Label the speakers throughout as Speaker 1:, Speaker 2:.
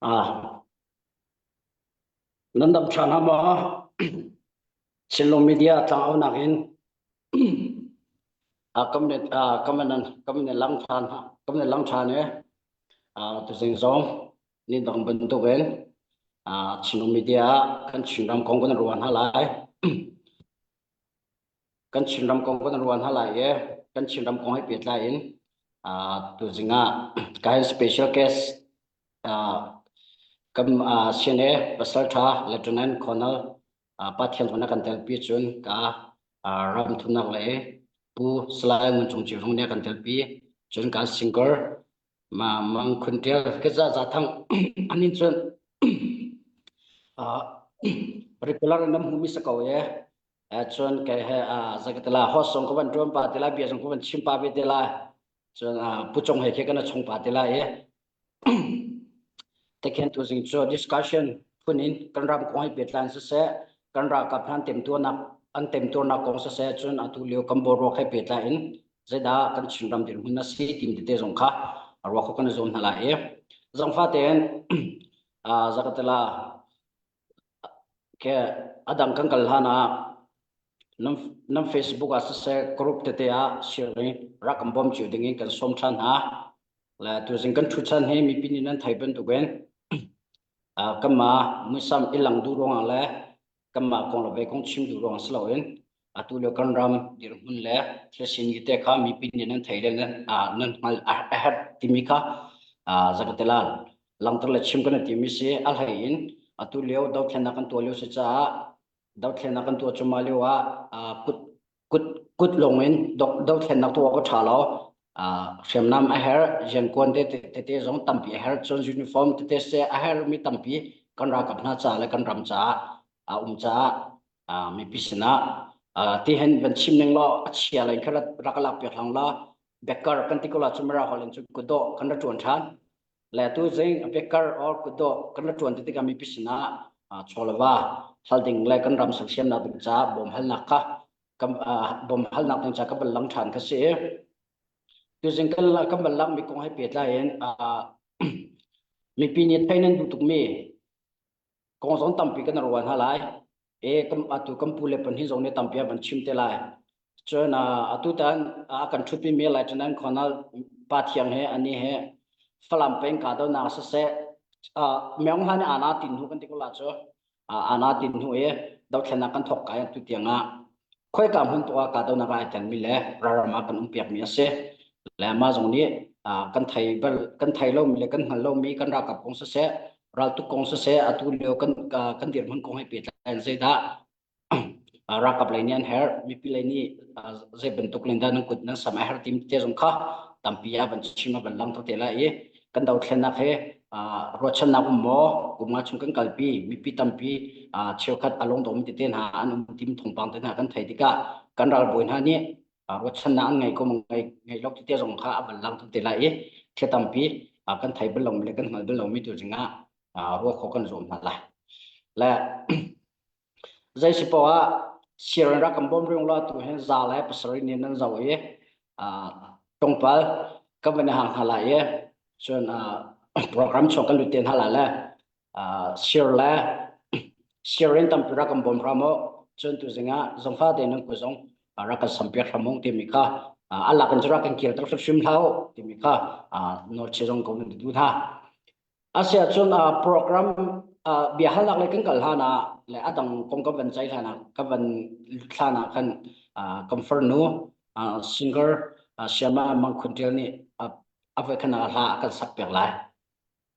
Speaker 1: Ah, nan dam ṭhan ha maw? Chinlung media tlangaunak in ah kam ne ah kam nan kam ne lang ṭhan kam ne lang ṭhan e. Ah tuzing zong ni dang bantuk in ah Chinlung media ah kan Chinram kong kan ruah hna lai. Kan Chinram kong kan ruah hna lai i kan Chinram kong he pehtlai in uh, tuzing ah kahin special case uh, kan uh, CNA pasal tha Lieutenant Colonel uh, Pathian huna kan telpi cun ka uh, ram thumnak le Pu Salai Ngun Cung Ci Rung nih kan telpi cun ka singer ma Mang Khun Tial ke za za thang anin cun uh, regular nam humi sa ko ye cun kei he zakatala host zong ka van ṭuan pa te lai bia zong ka van chim pa ve te lai cun pu Cung he khi kan chung pa te lai i tekhen tu zing cu discussion phun in kan ram kong he pehtlai siseh kan ralkap hna an temtuarnak an temtuarnak kong siseh cun atu lio kan boruak he pehtlai in zeidah kan Chinram dirhmun a si tim tete zong kha ruah kho kan i zuam hna lai i zangfa tein zakatala Ke a dang kan kal hlan ah nan, nan Facebook ah siseh group tete ah share in rak kan bawm cio ding in kan sawm ṭhan hna. Le tuzing kan ṭhu chan hi mipi nih nan thei bantukin uh, kanmah muisam i lang duh ruangah le kanmah kong le ve kong chim duh ruangah si loin atu lio kan ram dirhmun le thil sining te kha mipi nih nan thei le nan, uh, nan hngalh a herh timi kha uh, zakatela langhter le chim kan i timi si a hlei in atu lio dothlennak kan tuah lio si caah dothlennak kan tuah cuma lio ah kut kut kut lawng in dothlennak tuah ka ṭha lo hriamnam a herh riankuan te tete zong tampi a herh cun uniform tete se a herh mi tampi kan ralkap hna caah le kan ram caah a um caah mipi sinah ti hen van chim ning law a chia lei kha rak lak piak hlang la bekkar kan ti ko la chumara hol in cu kudo kan ra ṭuan ṭhan Le tu zing bekar or kutdawh kan ra ṭuan ti tikah mipi sinah chawleva hal ding le kan ram sersiamnak ding caah bawm halnak kha kan bawm halnak ding caah kan van lang ṭhan kha si. Tuzing kan kan van langmi kong he pehtlai in mipi nih theih nan duh tukmi kong zong tampi kan ruah hna lai. E kam atu kan pu le pan hi zong nih tampi an van chim te lai. Cun atu tan a kan ṭhutpi mi lai ṭanan khonal pa thiang he ani he Falam peng ka do nak siseh Myeong han ana tin hu kan ti ko la cu ana tin hu e dothlennak kan thok kai tu tiang ah khoi ka hmun to ka do nak ai tel mi le raram ah kan um piak mi ase le ma zong nih kan thei bal kan thei lo mi le kan hngal lo mi kan ralkap kong siseh raltuk kong siseh atu lio kan kan dirhmun kong he pehtlai in zeidah ralkap lei nih an herh mipi lei nih zei bantuk len dah nan kut nan sam a herh tim te zong kha tampi a van chim a van lang te lai i kan dothlennak he ruahchannak um maw kum nga chung kan kalpi mipi tampi cheukhat a lung dom tete hna an um tim thawngpang te hna kan thei tikah kan ralbawi hna nih ruahchannak an ngei ko ngei ngei lo tete zong kha a van lang te lai i thil tampi kan thei bal lomi le kan hngal bal lomi tu zingah ruah khawh kan zuam hna lai le zei si poah ah siarin rak kan bawm riung la tu hin za le pasarih ni nan zo i tlawmpal kan van i hang hna lai i cun program chung kan lut te hna lai le sir le siarin tampi rak kan bawm hram u cun tu zingah zongfa te nan ku zong rak kan sampiak hram u timi kha a lak in cu rak kan kirter hrimhrim hlah u timi kha nawl che zong ko nan duh hna Asiahcun program biahalnak lei kan kal hlan ah le a dang kong kan van ceih hlan ah kan van lut hlan ah khan kan farnu singer Siama Mang Khun Ṭial nih a voikhatnak hla a kan sak piak lai.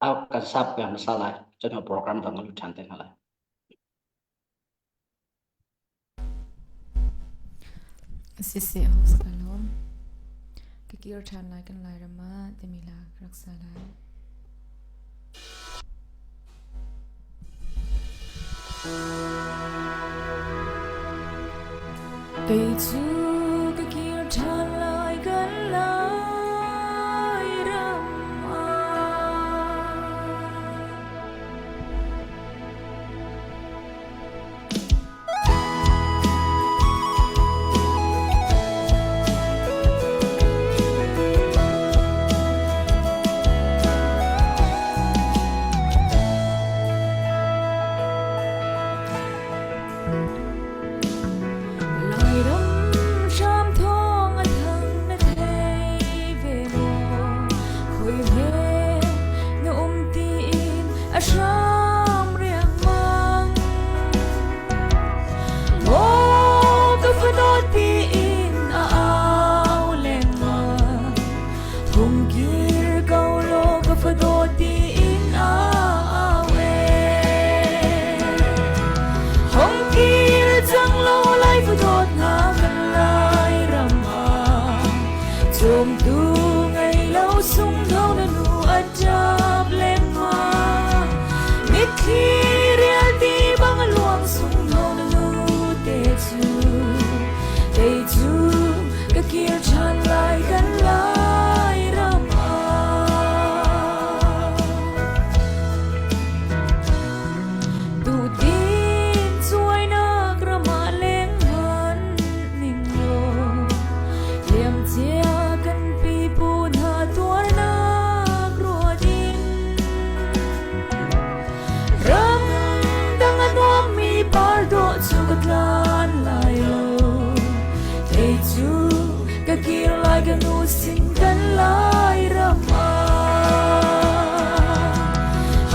Speaker 1: A kan sak piak hmasa lai. Cun program dang kan lut ṭhan te hna lai.
Speaker 2: Siseh host ka lawm. Ka kir ṭhan lai kan Lairam ah timi hla ka rak sa lai. Kei cu ka kir ṭhan lai kan Lairam ah. lai ka nu sin kan lai ram ah.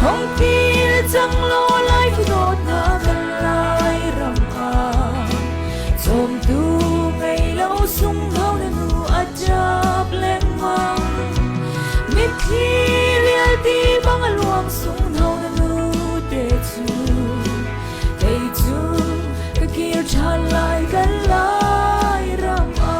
Speaker 2: Hong kir cang law lai ka dawtnak kan lai ram ah. Cawmtu ngei lo sung ho na nu a ṭap lengmang. Mitthli rialti bang a luang sung ho na nu te cu. Kei cu ka kir ṭhan lai kan lai ram ah.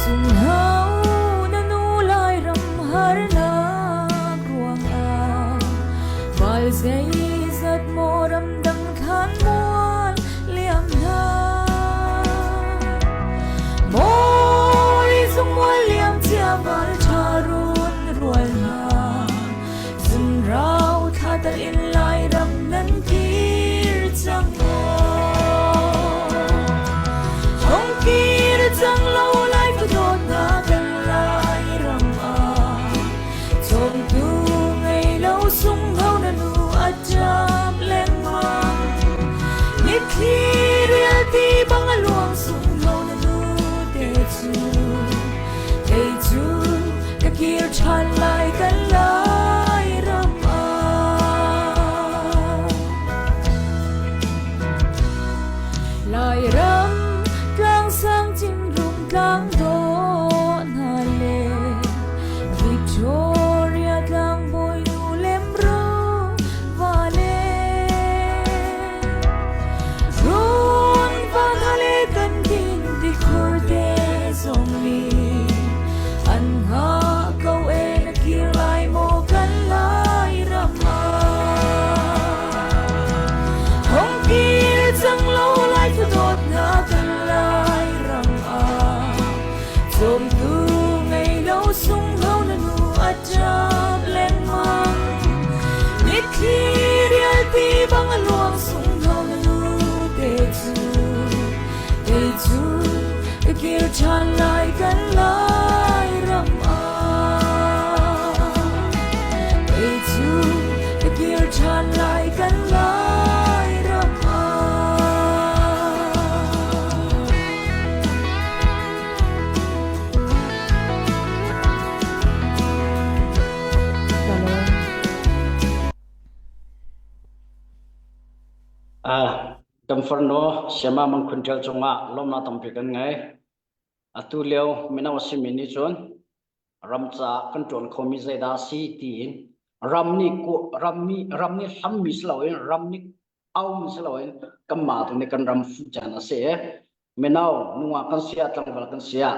Speaker 2: Sunghau na nu Lairam harnak ruangah Val zeizat maw ramdang khan mual liam hna Maw zung mual liam cia val ṭha run rual hna Zunrau thla tal in Lairam nan kir cang maw? Hong kir cang lo lai ka dawtnak kan Lairam ah Cawmtu ngei lo sung ho na nu a ṭap lengmang. Mitthli rialti bang a luang sung ho na nu te cu. Kei cu ka kir ṭhan lai kan lai ram ah. Lairam tlang sang chinrum tlang dawh hna le Victoria tlangbawi nu lemro va le Run van hale kan din ti khur te zong ni an nga ko e na kir lai maw kan lai ram ah Hong kir cang lo lai thu dawt na kan lai ram ah Cawmtu ngei lo sung ho na nu a ṭap lengmang. Mitthli rialti bang a luang sung ho na nu te cu. Kei cu ka kir ṭhan lai kan lai ram ah. Kei cu ka kir ṭhan lai kan lai ram ah.
Speaker 1: Kan farnu Siama Mangkhun Ṭial cungah lawmnak tampi kan ngei. Atu lio mino a simi nih cun ram caah kan ṭuan khomi zeidah a si tiin ram nih ram nih ram nih hlammi si loin ram nih aumi si loin kanmah tu nih kan ram fuh caan a si i mino nungak kan si ah tlangval kan si ah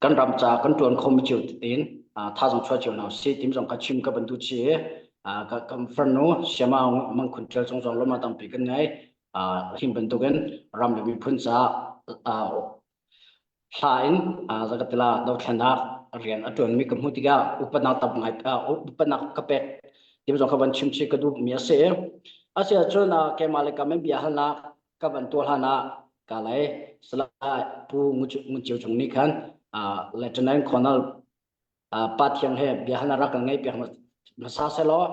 Speaker 1: kan ram caah kan ṭuan khomi cio tein thazaang chuah cio hna usih tim zong kha chim ka van duh chih i kan farnu Siama Mangkhun Ṭial cung zong lawmhnak tampi kan ngei. Hi bantukin ram le miphun caah hla in zakatila dothlennak rian a ṭuanmi ka hmuh tikah upatnak tam ngai upatnak ka pek tim zong kha van chim chih ka duhmi a si. A si ahcun keimah le kam in bia halnak ka van tuah hlan ah ka lei Salai Pu Ngun Ceu Cung nih khan Lieutenant Colonel Pa Thiang he bia halnak rak kan ngei piak hmasa selaw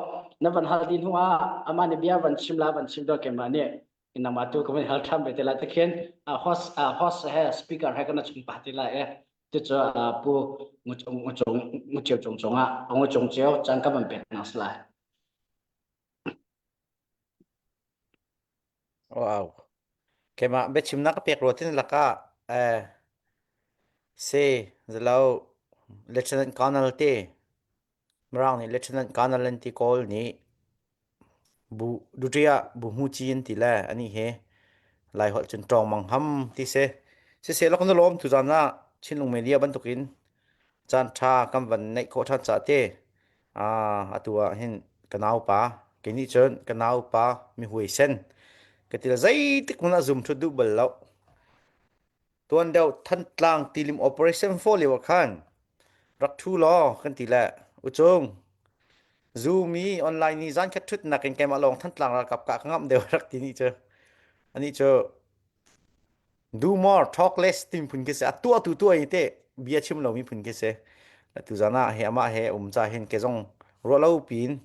Speaker 1: na van hal ti hnu ah amah nih bia van chim la van chim dawt keimah nih nangmah tu ka van hal ṭhan ve te lai tikhin host host he speaker he kan chung pah ti lai e cucu Pu Ngun Ceu Cung cungah Ngun Cung Ceu caan ka van pek hna salai.
Speaker 3: Wow. Keimah biachimnak ka pek rua tin lakah eh si zalo Lieutenant Colonel te Mirang nih Lieutenant Colonel an ti Kawl nih bu duty ah bu hmu ci an ti le ani he Lai holh cun ṭawng mang ham ti si. Siseh lok na lawm tuzan ah Chinlung Media bantukin caan ṭha kan van neih khawh ṭhan ca te atu ah hin ka naupa kei nih cun ka naupa mi huaisen ka til zeitik hmanh ah zum ṭhut duh bal lo. Tuan deuh Thantlang tilim operation 4 lio ah khan Rak ṭhu law kan ti le Ucung Zoom i online ni zan khat ṭhut nakin keimah lawng Thantlang ralkap kah ka ngamh deuh rak ti ni cu. Anih cu do more talk less ti phun khi si a tuah tu tuah i te bia chim lomi phun khi si. Tu zan ah he amah he um ca hin ke zong ruah lo piin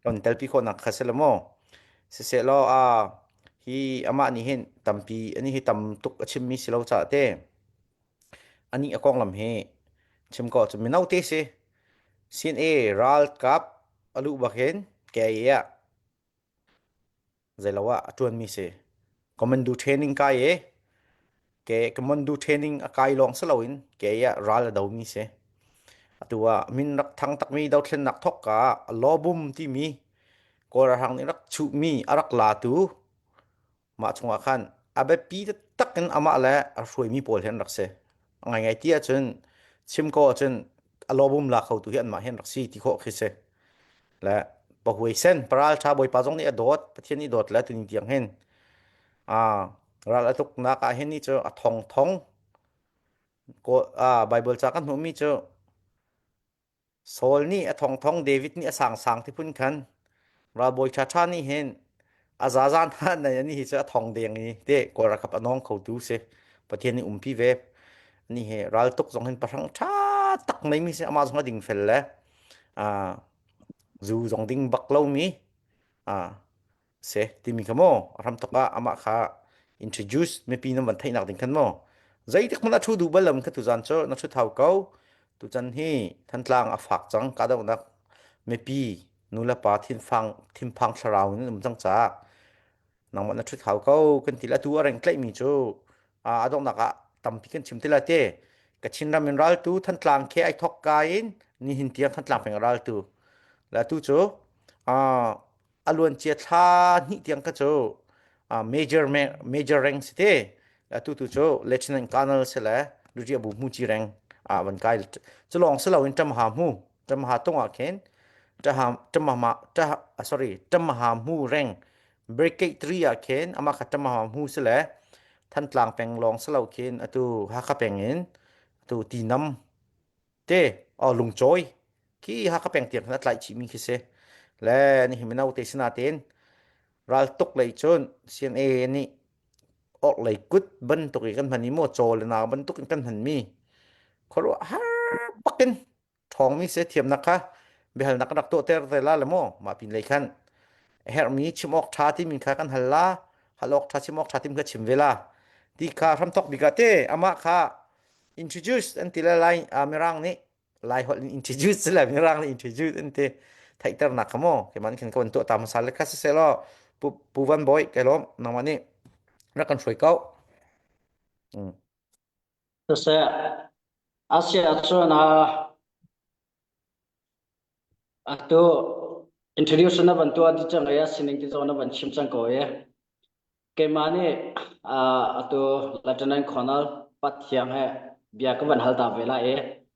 Speaker 3: kan telpi khawhnak kha si lo maw? Siseh law a hi amah nih hin tampi ani hi tam tuk a chimmi si lo caah te Anih a konglam hi chim ko cu mino te si. CNA ralkap a luh bak hin KIA ah zeilo ah a ṭuanmi si. Commando training kai i ke commando training a kai lawng si loin KIA ah ral a domi si. Atu ah min rak thang takmi dothlennak thawk ka ah lawbum timi Kawl ralhrang nih rak chuhmi a rak latu Mah chungah khan a biapi taktak in amah le a hruaimi pawl hi an rak si. A ngaingai ti ahcun chim ko ahcun a lawbum la khotu hi anmah hi an rak si ti khawh khi si. Le pahuaisen paral ṭha Bawipa zong nih a dawt, Pathian nih dawt le tuni tiang hin ah ral a tuknak ah hin ni cu a thong thong ko ah Bible ca kan hmuhmi cu Saul nih a thongthong David nih a sangsang ti phun khan ralbawi ṭhaṭha nih hin a zaza hna nei ani hi cu a thong deng i te Kawl ralkap a nawng khotu si. Pathian nih umpi ve. Ani hi raltuk zong hin pahrang ṭha tak neimi si amah zong a dingfel le ah zu zong ding bak lomi ah si timi kha maw a hramthawk ah amah kha introduce mipi nan van theihnak ding khan maw zeitik hmanh a thu duh bal lo kha tuzan cu na thu thau ko tuchan hi Thantlang a fak cang kahdohnak mipi nu le pa thinphang thinphang thlarau in um cang caah nangmah na thut hau ko kan ti la tu a reng tlaihmi cu a donghnak ah tampi kan chim ti la te Kachin ram in raltu Thantlang khe ai thok ka in nihin tiang Thantlang peng raltu la tu cu a luancia thla hnih tiang kha cu major major rank si te atu tu cu lieutenant colonel si le lucia bu hmu chi rank ah van kai cu lawng si loin ṭamha hmu ṭamha tung ah khin ṭaha ṭamha sorry ṭamha hmu rank brigade 3 ah khin amah kha ṭamha hmu si le Thantlang peng lawng si lo khin atu Hakha peng in atu Tinam Te aw lungcawi khi Hakha peng tiang khan a tlaih chihmi khi si. Le nihin mino te sinain raltuk lei cun CNA nih orhlei kut bantuk i kan hman i maw caw le nau bantuk in kan hmanmi khuaruahhar bakin ṭhawngmi si thiamnak kha biahalnak kan rak tuahter te la le maw mah pin lei khan a herhmi chim awk ṭha timi kha kan hal la hal awk ṭha chim awk ṭha timi kha chim ve la ti kha hramthok bik ah te amah kha introduce an ti le lai mirang nih lai holh in introduce le mirang nih introduce an ti theihternak kha maw keimah nih khan ka van tuah ta hmasa le kha siseh law pu pu van bawi kai lawm nangmah nih rak kan hruai ko mm.
Speaker 1: Siseh Asia cun a atu introduce na van tuah di cang i sining ti zong na van chim cang ko i Keimah nih atu Lieutenant Colonel Pathiang he bia ka van hal ta ve lai i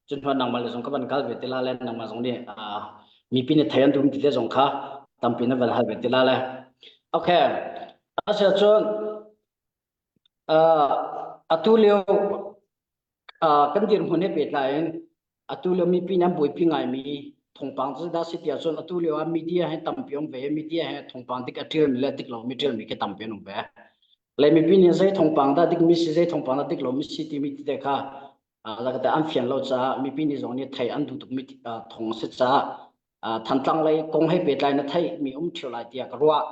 Speaker 1: cun hnuah nangmah le zong ka van kal ve te la le nangmah zong nih mipi nih thei an dum ti te zong kha tampi na van hal ve te la le. Okay. Asiahcun atu lio kan dirhmun he pehtlai in atu lio mipi nih an buaipi ngaimi thawngpang cu dah si tiah cun atu lio ah media he tampi um ve media he thawngpang dik a ṭialmi le dik lomi ṭialmi khi tampi an um ve le mipi nih zei thawngpang dah dikmi si zei thawngpang dah dik lomi si timi tete kha lakate an fian lo caah mipi nih zong nih thei an duh tukmi thawng a si caah Thantlang lei kong he pehtlai na theihmi um ṭheo lai tiah ka ruah.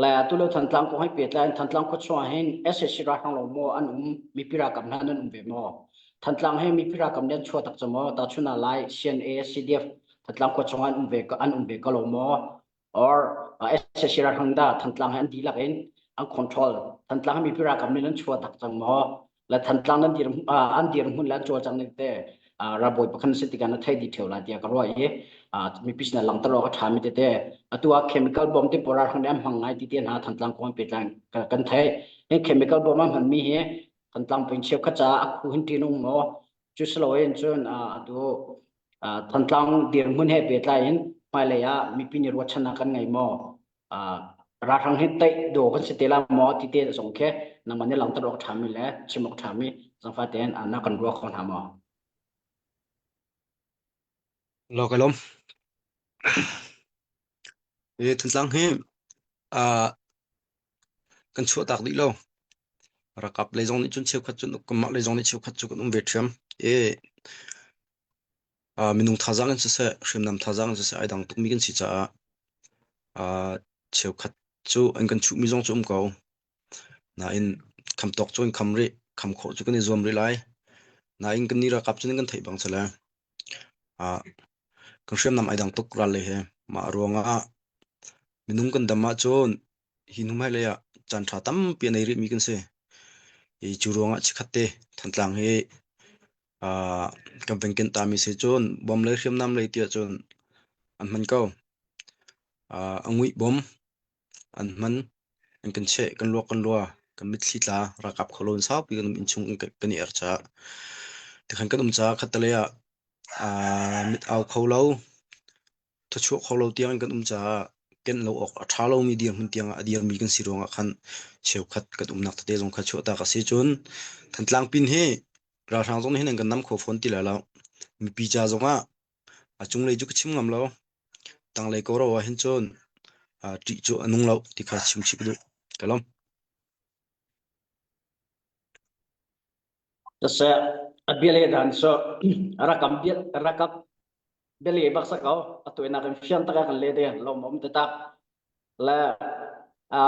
Speaker 1: Le atu lio Thantlang kong he pehtlai in Thantlang khua chung ah hin SAC ralhrang lo maw an um mipi ralkap hna nan um ve maw? Thantlang he mipi ralkap nih an chuah tak cang maw? Tahchun ah Lai CNA CDF Thantlang khua chung ah an um ve an um ve ko lo maw? Or SAC ralhrang dah Thantlang he an dihlak in an control Thantlang he mipi ralkap nih nan chuah tak cang maw? Le Thantlang nan dir an dirhmun le an cawlcang ning te ralbawi pakhat si tikah na thei dih ṭheo lai tiah ka ruah i mipi sinah langhter awk a ṭhami tete atu ah chemical bomb te pawl ralhrang nih an hmang ngai ti te hna Thantlang kong pehtlai kan theih. Hi chemical bomb an hmanmi hi Thantlang peng cheukhat caah a khu hin ṭihnung maw? Cu si loin cun atu Thantlang dirhmun he pehtlai in hmailei ah mipi nih ruahchannak kan ngei maw? Ralhrang hi teih dawh kan si te la maw ti te zong khi nangmah nih langhter awk ṭhami le chim awk ṭhami zangfah tein na kan ruah kho hna maw?
Speaker 4: Lo ka lawm. Hi Thantlang hi uh, kan chuahtak dih lo. Ralkap lei zong nih cun cheukhat cun kanmah lei zong nih cheukhat cu kan um ve ṭhiam. I uh, minung thazaang in siseh, hriamnam thazaang in siseh ai dang tukmi kan si caah uh, cheukhat cu an kan chuhmi zong cu um ko. Nain kham tawk cu kan kham rih. Kham khawh cu kan i zuam rih lai. Nain kan nih ralkap cu nan kan theih bang si le uh, kan hriamnam ai dang tuk ral lei he. Mah ruangah minung kan dam ahcun hi hnu hmailei ah caanṭha tampi a nei rihmi kan si. Hi cu ruangah chikkhat te Thantlang hi uh, kan van kenh tami si cun bom lei hriamnam lei tiah cun an hman ko. Uh, a nguih bom an hman an kan cheh kan luak kan lua kan mitthli tla ralkap kho lo in saupi kan um innchung kan i er caah tikhan kan um caah khattelei ah uh, mit au kho lo Thawchuah kho lo tiang in kan um caah kenh lo awk a ṭha lomi dirhmun tiangah a dirmi kan si ruangah khan cheukhat kan umnak tete zong kha chuahtak a si. Cun Thantlang pin hi ralhrang zong nih hin an kan nam kho fawn ti lai lo. Mipi ca zongah a cunglei cu ka chim ngam lo. Tanglei ko ro ah hin cun ṭih cu a nung lo ti kha chim chih ka duh. Ka lawm.
Speaker 1: Siseh, a bia le dan cu rakam bia rakap biale bak sa ko a tuainak in fiang tak kan le de lawm um te tak le a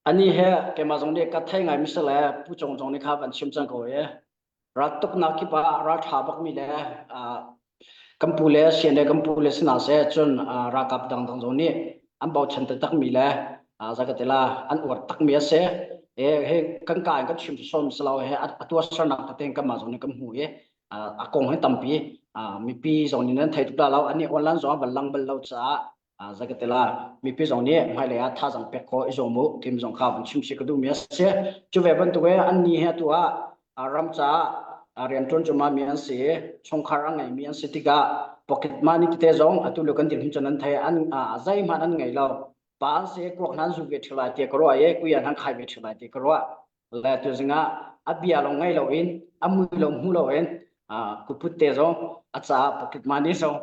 Speaker 1: ani he keimah zong nih ka thei ngai mi le pu chong zong nih kha van chim cang ko e ral tuknak kip ah ral tha bak mi le kan pu le sian le kan pu le sina se cun ralkap dang dang zong nih an bochan taktak mi le zakatela an uar tak mi ase e he kan ka in kan chim som salo he atua sarnak te kan ma zong nih kan hmu i a kong hi tampi mipi zong nih nan thei tuk lo ani online zong van lang bal lo caah zakatela mipi zong nih hmailei ah thazang pek kho i zuam u tim zong kha van chim si ka duh mi a si cu ve bantuk e an ni he tu ah ram caah rian ṭuan cuma mi an si chungkhar a ngei mi an si tikah pocket money tete zong atu lio kan dirhmun cun an thei an zeihmanh an ngei lo pa an si kuak hnan zu ve ṭhilai ti ka ruah i kuyan han khai ve ṭhilai ti ka ruah le tu zingah a bia lawng ngei loin a mui lo hmu loin kuput te zong a caah pocket money zong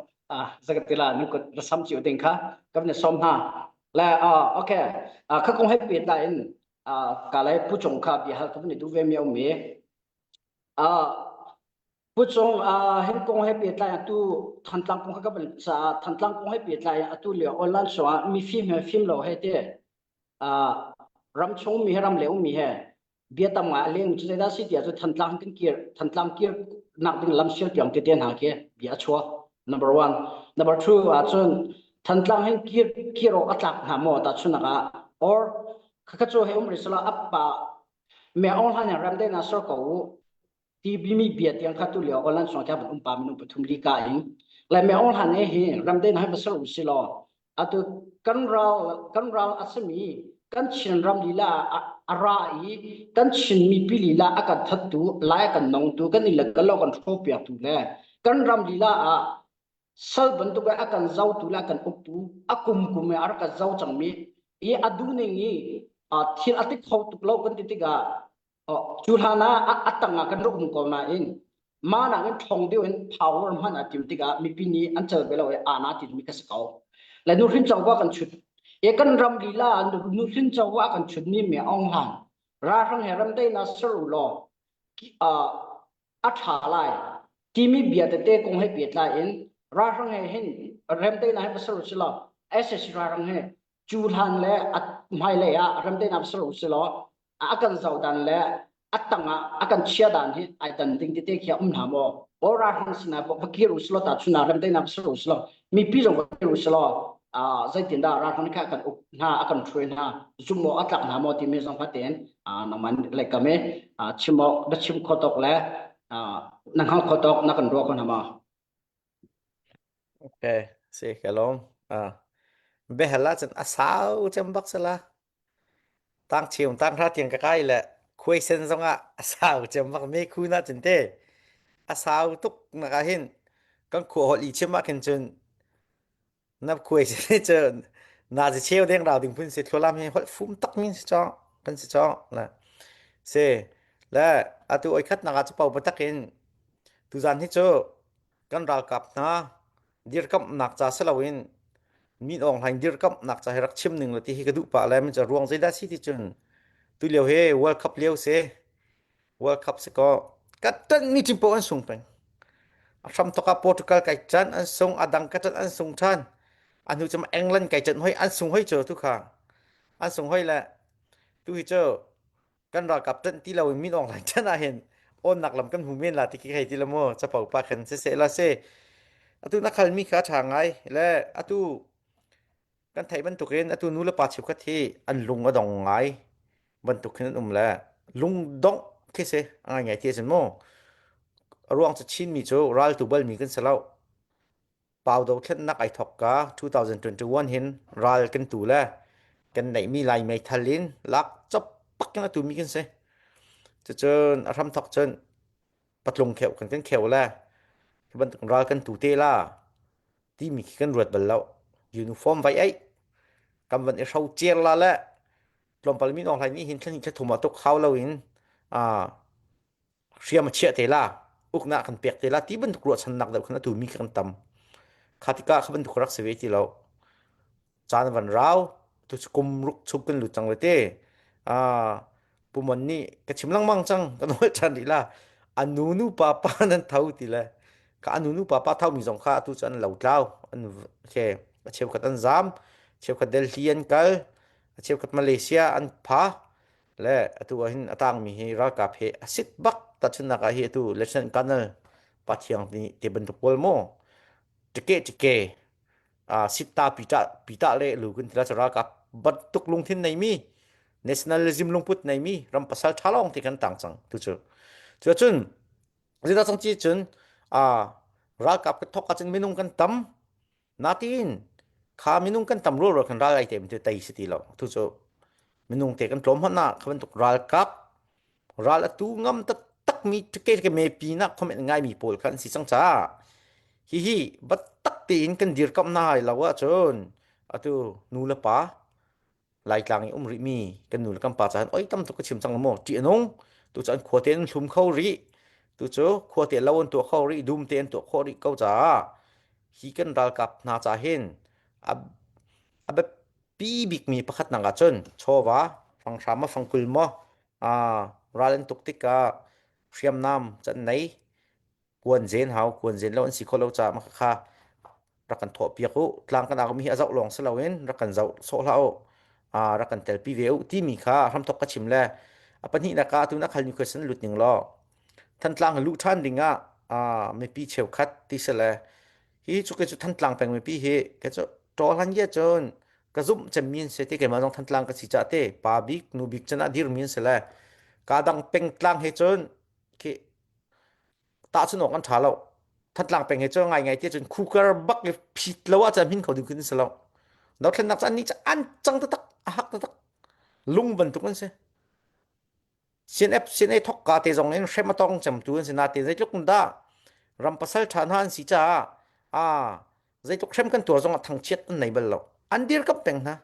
Speaker 1: zakatila nu kut rasam chiu ding kha kan ni som hna le okay kha kong he pet la in ka lai pu chung kha bia hal ka ni du ve mi mi pu chung hin kong he pet lai atu thantlang kong kha ka van ca thantlang kong he pet lai atu lio online so mi fim he fim lo he te ramchung mi he ram leng mi he bia tam ngai a leng cu zeidah si tiah cu Thantlang kan kir Thantlang kir nak ding lam sial piang tete hna khi bia a chuak number one number two ahcun Thantlang hin kir kir awk a tlak hnga maw tahchunak ah or khakha cu he um rih sala appa me ong hlan ram de na sor ko u timi bia tiang kha tu lio online song kha um pa minung pathum li ka in lai me ong hlan e hi ramde na pasal um si law atu kan ral kan ral asami kan Chin ram lila a ra i kan Chin mipi lila a kan thattu lai kan nong tu kan in le kan lo kan thro piak tu le kan ram lila ah sal bantuk a kan zo tu le kan uk tu a kum kum a rak kan zo cangmi i a du ning i thil a ti kho tuk lo kan ti tikah Cu hlan ah a tang ah kan rak um ko nain mah nakin ṭhawng deuh in power hman a tim tikah mipi nih an cal ve lo i ana timi ka si ko. Le nuhrin covo kan chut. E kan ram lila nuhrin covo a kan chutmi me Aung Hlaing ralhrang he ramdaihnak ser u law a ṭha lai timi bia tete kong he pehtlai in ralhrang he hin remdaihnak he va ser u si law SAC ralhrang he cu hlan le a hmailei ah remdaihnak va ser u si law a kan zoh dan le a tangah a kan chia dan hi ai dan ding tete khi a um hna maw o ralhrang sinah va kir u silo ta chuna remdaihnak ser u silo mipi zong va kir u silo zeitin dah ralhrang kha kan uk hna a kan hruai hna zum maw a tlak hna maw timi zong kha tein nangman lei kam i chim awk na chim kho tawk le na hngal kho tawk na kan ruah ko hna maw
Speaker 3: Okay, si ka lawm. Ah. Behal ahcun a sau cem bak sala. Tang cheum tang hra tiang ka kai le khuai sen zongah a sau cem bak me khu na cun te. A sau tuk nak ah hin kan khua holh i chim ah khin cun na khuai sen cun na zi cheu deng rau ding phun si thlualam hi holh fum tak min si chong kan si chong na si le atu oi khat nak ah cu pau patak in tuzan hi cu kan ralkap hna. Dirkamhnak ca si loin Min Aung Hlaing dirkamhnak ca hi rak chim ning la ti hi ka duh pah le min ca ruang zeidah si ti cun tu lio hi World Cup lio si. World Cup si ko. Ka ṭanh mi team paoh an sung peng. A hram thawk ah Portugal kai ṭan an sung, a dang ka ṭan an sung ṭhan. A hnu cun England kai ṭan hoi an sung hoi cu tu kha. An sung hoi le tu hi cu kan ralkap ṭanh ti lo in min Aung Hlaing ṭan ah hin awnnak lam kan hmu men la ti khi hei ti la mu capo pa khan si seh la si atu na khalmi kha ṭha ngai le atu kan theih bantukin atu nu le pa cheukhat hi an lung a dong ngai bantuk khin an um le lung dongh khi si a ngai ngai ti a sin mu a ruang cu Chinmi cu raltu balmi kan si lo Pau dothlennak ai thawk ka 2021 hin ral kan tu le kan neihmi Lai meithal in lak chop pak in a tumi kan si. Cucun a hram thawk cun patlung kheu kan kan kheu le hi bantuk ral kan tu te la timi khi kan ruat bal lo. Uniform vai ei kan van i hro cer la le tlawmpal min Aung Hlaing nih hin thlan thla thum ah tuk hau lo in hriam a chiah te la uknak kan pek te la ti bantuk ruahchannak deuh khan atu mi kan tam kha tikah kha bantuk rak si ve ti lo caan van rau tu kum ruk chung kan lut cang le te a pumon nih ka chim lengmang cang kan hol ṭhan rih la anu nu pa pa nan tho ti le ka anu nu pa pa tho mi zong kha atu cu an lo tlau an ke a cheukhat an zam cheukhat Delhi an kal a cheukhat Malaysia an pha Le atu ah hin a tangmi hi ralkap he a sit bak tahchunhnak ah hi atu Lieutenant Colonel Pathiang nih te bantuk pawl maw tike tike uh, sitta pita pita le lu kun tila ralkap bantuk lungthin neimi nationalism lungput neimi ram pasal tha lawng te kan tang cang tu cu cu cun zita cang chi cun uh, ralkap ka thok ah cun minung kan tam Natin kha minung kan tam rualrual khan ral ai te te tei si ti lo. Tu cu minung te kan tlawm hmanh ah kha bantuk ralkap ral atu ngam taktak mi ke ke me pi nak comment ngai mi pawl kha an si cang caah hihi battak tein kan dirkamh na hai lo ahcun atu nu le pa Laitlang i um rihmi kan nu le kan pa caah oi tam tuk ka chim cang maw ṭih a nung tu cu an khua te an hlum kho rih tu cu khua te lo an tuah kho rih dum te an tuah khawh rih ko caah hi kan ralkap hna ca hin a a biapi bikmi pakhat nak ah cun chawva fanghram ma fangkul maw ral an tuk tikah hriamnam can nei kuanzen hau kuanzen lo an si kho lo caah mah kha rak kan thawh piak u tlang kan aumi hi a zoh lawng si loin rak kan zoh sawh hlah u rak kan telpi ve u timi kha hramthok ka chim le a pahnihnak ah tun a khal ni question lut ning law Thantlang luh ṭhan ding ah mipi cheukhat ti si le hi cu ke cu Thantlang peng mipi hi ke cu ṭawl han ye cun ka zumh cemmi an si ti keimah zong Thantlang ka si ca te pa bik nu bik cun ah dirmi an si le ka dang pengtlang he cun khi tahchun awk an ṭha lo Thantlang peng he cu ngaingai ti cun khukar bak i phit lo ahcun hmin kho ding khin si lo dothlennak cu an nih cu an cang taktak a hak taktak lung bantuk an si CNF CNA thok ka te zong in hrem a tong cemtu an si natin zeitluk dah ram pasal ṭha hna an si caah a zeitluk hrem kan tuar zongah thangchiat an nei bal lo an dirkamh peng hna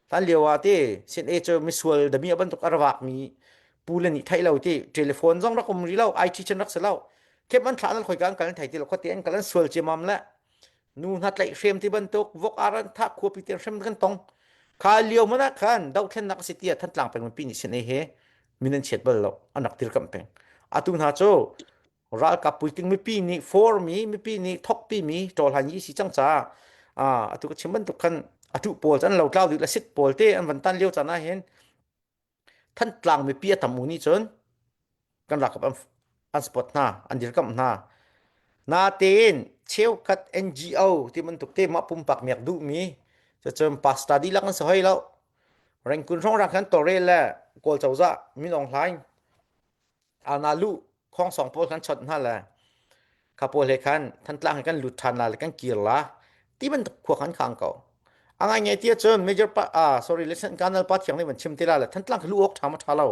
Speaker 3: hlan lio ah ti CNA cu misual dami bantuk a rak mi pu le nih theih lo ti telephone zong rak um ri lo IT chan rak si lo kep an thlah nan khoi ka an kal an thei ti lo khuate an kal an sual ciamam le nu hna tlaih hrem ti bantuk vok aran tha khuapi te hrem kan tong kha lio mana khan dothlennak si tia Thantlang peng mipi nih CNA he min an chiat bal lo an rak dirkamh peng atu hna cu ralkap puitling mipi nih formi mipi nih thokpi mi ṭawlhan yi si cang caah atu ka chim bantuk khan atu pawl an lo tlau dih le sit pawl te an van tan lio caan ah hin Thantlang mipi a tam u nih cun kan ralkap an an support hna an dirkamh hna natein cheukhat NGO ti bantuk te mah pumpak miak duhmi cucun pastor dihlak an si hoi lo Rengkun hrawng rang khan tawlrel le Kawl cozah Min Aung Hlaing Ana lu khongsong pawl kan chawnh hna le kha pawl he khan Thantlang he kan lut ṭhan la le kan kir la ti bantuk khua khan khang ko. A ngai ngai ti ahcun major pa ah sorry listen kanal pa thiang nih van chim ti la le Thantlang lu awk ṭha ma ṭha lo.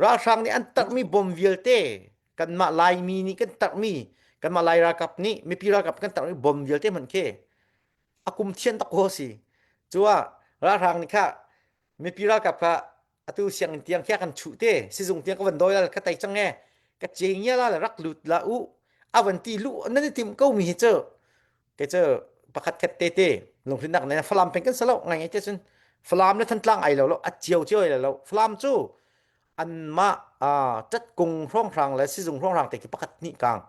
Speaker 3: Ralhrang nih an tarhmi bom vialte kanmah Laimi nih kan tarhmi kanmah Lai ralkap nih mipi ralkap kan tarhmi bom vialte hmanh khi a kum thian tak ko si. Cuah ralhrang nih kha mipi ralkap kha atu sianginn tiang khia kan chuh te sizung tiang ka van dawi la ka tai cang e ka cheng ya la rak lut la u avan ti lu nan i tim ko mi hi cu. Kei cu pakhat khat te te lunghrinnak ne Falam peng kan si lo ngai ngai te cun Falam le Thantlang ai lo lo a cio cio ai lo Falam cu anmah ṭatkung hrawnghrang le sizung hrawnghrang te khi pakhat hnih kang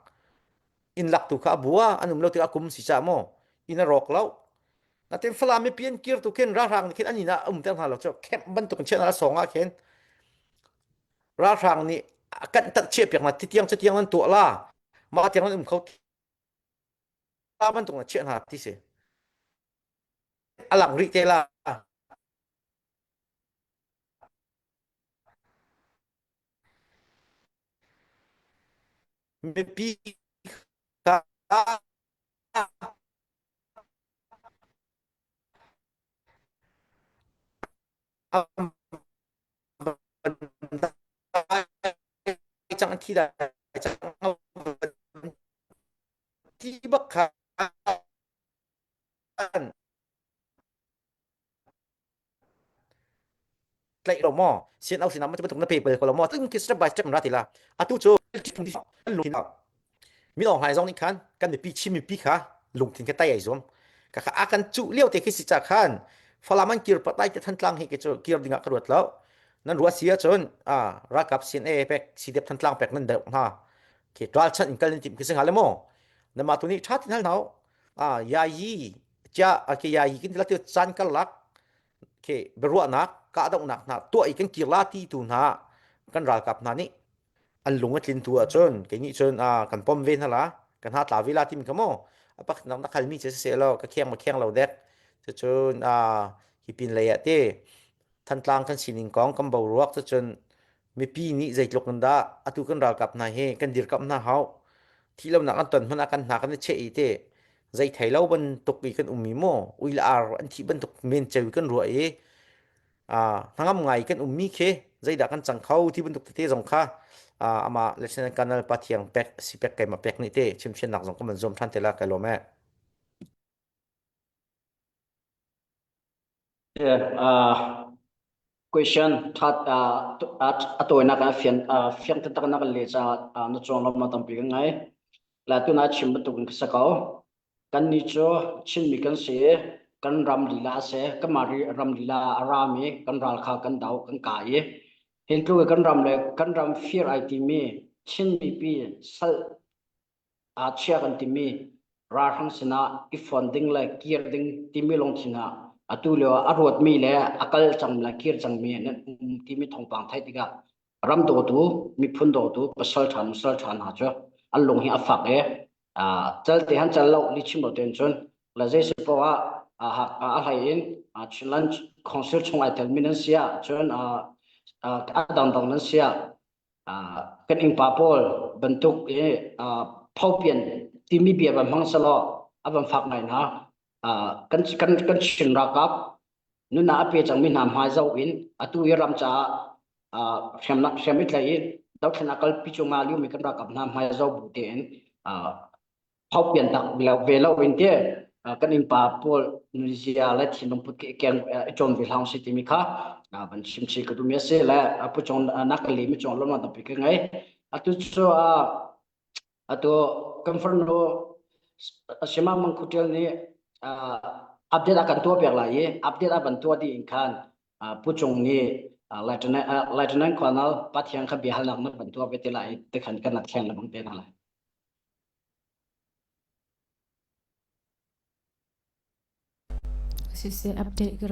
Speaker 3: inn lak tu kha a bua an um lo tikah kum si ca maw inn a rawk lo natin Falam mipi an kir tu khin ralhrang nih khin an inn ah um ter hna lo cu camp bantuk in chiah hna song ah khin ralhrang nih a kanh tak chiah piak hna ti tiang cu tiang nan tuah la mah tiang nan um kho ta bantuk na chiah hna ti si a lang rih te la mipi kha cang thi dai cang ti bak khan tlaih lo maw sian au sinam bantuk na pe bal ko lo maw tung ki step by step ra ti la atu cu lungthin min ong hlai zong nih khan kan mipi Chin mipi kha lungthin kha tai ai zuam ka kha a kan cu lio te khi si cha khan Falam an kir patai te Thantlang hi ke chu kir dingah ka ruat lo nan ruat si ahcun a ralkap CNA pek CDF Thantlang pek nan deuh hna khi ralchanh in kal nan tim khi si hnga le maw nama tu nih tha tin hal hna a yayi cha a ke yayi kin la ti chan karlak ke biaruahnak kahdohnak hna tuah i kan kir la ti tu hna kan ralkap hna nih an lung a tlin tu ahcun kei nih cun a kan pom ve hna la kan ha tla ve la timi kha maw a pakhatnak na khalmi cu siseh law ka kheng ma kheng lo dek cucun a hi pin lei ah te Thantlang kan sining kong kan boruak cucun mipi nih zeitluk in dah atu kan ralkap hna hi kan dirkamh hna hau thi lonak an ton hmanh ah kan hna kan i cheh i te zei thei lo bantuk i kan um i maw ui le ar an thih bantuk men ceu i kan ruah i hnangam ngai kan ummi khi zeidah kan cang kho ti bantuk tete zong kha amah Lieutenant Colonel Pathiang pek si pek keimah pek nih te chimfiannak zong kan van zuam than te la kai lawm e.
Speaker 1: Yeah, question that a tawinak ah fian fiang taktak na kan le ca na cawng lo ma tampi kan ngai. La tu na chim bantuk in ka sa ko. Kannih cu Chinmi kan si i kan ram lila a si. Kanmah ram lila ah a rami kan ral kha kan doh, kan kah i hi tluk i kan ram le kan ram fir ai timi Chin mipi sal aa chia kan timi ralhrang sinah i fon ding le kir ding timi lungthin ah atu lio ah a ruatmi le a kal cang le kir cangmi nan um timi thawngpang theih tikah ram dawtu miphun dawtu pasal ṭha nusal ṭha hna cu an lung hi a fak i cal te han cal lo li chim lo ten cun la zei si poah ah a hlei in Chinland Council chung ai tel mi nan si ah cun a dangdang nan si ah kan innpa pawl bantuk i phopian timi bia van hmang selaw a van fak ngai hna kan kan kan Chin ralkap nunnak a pe cangmi hna hmai zoh in atu i ram caah hriamnak hriam i tlaih i dothlennak kalpi cungah liomi kan ralkap hna hmai zoh bu tein phaupian tak ve lo in te kan innpa pawl nunzia le thinlung put keng i cawm ve hlang si timi kha van chim chi ka duhmi a si le pu cong na ka lemi cong lawmnak tampi ka ngei atu cu Atu kan farnu Shema Mangkhuṭial nih update a kan tuah piak lai i update a van tuah dih in khan Pu Cung nih Lieutenant Colonel Pathian kha biahalnak na van tuah ve te lai i tikhan kan rak thleng lengmang te hna lai.
Speaker 2: Siseh update ka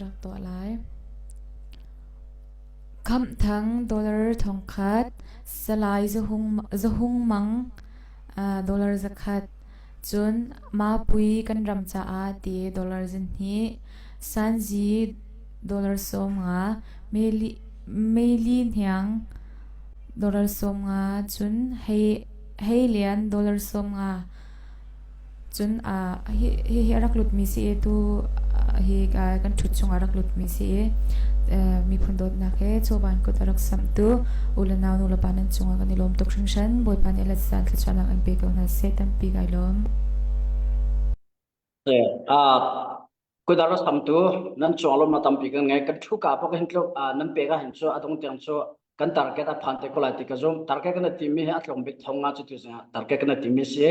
Speaker 2: rak tuah lai. Khamhthang dollar 1000, Salai Zahung Mang dollar 100, cun Mapui kan ram caah ti dollar 2, Sanzi dollar 50, Meili Hniang dollar 50, cun Hei Lian dollar 50. Cun hihi a rak lutmi si i tu hi kan ṭhut chungah a rak lutmi si i miphun dawtnak he chawvan kut a rak samhtu u le nau nu le pa nan cungah kan i lawm tuk hringhran. Bawipa nih a let caan thluachuahnak an pe ko hna seh tampi kai lawm.
Speaker 1: Kut a rak samtu nan cung lawmnak tampi kan ngei. Kan ṭhu ka bak hin tluk nan pek ah hin cu a dong tiang cu kan target a phan te ko lai ti ka zum. Target kan timi hi a tlawm bik thong nga cu tu zingah target kan timi si.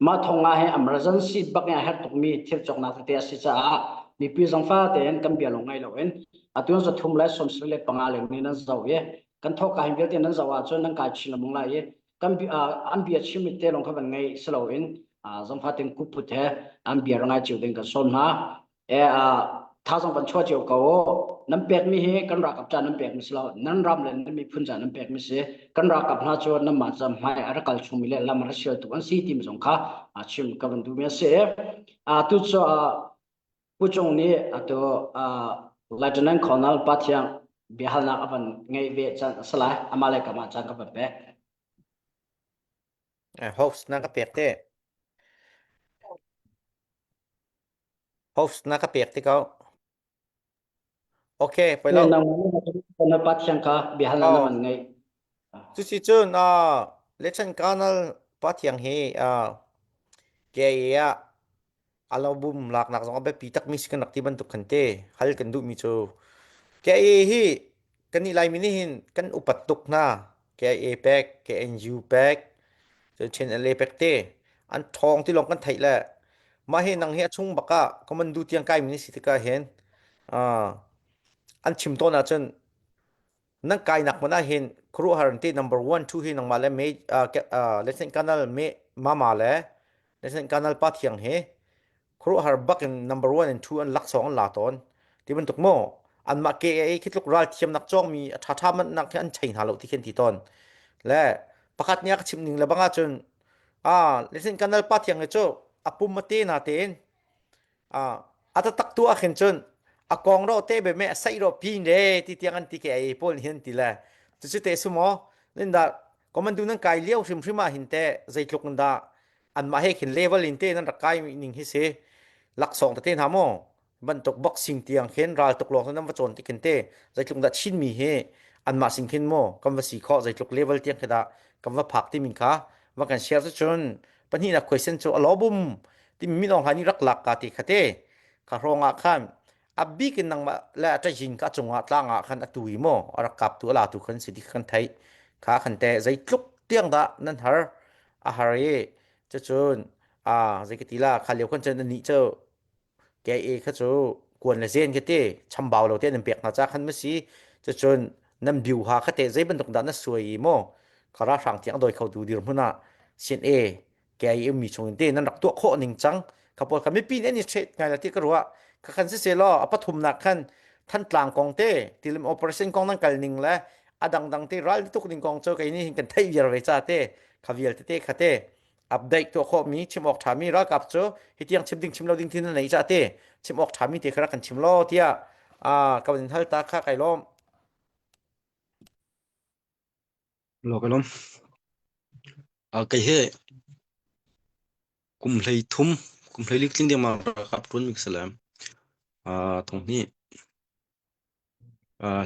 Speaker 1: Mah thong nga hi emergency bak in a herh tukmi thil cawknak tete a si caah mipi zong fa tein kan bia lung ngai loin atu 375 leng nih nan zoh i kan thawkka hin vialte nan zoh ahcun nan kai chin lengmang lai i kan an bia chimmi te lawng kha van ngei si loin zongfa tein kupput he an bia ra ngai cio ding kan sawm hna. E thazang van chuah cio ko nan pekmi hi kan ralkap ca nan pekmi si lo nan ram le nan miphun ca nan pekmi si kan ralkap hna cu nan mah ca hmai a rak kal chungmi le lam a rak sialtu an si timi zong kha chim ka van duhmi a si. Tu cu Pu Cung nih atu Lieutenant Colonel Pa Thiang biahalnak a van ngeih ve can a si lai amah le kamah caan ka van pek.
Speaker 3: Host na ka pek te. Host na ka pek te ko. Okay, poi lo.
Speaker 1: Na pa thiang kha biahalnak na van ngei.
Speaker 3: Cusi cun Lechan Colonel Pa Thiang hi KIA ah alobum laknak zong a biapi takmi si kan rak ti bantuk khan te hal kan duhmi cu KIA hi kan nih Laimi nih hin kan upat tuk hna KIA pek KNU pek cun Chin LA pek te an ṭhawng ti lawng kan theih le mah hi nang hi a chung bak ah commando tiang kaimi na si tikah hin an chim tawn ahcun nan kainak hmun ah hin khuaruahhar an ti number one two hi nangmah le me Lieutenant Colonel me mama le Lieutenant Colonel Pa Thiang hi khuaruahhar bak in number one and two an laksawng an la tawn ti bantuk maw anmah KAA khi tluk ral thiamnak cawngmi a ṭhaṭha manhnak khi an chei hna lo ti khi an ti tawn le pakhat nih a ka chimh ning le bang ahcun ah Lieutenant Colonel Pa Thiang hi cu a pum a te na tein a taktak tu ah khin cun a kong ro te be me a saih ro pin re ti tiang an ti ke ai pawl hin ti le cucu te su maw nin da commando nan kai lio hrim hrim ah hin te zeitluk in dah anmah he khin level in te nan rak kai ning hi si laksawng tete hna maw bantuk boxing tiang khin ral tuk lawng nan va cawn ti khin te zeitluk dah Chin mi hi anmah sing khin maw kan va si khawh zeitluk level tiang khi dah kan va phak ti min kha va kan share cun pahnihnak question cu a lobum timi min Aung Hlaing nih rak lak ka ti kha te kha hrawng ah khan a bik in nangmah le a ṭajin ka cungah tlang ah khan a tu i maw a rak kaptu a latu khan si ti kan theih kha khan te zeitluk tiang dah nan har a har i cucun a zei ka ti la kha lio khan cun anih cu KA kha cu kuan le zen khi te chambau lo te nan pek hna ca khan ma si cucun nan biu ha kha te zei bantuk dah na suai i maw khara hrang tiang doi kho tu dirhmun ah CNA KIA mi chung in te nan rak tuah khawh ning cang kha pawl kha mipi nih an i hret ngai la ti ka ruah kha khan si se law a pathumnak khan Thantlang kong te tilim operation kong nan kal ning le a dangdang te ral tuk ning kong cu kei nih hin kan theih viar ve ca te kha vialte te kha te update tuah khawh mi chim awk ṭha mi ralkap cu hi tiang chim ding chim lo ding tin nan nei ca te chim awk ṭha mi te kha rak kan chim law tiah ka van in hal ta kha kai lawm.
Speaker 4: Lo ka lawm. Kei hi kum hlei thum kum hlei lik tling dengmang ralkap ṭuan mi ka si le thong hnih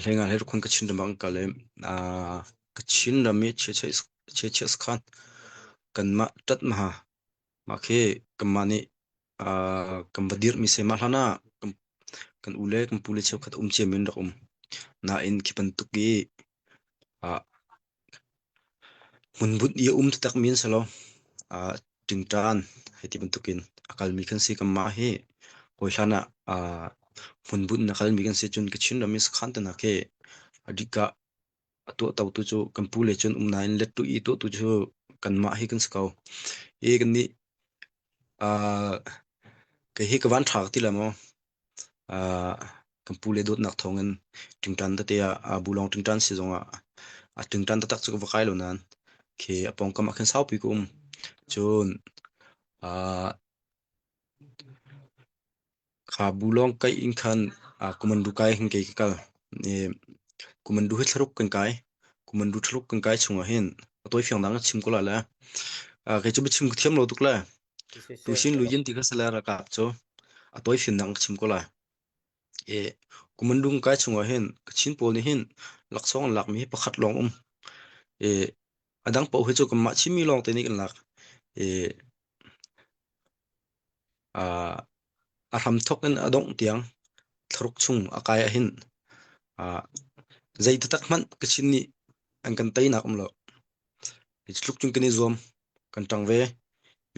Speaker 4: hlei nga hlei ruk khan Kachin ram ah kan kal i Kachin ram i Chiachias khan kanmah ṭatmaha mah khi kanmah nih kan va dirhmi si. Mah hlan ah kan u le kan pu le cheukhat um ciami an rak um. Nain khi bantuk i Hmunbunh i a um taktakmi an si lo. Ṭingṭan hei ti bantukin a kalmi kan si. Kanmah hi hawi hlan ah hmunbunh in a kalmi kan si. Cun Kachin ram i sakhan te hna khi a dikah a tuahtotu cu kan pu le cun um nain lettu i tuahtu cu kanmah hi kan si ko. Hi kannih kei hi ka van ṭha ka ti lai maw? Kan pu le dawtnak thawngin ṭingṭan tete ah bulawng ṭingṭan si zongah a ṭingṭan taktak cu ka va kai lo nain khi a pawngkam ah khin saupi ka um. Cun kha bulawng kaih in khan kumandu kai hin kei ka kal. I kumandu hi thlaruk kan kai. Kumandu thlaruk kan kai chungah hin a tawifiang dang ka chim ko lai le kei cu biachim ka thiam lo tuk le Tusin luyin ti kha sale ralkap cu a tawifiannak ka chim ko lai. I kumandung kai chungah hin Kachin pawl nih hin laksawng an lakmi hi pakhat lawng um. I a dang paoh hi cu kanmah Chinmi lawng te nih kan lak. I a hramthawk in a dongh tiang thlaruk chung a kai ah hin zei taktak hmanh Kachin nih an kan teinak um lo. Hi tluk cun kan i zuam, kan ṭang ve.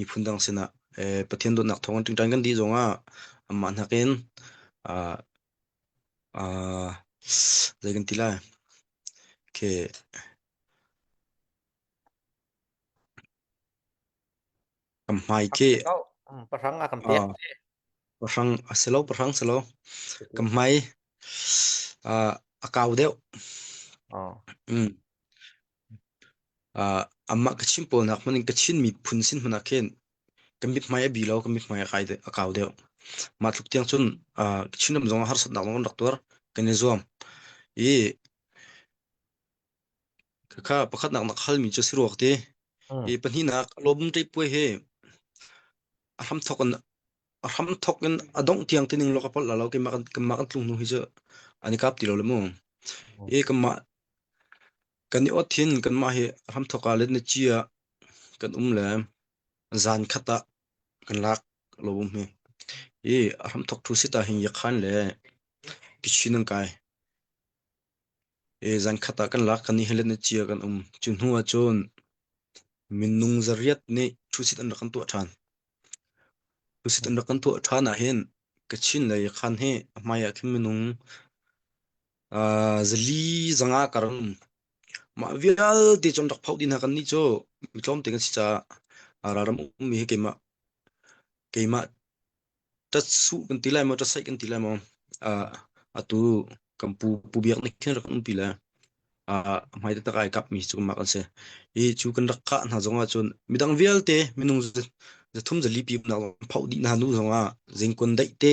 Speaker 4: Miphun dang sinah eh, Pathian dawtnak thawng in ṭingṭan kan dih zongah amah nakin ah ah zei kan ti lai? Okay. Kan hmai khi
Speaker 3: Pahrang a kan pek.
Speaker 4: ah pahrang a si lo, pahrang si lo. Kan hmai ah a kau deuh.
Speaker 3: Oh.
Speaker 4: Mm. Ah amah Kachin pawl nak hmanh in Kachin miphun sin hmanh ah khin kan mithmai a bi lo, kan mithmai a kai deuh, a kau deuh. Mah tluk tiang cun ah Kachin ram zong ah harsatnak zong kan rak tuar, kan i zuam. I khakha pakhatnak nak halmi cu si ruak ti.
Speaker 3: Mm.
Speaker 4: I pahnihnak lawm ṭei puai hi a hramthawk in a hramthawk in a dongh tiang tining lawk a palh la lo keimah kan kanmah kan tlung hnu hi cu an i kap ti lo le mu. I kanmah kan i ot hin kanmah hi a hramthawk ah le na ci ah kan um le zan khat ah kan lak lawm hi. I a hramthawk thu sit ah hin yakhan le kichin an kai. I zan khat ah kan lak kan i helet na cia kan um. Cu hnu ah cun minung zariat nih thusit an rak kan tuah ṭhan. Thusit an rak kan tuah ṭhan ah hin Kachin le Yakhan hi a hmai ah khin minung uh, zali zanga kar an um. Mah vialte cu an rak phoh dih hna kannih cu mi tlawmte kan si caah ralram ummi hi keimah keimah ṭatsuh kan ti lai maw ṭatsaih kan ti lai maw uh, atu kan pu pu biak nih khin rak kan umpi le uh, hmai taktak ai kapmi cu kanmah kan si. I cu kan rak kah hna zongah cun midang vialte minung zathum zali pi umnak phoh dih hna hnu zongah zingkun daih te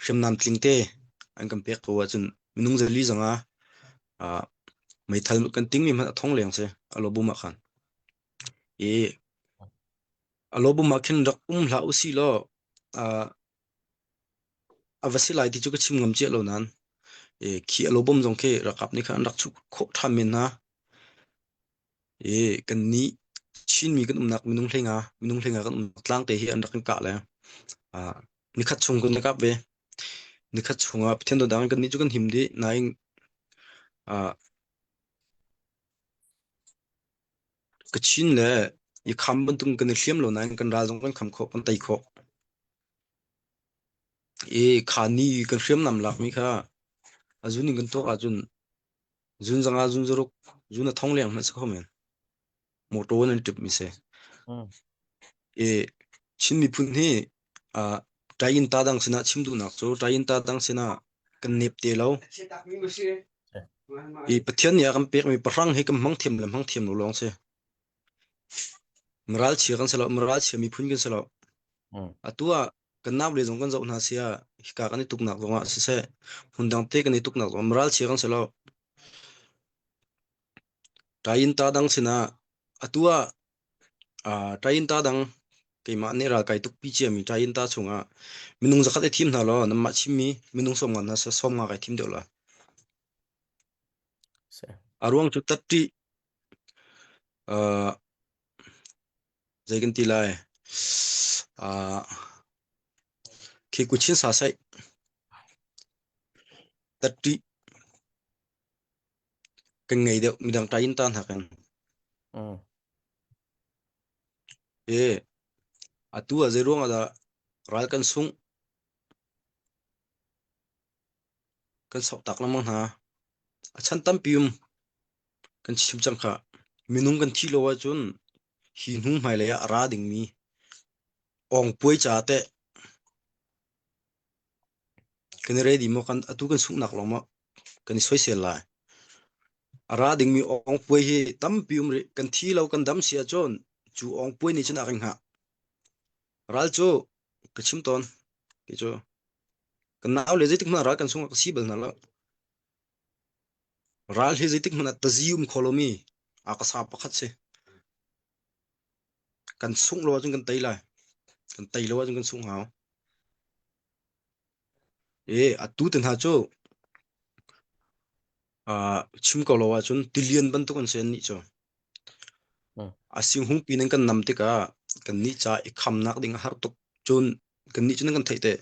Speaker 4: hriamnam tling te an kan pek ko ahcun minung zali zongah uh, meithal kan tingmi hmanh a thong leng si a lobum ah khan. I a lobum ah khin rak um hlah usih law uh, a va si lai ti cu ka chim ngam cia lo nain e, khi a lobum zong khi ralkap nih khan an rak chuh khawh ṭhan men hna. E, kan nih Chinmi kan umnak minung hleinga minung hleinga kan umnak tlang te hi an rak kan kah le uh, nikhat chung kan kap ve. Nikhat chungah Pathian dawtnak in kan nih cu kan him dih nain uh, Kachin le i kham bantuk kan i hliam lo nain kan ral zong kan kham khawh, kan tei khawh. I kha ni kan hriamnam lakmi kha a zun in kan tuak ahcun zun zanga zun zaruk zun a thong leng hmanh si kho men. Motor nan ṭip mi si.
Speaker 3: Mm.
Speaker 4: I Chin miphun hi uh, ṭayin ta dang sinah chim duhnak cu ṭayin ta dang sinah kan nep te lo. I Pathian nih a kan pekmi pahrang hi kan hmang thiam le hmang thiam lo lawng si. Miral chia kan si lo, miral chia miphun kan si lo.
Speaker 3: Mm.
Speaker 4: Atu ah kan nau le zong kan zoh hna sia hika kan i tuknak zong ah siseh hmun dang te kan i tuknak zong miral chia kan si lo. Ṭayin ta dang sinah atu ah uh, ṭayin ta dang keimah nih ral kai tukpi ciami ṭayin ta chungah minung zakhat i thim hna law nanmah chimmi minung 50 hna seh 50 kai thim deuh la.
Speaker 3: Si.
Speaker 4: A ruang cu tatṭi uh, zei kan ti lai uh, khi kuchin sa sai tatṭi kan ngei deuh midang ṭayin ta hna kan.
Speaker 3: Mm.
Speaker 4: E atu ah zei ruang ah dah ral kan sungh kan soktak lengmang hna. A chan tampi um kan chim cang kha. Minung kan thih lo ahcun hi hnu hmailei ah a ra dingmi awngpuai ca teh kan i ready maw kan atu kan sunghnak lawng maw kan i soisel lai. A ra dingmi awngpuai hi tampi um rih. Kan thi lo kan dam si ahcun cu awngpuai nih cun a kan hngah. Ral cu ka chim tawn. Kei cu Kan nau le zeitik hmanh ah ral kan sungah ka si bal hna lo. Ral hi zeitik hmanh ah tazi um kho lomi a ka sa pakhat si. Kan sungh lo ahcun kan tei lai. Kan tei lo ahcun kan sungh hau. E atu te hna cu uh, chim ko lo ahcun tilian bantuk an si an nih cu. A singhung pi nan kan nam tikah kan nih ca i khamnak ding a har tuk. Cun kan nih cu nan kan theih te.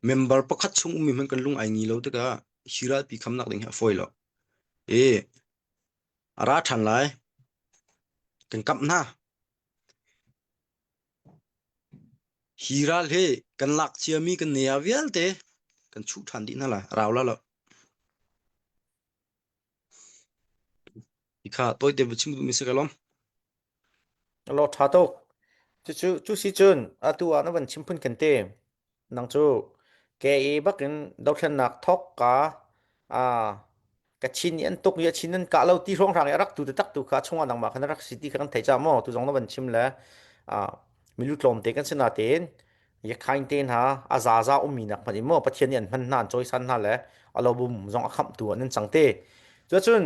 Speaker 4: Member pakhat chung ummi hmanh kan lung ai ngi lo tikah hi ralpi khamnak ding hi a fawi lo. E a ra ṭhan lai. Kan kamh hna. Hi ral hi kan lak ciami kan nea vialte kan chuh ṭhan dih hna lai. Rau la lo. Hi kha tawite va chim duhmi si ka lawm.
Speaker 3: Lo ṭha tuk. Cucu cu si cun atu ah na van chim phun kan te. Nang cu ke i bakin dothlennak thok ka a Kachin nih an tuk i a chin an kah lo ti hrawnghrang i a rak tu taktak tu kha chungah nangmah khan a rak si ti kha kan theih caah maw tu zong na van chim le milu tlawmte kan si natein yakhain te hna a zaza ummi nak hmanh in maw Pathian nih an hman hna an cawisan hna le a lobum zong a khamhtu an an cang te. Cuacun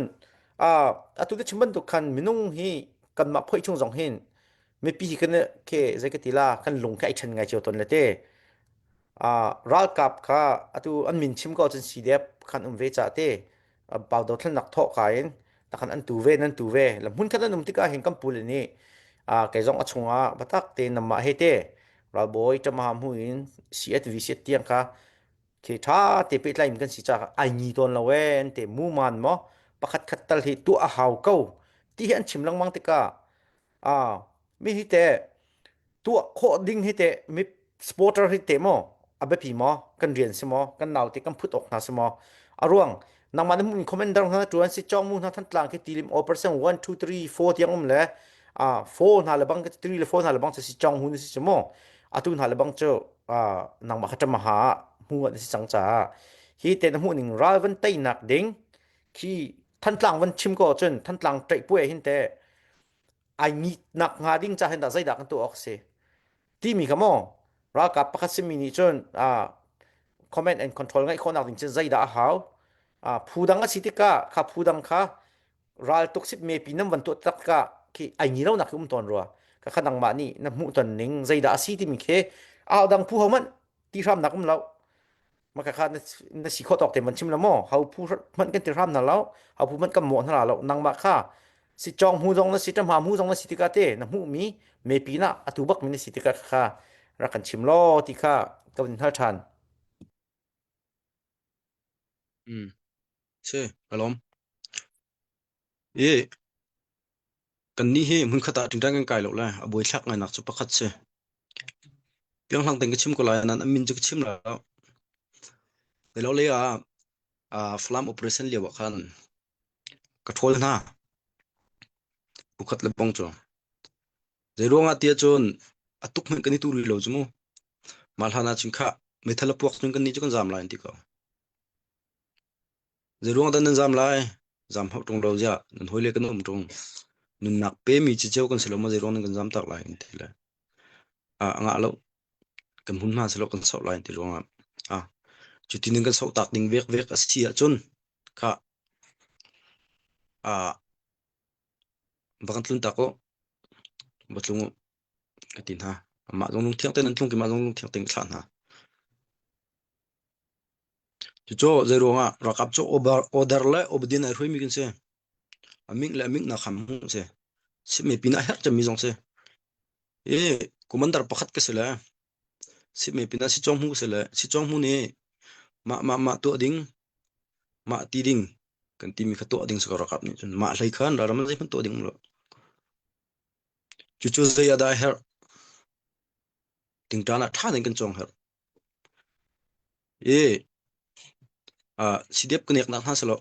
Speaker 3: atu te chim bantuk khan minung hi kanmah phoih chung zong hin mipi hi kan ke zei ka ti la kan lung kha ai ṭhen ngai cio ton le te. Ralkap kha atu an min chim ko cun CDF khan um ve ca te pau dothlennak thawh ka in takhan an tu ve nan tu ve la hmun khat an um tikah hin kan pule nih kei zong a chungah batak te namah he te ralbawi ṭamaha hmu in CSV siat tiang kha khi ṭha te pehtlai in kan si ca ai ngi tawn lo e an te mu man maw pakhat khat tal hi tuah a hau ko ti hi an chim lengmang tikah mi hi te tuah khawh ding hi teh mi supporter hi teh maw a biapi maw kan rian si maw kan naute kan phut awk hna si maw a ruang nangmah na hmuh commander hna tuan si chong mu hna thantlang khi tilim o percent 1 2 3 4 tiang um le a 4 hna le bang 3 le 4 hna le bang si chong hun si maw atu hna le bang chu nangmah kha tama ha mu an si chang cha hi te na hmuh ning ral van teinak ding khi thantlang van chim ko cun thantlang ṭaih puai hin te ai ngitnak hnga ding ca hin dah zeidah kan tuah awk a si timi kha maw ralkap pakhat simi nih cun command and control ngeih khawhnak ding cun zeidah a hau phu dang a si tikah kha phu dang kha ral tuk sip me pi nam van tuah tak ka khi ai ngi lo nak khi um tawn rua ka kha nangmah nih na hmuh ton ning zeidah a si timi khi au dang phu ho manh ti hram nak um lo maka kha na si khawh tawk te man chim la maw hau phu hmanh kan ti hram na lo hau phu hmanh kan mawh hna lo nangmah kha si chong hu zong na si ṭamha mu zong na si tikah te na hmuh mi me pi na atu bak mi na si tikah kha rak kan chim law ti kha ka vun hal ṭhan.
Speaker 4: Mm. Si, ka lawm. I kannih hi hmunkhat ah ṭingṭang kan kai lo le a buaithlak ngainak cu pakhat si. Pianghlang tein ka chim ko lai nain a min cu ka chim lai lo. Lo lei ah ah Falam operation lio ah khan ka ṭhawl hna. Bukhat le bong cu. Zei ruangah tiah cun a tuk hmanh kan i tu rih lo cu mu. Mah hlan ah cun khah meithal a puak cun kannih cu kan zaam lai an ti ko. Zei ruang dah nan zaam lai? Zaam hauh ṭung lo ziah nan hawile kan um ṭung. Nunnak pemi ciceu kan si lo maw zei ruang nan kan zaam tak lai an ti le. Ah, a ngah lo. Kan hmunhma si lo kan soh lai an ti ruangah. Ah, cuti nan kan soh tak ding vek vek a si ahcun khah ah va kan tlun tak u. Va tlung u ka ti hna. Amah zong lungthiang tein an tlung keimah zong lungthiang tein ka thlah hna. Cucu zeiruangah ralkap cu order le obedient ai hruaimi kan si. A ming le a ming nak kha hmuh si. Sipmi pin ah herh cemmi zong si. I commander pakhat ka si le sipmi pin ah sicawng hmu ka si le sicawng hmu nih mah mah mah tuah ding mah ti ding kan timi kha tuah ding si ko ralkap nih cun mah hlei khan ralram zeihmanh tuah ding um lo. Cucu zei ah dah a herh? Tingṭan ah ṭha tein kan cawng herh. I sidep ka neknak hna selaw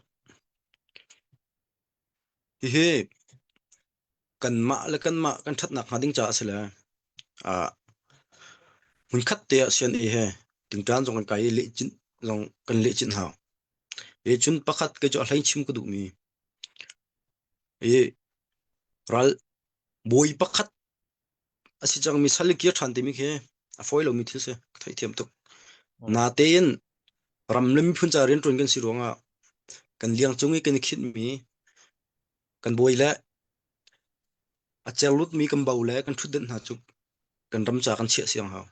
Speaker 4: hihi kanmah le kanmah kan ṭhatnak hnga ding caah a si le hmunkhat te ah sian-ei he tingṭan zong kan kai i lehcinh zong kan lehcinh hau. I cun pakhat kei cu a hlei chim ka duhmi i ral bawi pakhat A si cangmi sal i kir ṭhan timi khi a fawi lomi thil si. Ka theihthiam tuk. Natein ram le miphun ca rianṭuan kan si ruangah kan liang cung i kan i khinhmi kan bawi le a cerlutmi kan bo le kan ṭhutdenh hna cu kan ram ca kan chiah siang hau.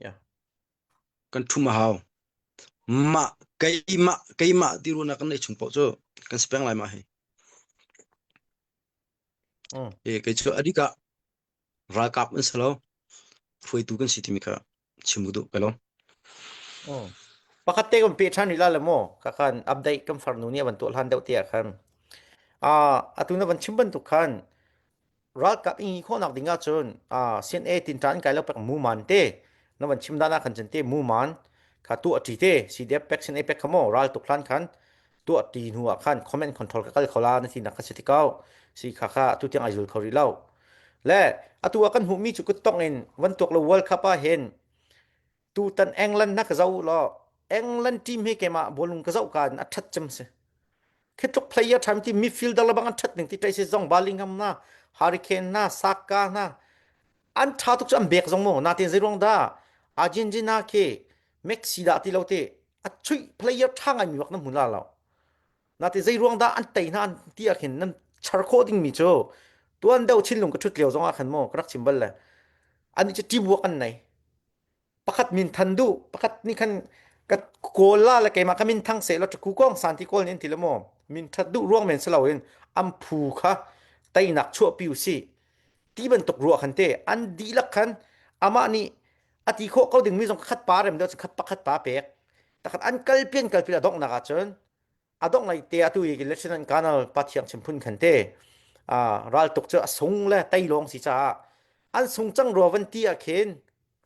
Speaker 3: Yeah.
Speaker 4: Kan ṭhum a hau. Mah keimah keimah ti ruahnak kan neih chung paoh cu kan si peng lai mah hi. E kei cu a dik ah ralkap an si lo, hruaitu kan si timi kha chim ka duh ka lo.
Speaker 3: Mm. Pakhat te kan pe ṭhan rih la le maw? Ka khan update kan farnu nih a van tuah hlan deuh te ah khan. Ah, atu na van chim bantuk khan. Ralkap i khawhnak ding ahcun CNA tinṭan kai lo pek muman te na van chim dan ah khan cun te muman kha tuah ṭi te CDF pek CNA pek kha maw ral tuk hlan khan tuah ṭi hnu ah khan comment control ka kal kho la na ti nak kha si ti ko si kha kha atu tiang ai zul kho rih lo le atu ah kan hmuhmi cu kuttong in van tuak lo World Cup ah hin tutan England na ka zoh law England team hi keimah bawlung ka zoh ka in a ṭhat cem si Khi tluk player ṭha ti midfielder le bang an ṭhat ning ti ṭai si zong Bellingham na Harry Kane na Saka na an ṭha tuk cu an bek zong mu natin zeiruang dah Argentina khi Messi dah ti lo ti a chuih player ṭha ngai mi bak na hmu la lo nati zeiruang dah an tei hna an ti ah khin nan char khawh ding mi cu tuan deuh chinlung ka ṭhut lio zong ah khan mu ka rak chim bal le ani cu teamwork an nei Pakhat min than duh, pakhat nih khan ka kawl la le keimah ka min thang seh law ku kong san ti kawl nih an ti le maw min that duh ruang men si loin an phu kha teinak chuahpi u sih ti bantuk ruah khan te an dihlak khan amah nih a ti khawh ko dingmi zong khat pa rem deuh khat pakhat pa pek takhat an kalpi an kalpi a donghnak ahcun a dongh lai te atu i Lieutenant Colonel Pathiang chimphun khan te raltuk cu a sung le tei lawng si caah an sung cang rua van ti ah khin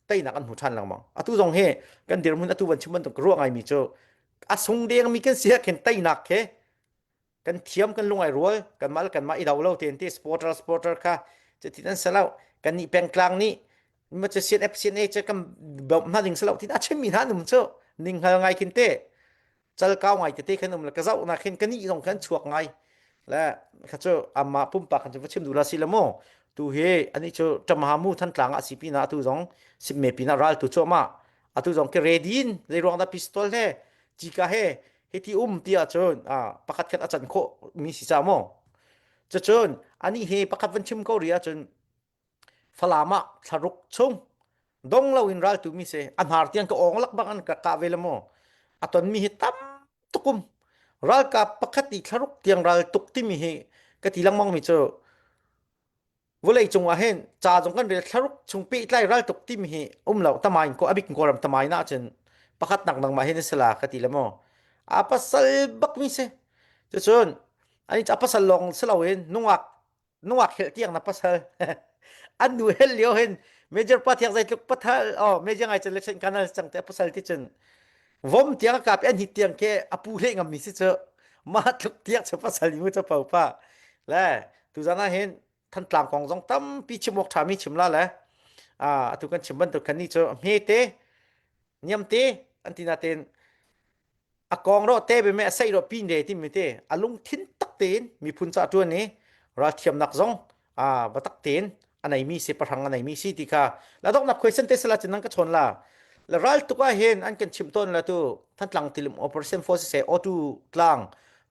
Speaker 3: teinak an hmu ṭhan lengmang atu zong hi kan dirhmun atu van chim bantuk ruah ngaimi cu a sung dengmi kan si ah khin teinak khi kan thiam kan lungai rual kanmah le kanmah i do lo tein ti supporter supporter kha cutin an si lo kan nih pengtlang nih ma cu CNF CNA cu kan bawmh hna ding si lo tin a chimmi hna num cu ninghngal ngai khin te cal kau ngai tete khan um le ka zoh nak khin ka nih zong khan chuak ngai le kha cu amma pumpak khan cu va chim duh la si le mu tu hi ani cu ṭamhamu thantlang ah si pina atu zong sipme pina ral tu chu ma atu zong ke ready in zei ruang dah pistol he chika he hiti um ti ahcun a pakhat khat a can khawh mi si cha mu cucun ani hi pakhat van chim ko ri ahcun Falam ah thlaruk chung dong loin raltu mi si a hnar tiang ka awng lak bang an ka kah ve le maw a tonmi hi tam tukum ralkap pakhat i thlaruk tiang ral tuk timi hi ka ti lengmang mi cu vawlei cung ah hin ca zong kan rel thlaruk chung pehtlai ral tuk timi hi um lo tamain ko abik kawlram tamain ah cun pakhat nak nangmah hin a si la ka ti le maw a pasal bak mi si cucun ani a pasal lawng si loin nungak nungak helh tiang na pasal an nu hel lio hin major pa thiang zeitluk pathal oh major ngai cun le kanal cang te pasal ti cun vom tiang a kap an hit tiang ke apu hle ngam mi si cu ma tluk tiang chu pasal mu chu pau pa le tu zan ah hin thantlang kong zong tampi chim awk tha mi chim la le a atu kan chim bantuk kan ni chu hme te niam te an ti na ten a kong ro te be me a sei ro pin re ti mi te a lungthin tak tein miphun ca tuan i ralthiamnak zong a va tak tein a nei mi si pahrang a nei mi si ti kha la dok nak question te sala chin nang ka chon la la ral tuk ah hin an kan chim ton la tu thantlang tilim operation force se auto tlang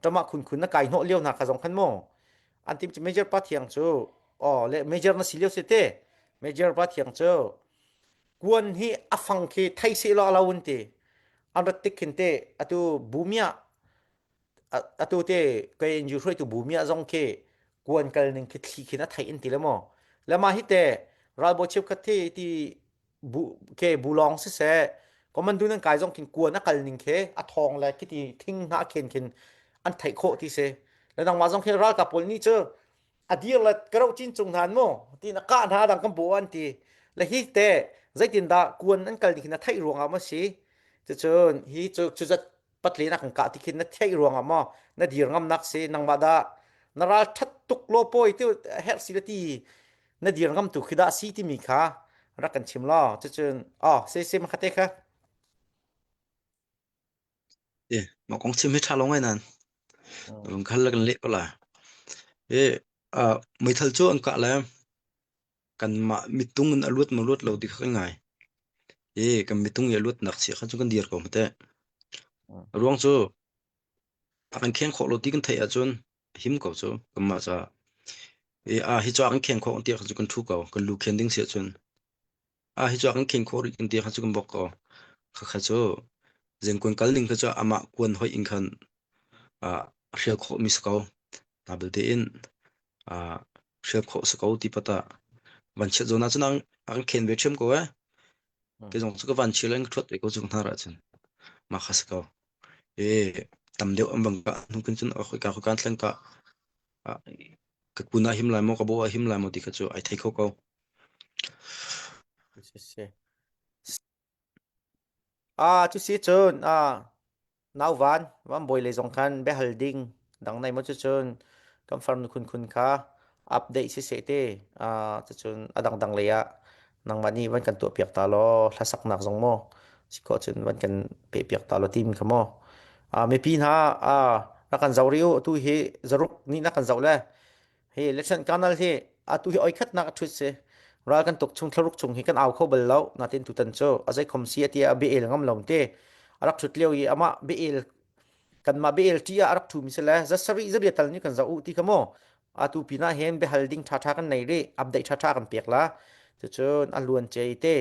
Speaker 3: tama khun khun na kai hno liao na kha zong khan mo an tim major pa thiang chu o le major na si liao se te major pa thiang chu Kuan hi a fang khi thei seh law a lo an ti. An rat tik khin te atu bumia atu te KNU hruaitu bumia zong khi kuan kal ning khi thli khin a theih an ti le maw. Le mah hi te ralbawi cheukhat thi ti bu ke bulong siseh commando nan kai zong khin kuan a kal ning khi a thawng le khi ti thing hna khen khin an theih khawh ti si. Le nangmah zong khi ralkap pawl nih cu a dir le ka roh cin cung hna mu ti na kah hna dang kan bu an ti le hi te zeitindah kuan an kal ding na theih ruangah maw si cucun hi cu cuzat patle na kan kah ti khin na theih ruangah maw na dir ngam nak si nangmah dah na ral that tuk lo pawi tu herh si le ti na dir ngam tu khi dah si timi kha rak kan chim law cucun oh se se ma khate kha
Speaker 4: E, mah kong chim hi ṭha lo ngai nan. Rung khal la kan leh ko la. E, uh, meithal cu an kah le kanmah mitung in a luat maw luat lo ti kha kan ngai. E, kan mitung i a luat nak si kha cu kan dir ko mate. A ruang cu a kan kheng khawh lo ti kan theih ahcun a him ko cu kanmah ca. E, a hi cu a kan kheng khawh ti kha cu kan ṭhu ko. Kan lu khen ding si ahcun Ah hi cu a kan khen khawh rih kan ti kha cu kan bawk ko. Khakha cu zengkuan kal ning kha cu amah kuan hoih in khan ah a hrial khawh mi si ko. Na belte in ah hrial khawh si ko ti pat ah vanchiat zawn ah cun a kan khen ve ṭhiam ko eh. Kei zong cu ka vanchia le in ka ṭhuat ve ko cu hnar ah cun. Mah kha si ko. E tam deuh an bang ka hnu kin cun a khoika khoika an thleng ka. Ka kun ah him lai maw, ka bo ah him lai maw ti kha cu ai thei kho ko.
Speaker 3: Si si. Ah, cu si cun ah Nauvan Vanbawi lei zong khan biahal ding dang nei maw cucun kan farnu khunkhun kha update siseh te cucun a dangdang lei ah nangmah nih van kan tuahpiak ta law hlasaknak zong maw si khawh cun van kan pehpiak ta law tim kha maw mipi hna rak kan zoh rih u atu hi zaruk nih na kan zoh le Hi Lieutenant Colonel hi atu hi oi khatnak a ṭhut si. Ral kan tuk chung thlaruk chung hi kan au kho bal lo. Natin tutan cu a zeikhom si a ti a bia el ngam lo te. A rak ṭhut lio i amah bia el kanmah bia el ṭi ah a rak ṭhumi si le za sarih zariat tal nih kan zoh u ti kha mu. Atu pinah hin biahal ding ṭhaṭha kan nei rih. Update ṭhaṭha kan pek la. Cucun a luan ce te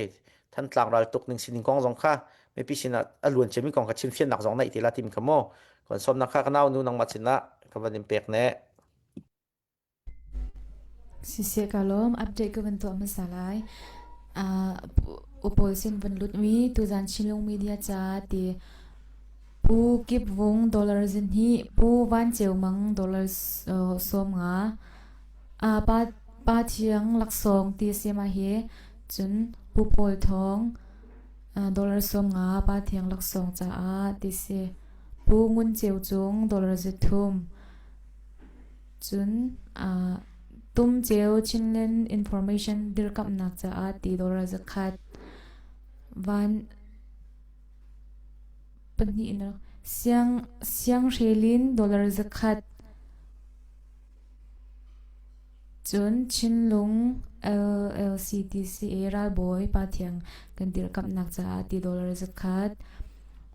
Speaker 3: Thantlang ral tuk ning sining kong zong kha mipi sinah a luan ciami kong kha chimfiannak zong neih ti la tim kha mu. Kan sawmnak kha ka nau nu nangmah sinah ka van in pek ne.
Speaker 2: Siseh ka lawm. Update ka van tuah hmasa lai. Upawl sin van lutmi tuzan Chinlung Media ca ti Pu Kip Vung dollar zinhnih, Pu Van Ceu Mang dollar 50, Pa Pa Thiang laksawng ti a si mah hi. Cun Pu Paul Thawng dollar 50 Pa Thiang laksawng caah ti si. Pu Ngun Ceu Cung dollar 3. Cun Tumceo Chinland Information dirkamhnak caah ti dollar zakhat van pahnihnak siang sianghrelin dollar zakhat cun Chinlung LLCTCA ralbawi Pa Thiang kan dirkamhnak caah ti dollar zakhat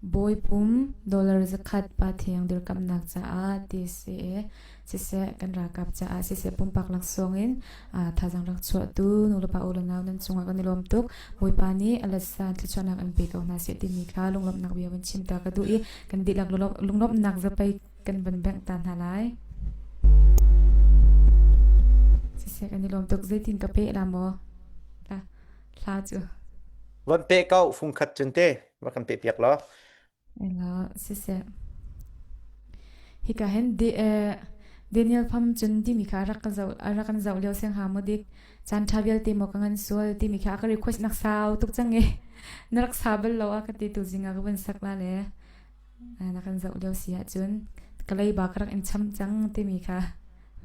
Speaker 2: Bawipum dollar zakhat Pa Thiang dirkamhnak caah ti si i siseh kan ralkap caah siseh pumpak laksawng in thazaang rak chuahtu nulepa u le nau nan cungah kan i lawm tuk. Bawipa nih a letsa thluachuahnak an pe ko hna seh timi kha lunglawmhnak bia van chim ta ka duh i kan dihlak lunglawmhnak zapei kan van bengh ta hna lai. Siseh kan i lawm tuk. Zeitin ka pe la maw? Hla cu.
Speaker 3: Van pe ko fungkhat cun te va kan pe piak law.
Speaker 2: Ela siseh. Hika hin Daniel Pham cun timi kha rak kan zoh rak kan zoh lio siang ha mu dik caan ṭha vialte maw ka ngan sual timi kha ka request nak sau tuk cang i na rak sa bal lo a ka ti tu zing ah ka vun sak la le na kan zoh lio si ahcun ka leiba ka rak in cham cang timi kha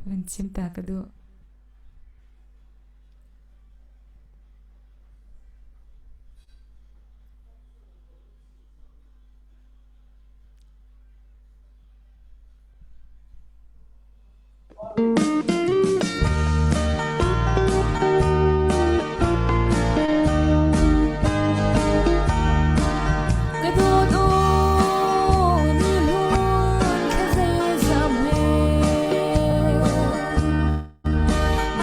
Speaker 2: vun chim ta ka duh. Ka dawt u ni hlun thla zeizam he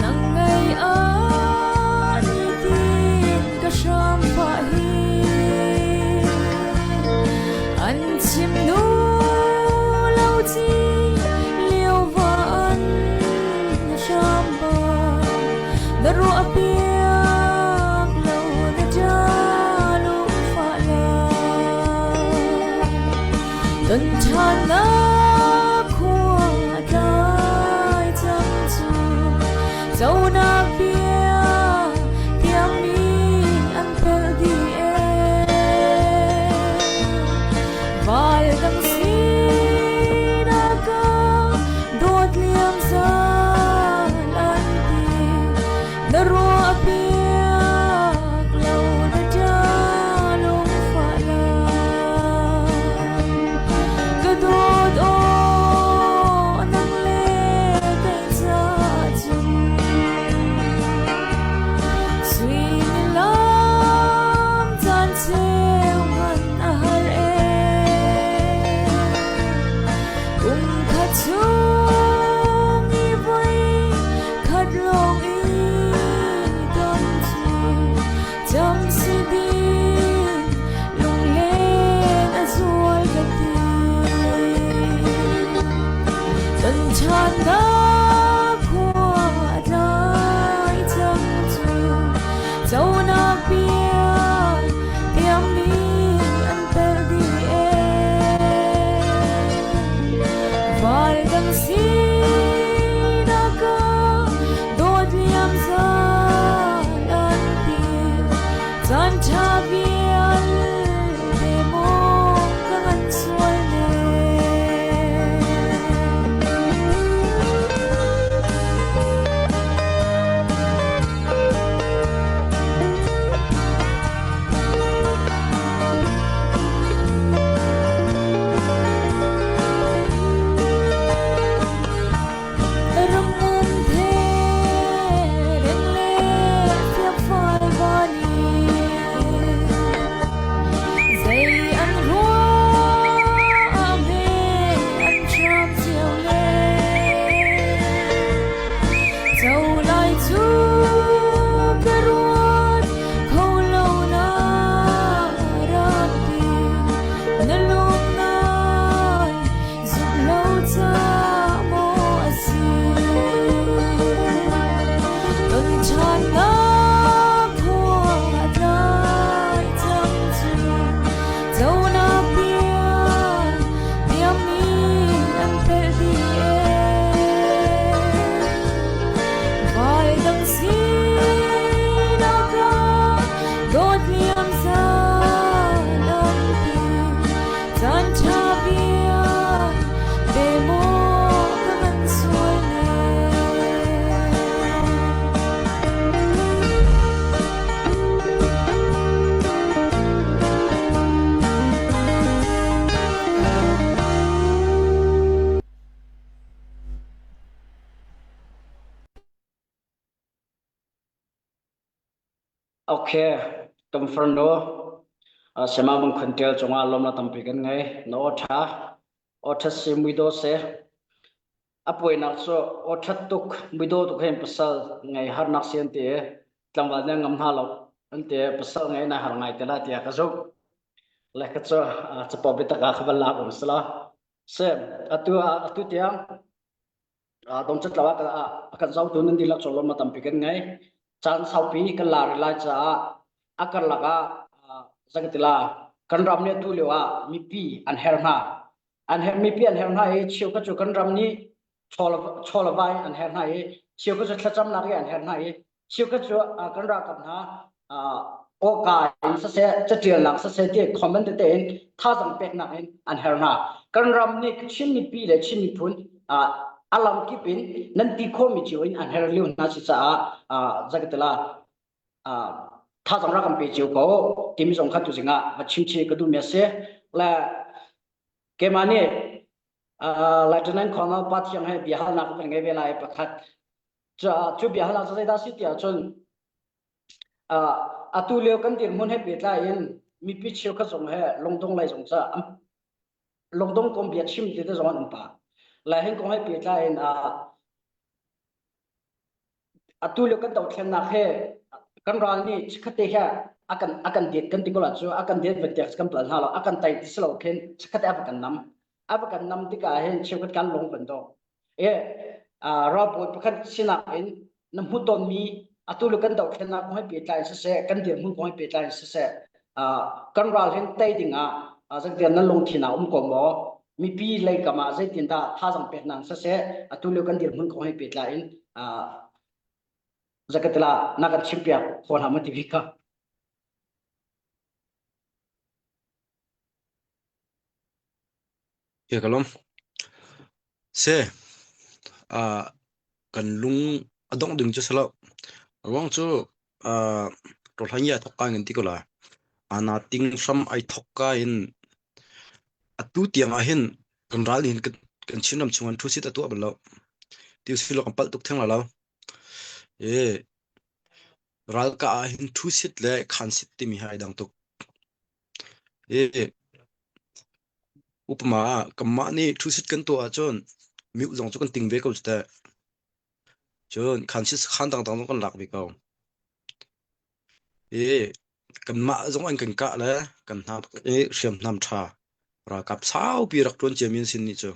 Speaker 2: Nang ngei ah nitin ka hram pah hi An chim nu lo ci liu van na hram ba Na ruah piak lo na ṭa lungfah la Ton ṭhannak khua tlai cang cu conak bia tiangmi an pel dih ee. Val dang sinak ah dawt liam zal an ti na ruah piak lo na ṭa lungfah lai. Ka dawt aw nang le kei ca cun suimilam caan cheu hmanh a har ee. Kum khat chung i voi khat lawng i ton cu Cam si ding lunglen a zual ka ti. Kan ṭhannak khua a tlai cang cu conak bia tiangmi an pel dih ee. Val dang sinak ah
Speaker 1: Okay, kan farnu sema bang khontel cungah lawmna tampi kan ngei. Na aw ṭha, aw ṭhat si muidaw se. A puainak cu aw ṭhat tuk, muidaw tuk hen pasal ngei harnak si an ti i tlangval nih ngam hna lo an ti i pasal ngei nai har ngai te la tiah ka zumh. Le ka cu capo biatak ah ka van lak um sila. Se atu atu tiang dongcat lo ah a kan zohtu nan dihlak cawlawm a tampi kan ngei. Caan saupi kan la rih lai caah a karlak ah zangtila kan ram nih atu lio ah mipi an her hna. An her mipi an her hna i cheukhat cu kan ram nih chawlawai an her hna i cheukhat cu thlacamnak i an her hna i cheukhat cu kan ralkap hna awka in siseh catialnak siseh ti comment tete in thazang peknak in an her hna kan ram nih Chin mipi le Chin miphun a lam kip in nan ti khawhmi cio in an her lio hna si caah zakatala thazang rak kan pe cio ko timi zong kha tu zingah va chim chi ka duhmi a si le keimah nih Lieutenant Colonel Pa Thiang he biahalnak kan ngei ve lai pakhat cu biahalnak cu zeidah si tiah cun atu lio kan dirhmun he pehtlai in mipi cheukhat zong he lungdong lei zong ca lungdong kong bia chim ti te zong an um pah lai hin kong he pehtlai in atu lio kan dothlennak he kan ral nih chikkhatte he a kan a kan det kan ti ko la cu a kan det van tiak kan pal hna lo a kan tai ti si lo khin chikkhatte a va kan nam a va kan nam tikah hin cheukhat kan lung van dong E ralbawi pakhat sinak in na hmuh tonmi atu le kan dohthlennak kong he pehtlai in siseh kan dirhmun kong he pehtlai in siseh kan ral hin tei dingah zeitin nan lungthin ah um ko maw mipi lei kam ah zeitindah thazang peknak siseh atu lio kan dirhmun kong he pehtlai in zakatila na kan chimpiak kho hna ma ti bik kha.
Speaker 4: Ke ka lawm. Se uh, kan lung a dongh ding cu si lo. A ruang cu uh, rawlhang ya thok ka ngan ti ko la. Ana ting hram ai thok ka in atu tiang ah hin kan ral hin kan kan Chinram chung an thu sit atu bal lo. Ti si lo kan palh tuk theng la lo. E ral ka ah hin thu sit le khan sit timi hi ai dang tuk. E Upama ah kanmah nih ṭhusit kan tuah ahcun miuk zong cu kan ting ve ko cu teh. Cun khansit sakhan dangdang zong kan lak ve ko. I kanmah zong an kan kah le kan hna i hriamnam ṭha ralkap saupi rak ṭuan ciami an si nih cu.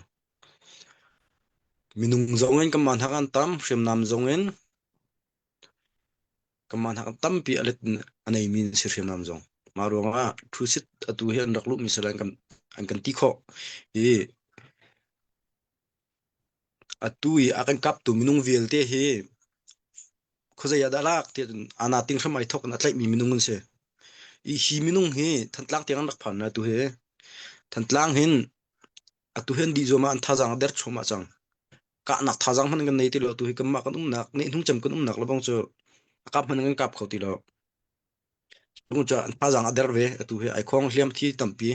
Speaker 4: Minung zong in kanmah hna kan tam, hriamnam zong in Kanmah hnak tampi a let in a neimi an si hriamnam zong. Mah ruangah ṭhusit atu hi an rak luhmi sal an kan an kan ti khawh. I atu i a kan kaptu minung vialte hi khuazei ah dah lak tiah cun ana ting hram ai thawk in a tlaihmi minung an si. I hi minung hi Thantlang tiang an rak phan na atu hi. Thantlang hin atu hi an dih zuam ah an thazaang a der chuahmah cang. Kahnak thazaang hmanh kan nei ti lo tu hi kanmah kan umnak nehnung cem kan umnak lebang cu a kap hmanh kan kap kho ti lo. Cu cu an thazaang a der ve atu hi ai khong hliam thi tampi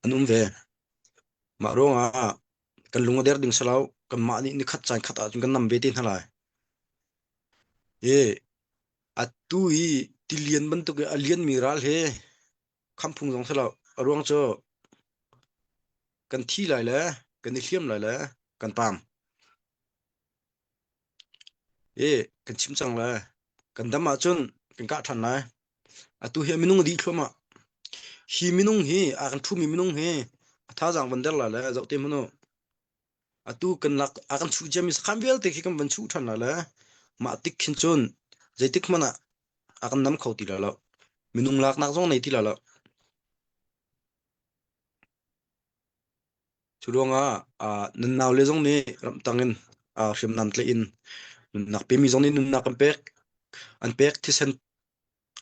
Speaker 4: an um ve. Mah ruangah kan lung a der ding si lo kanmah nih nikhat caan khat ahcun kan nam ve te hna lai. I atu i tilian bantuk i a lianmi ral hi khamphung zong si lo. A ruang cu kan thi lai le kan i hliam lai le kan paam. I kan chim cang lai. Kan dam ahcun kan kah ṭhan lai. Atu hi a minung a dih thluahmah. Hi minung hi a kan ṭhumi minung hi a thazaang van der lai le zoh te hmanh u. Atu kan lak a kan chuh ciami sakhan vialte khi kan van chuh ṭhan lai le mah tik khin cun zeitik hmanh ah a kan nam kho ti lai lo. Minung laknak zong nei ti lai lo. Cu ruangah uh, nan naule zong nih ramtang in uh, hriamnam tlaih in nunnak pemi zong nih nunnak an pek an pek thisen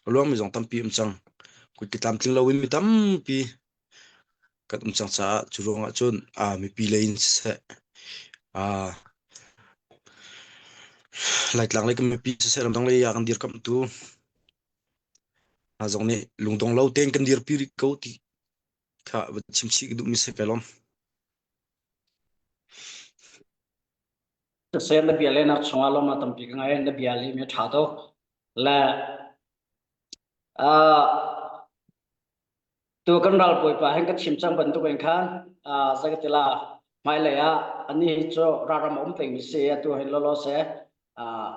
Speaker 4: a luangmi zong tampi um cang. Kutke tlamtling loin mi tampi kan um cang caah cu ruangah cun uh, mipi lei in siseh uh, Laitlang lei kan mipi siseh ramdang lei ah kan dirkamhtu hna zong nih lungdong lo tein kan dirpi rih ko ti kha va chim chih ka duhmi si kai lawm.
Speaker 1: Sir na bia lehnak chungah lawmnak tampi ka ngei. Na bia lehmi a ṭha tuk. Le. Uh, tu kan ral bawipa hen ka chim cang bantuk in khan uh, zakatila hmailei ah ani hi cu raram a um pengmi si atu hin lolo se uh,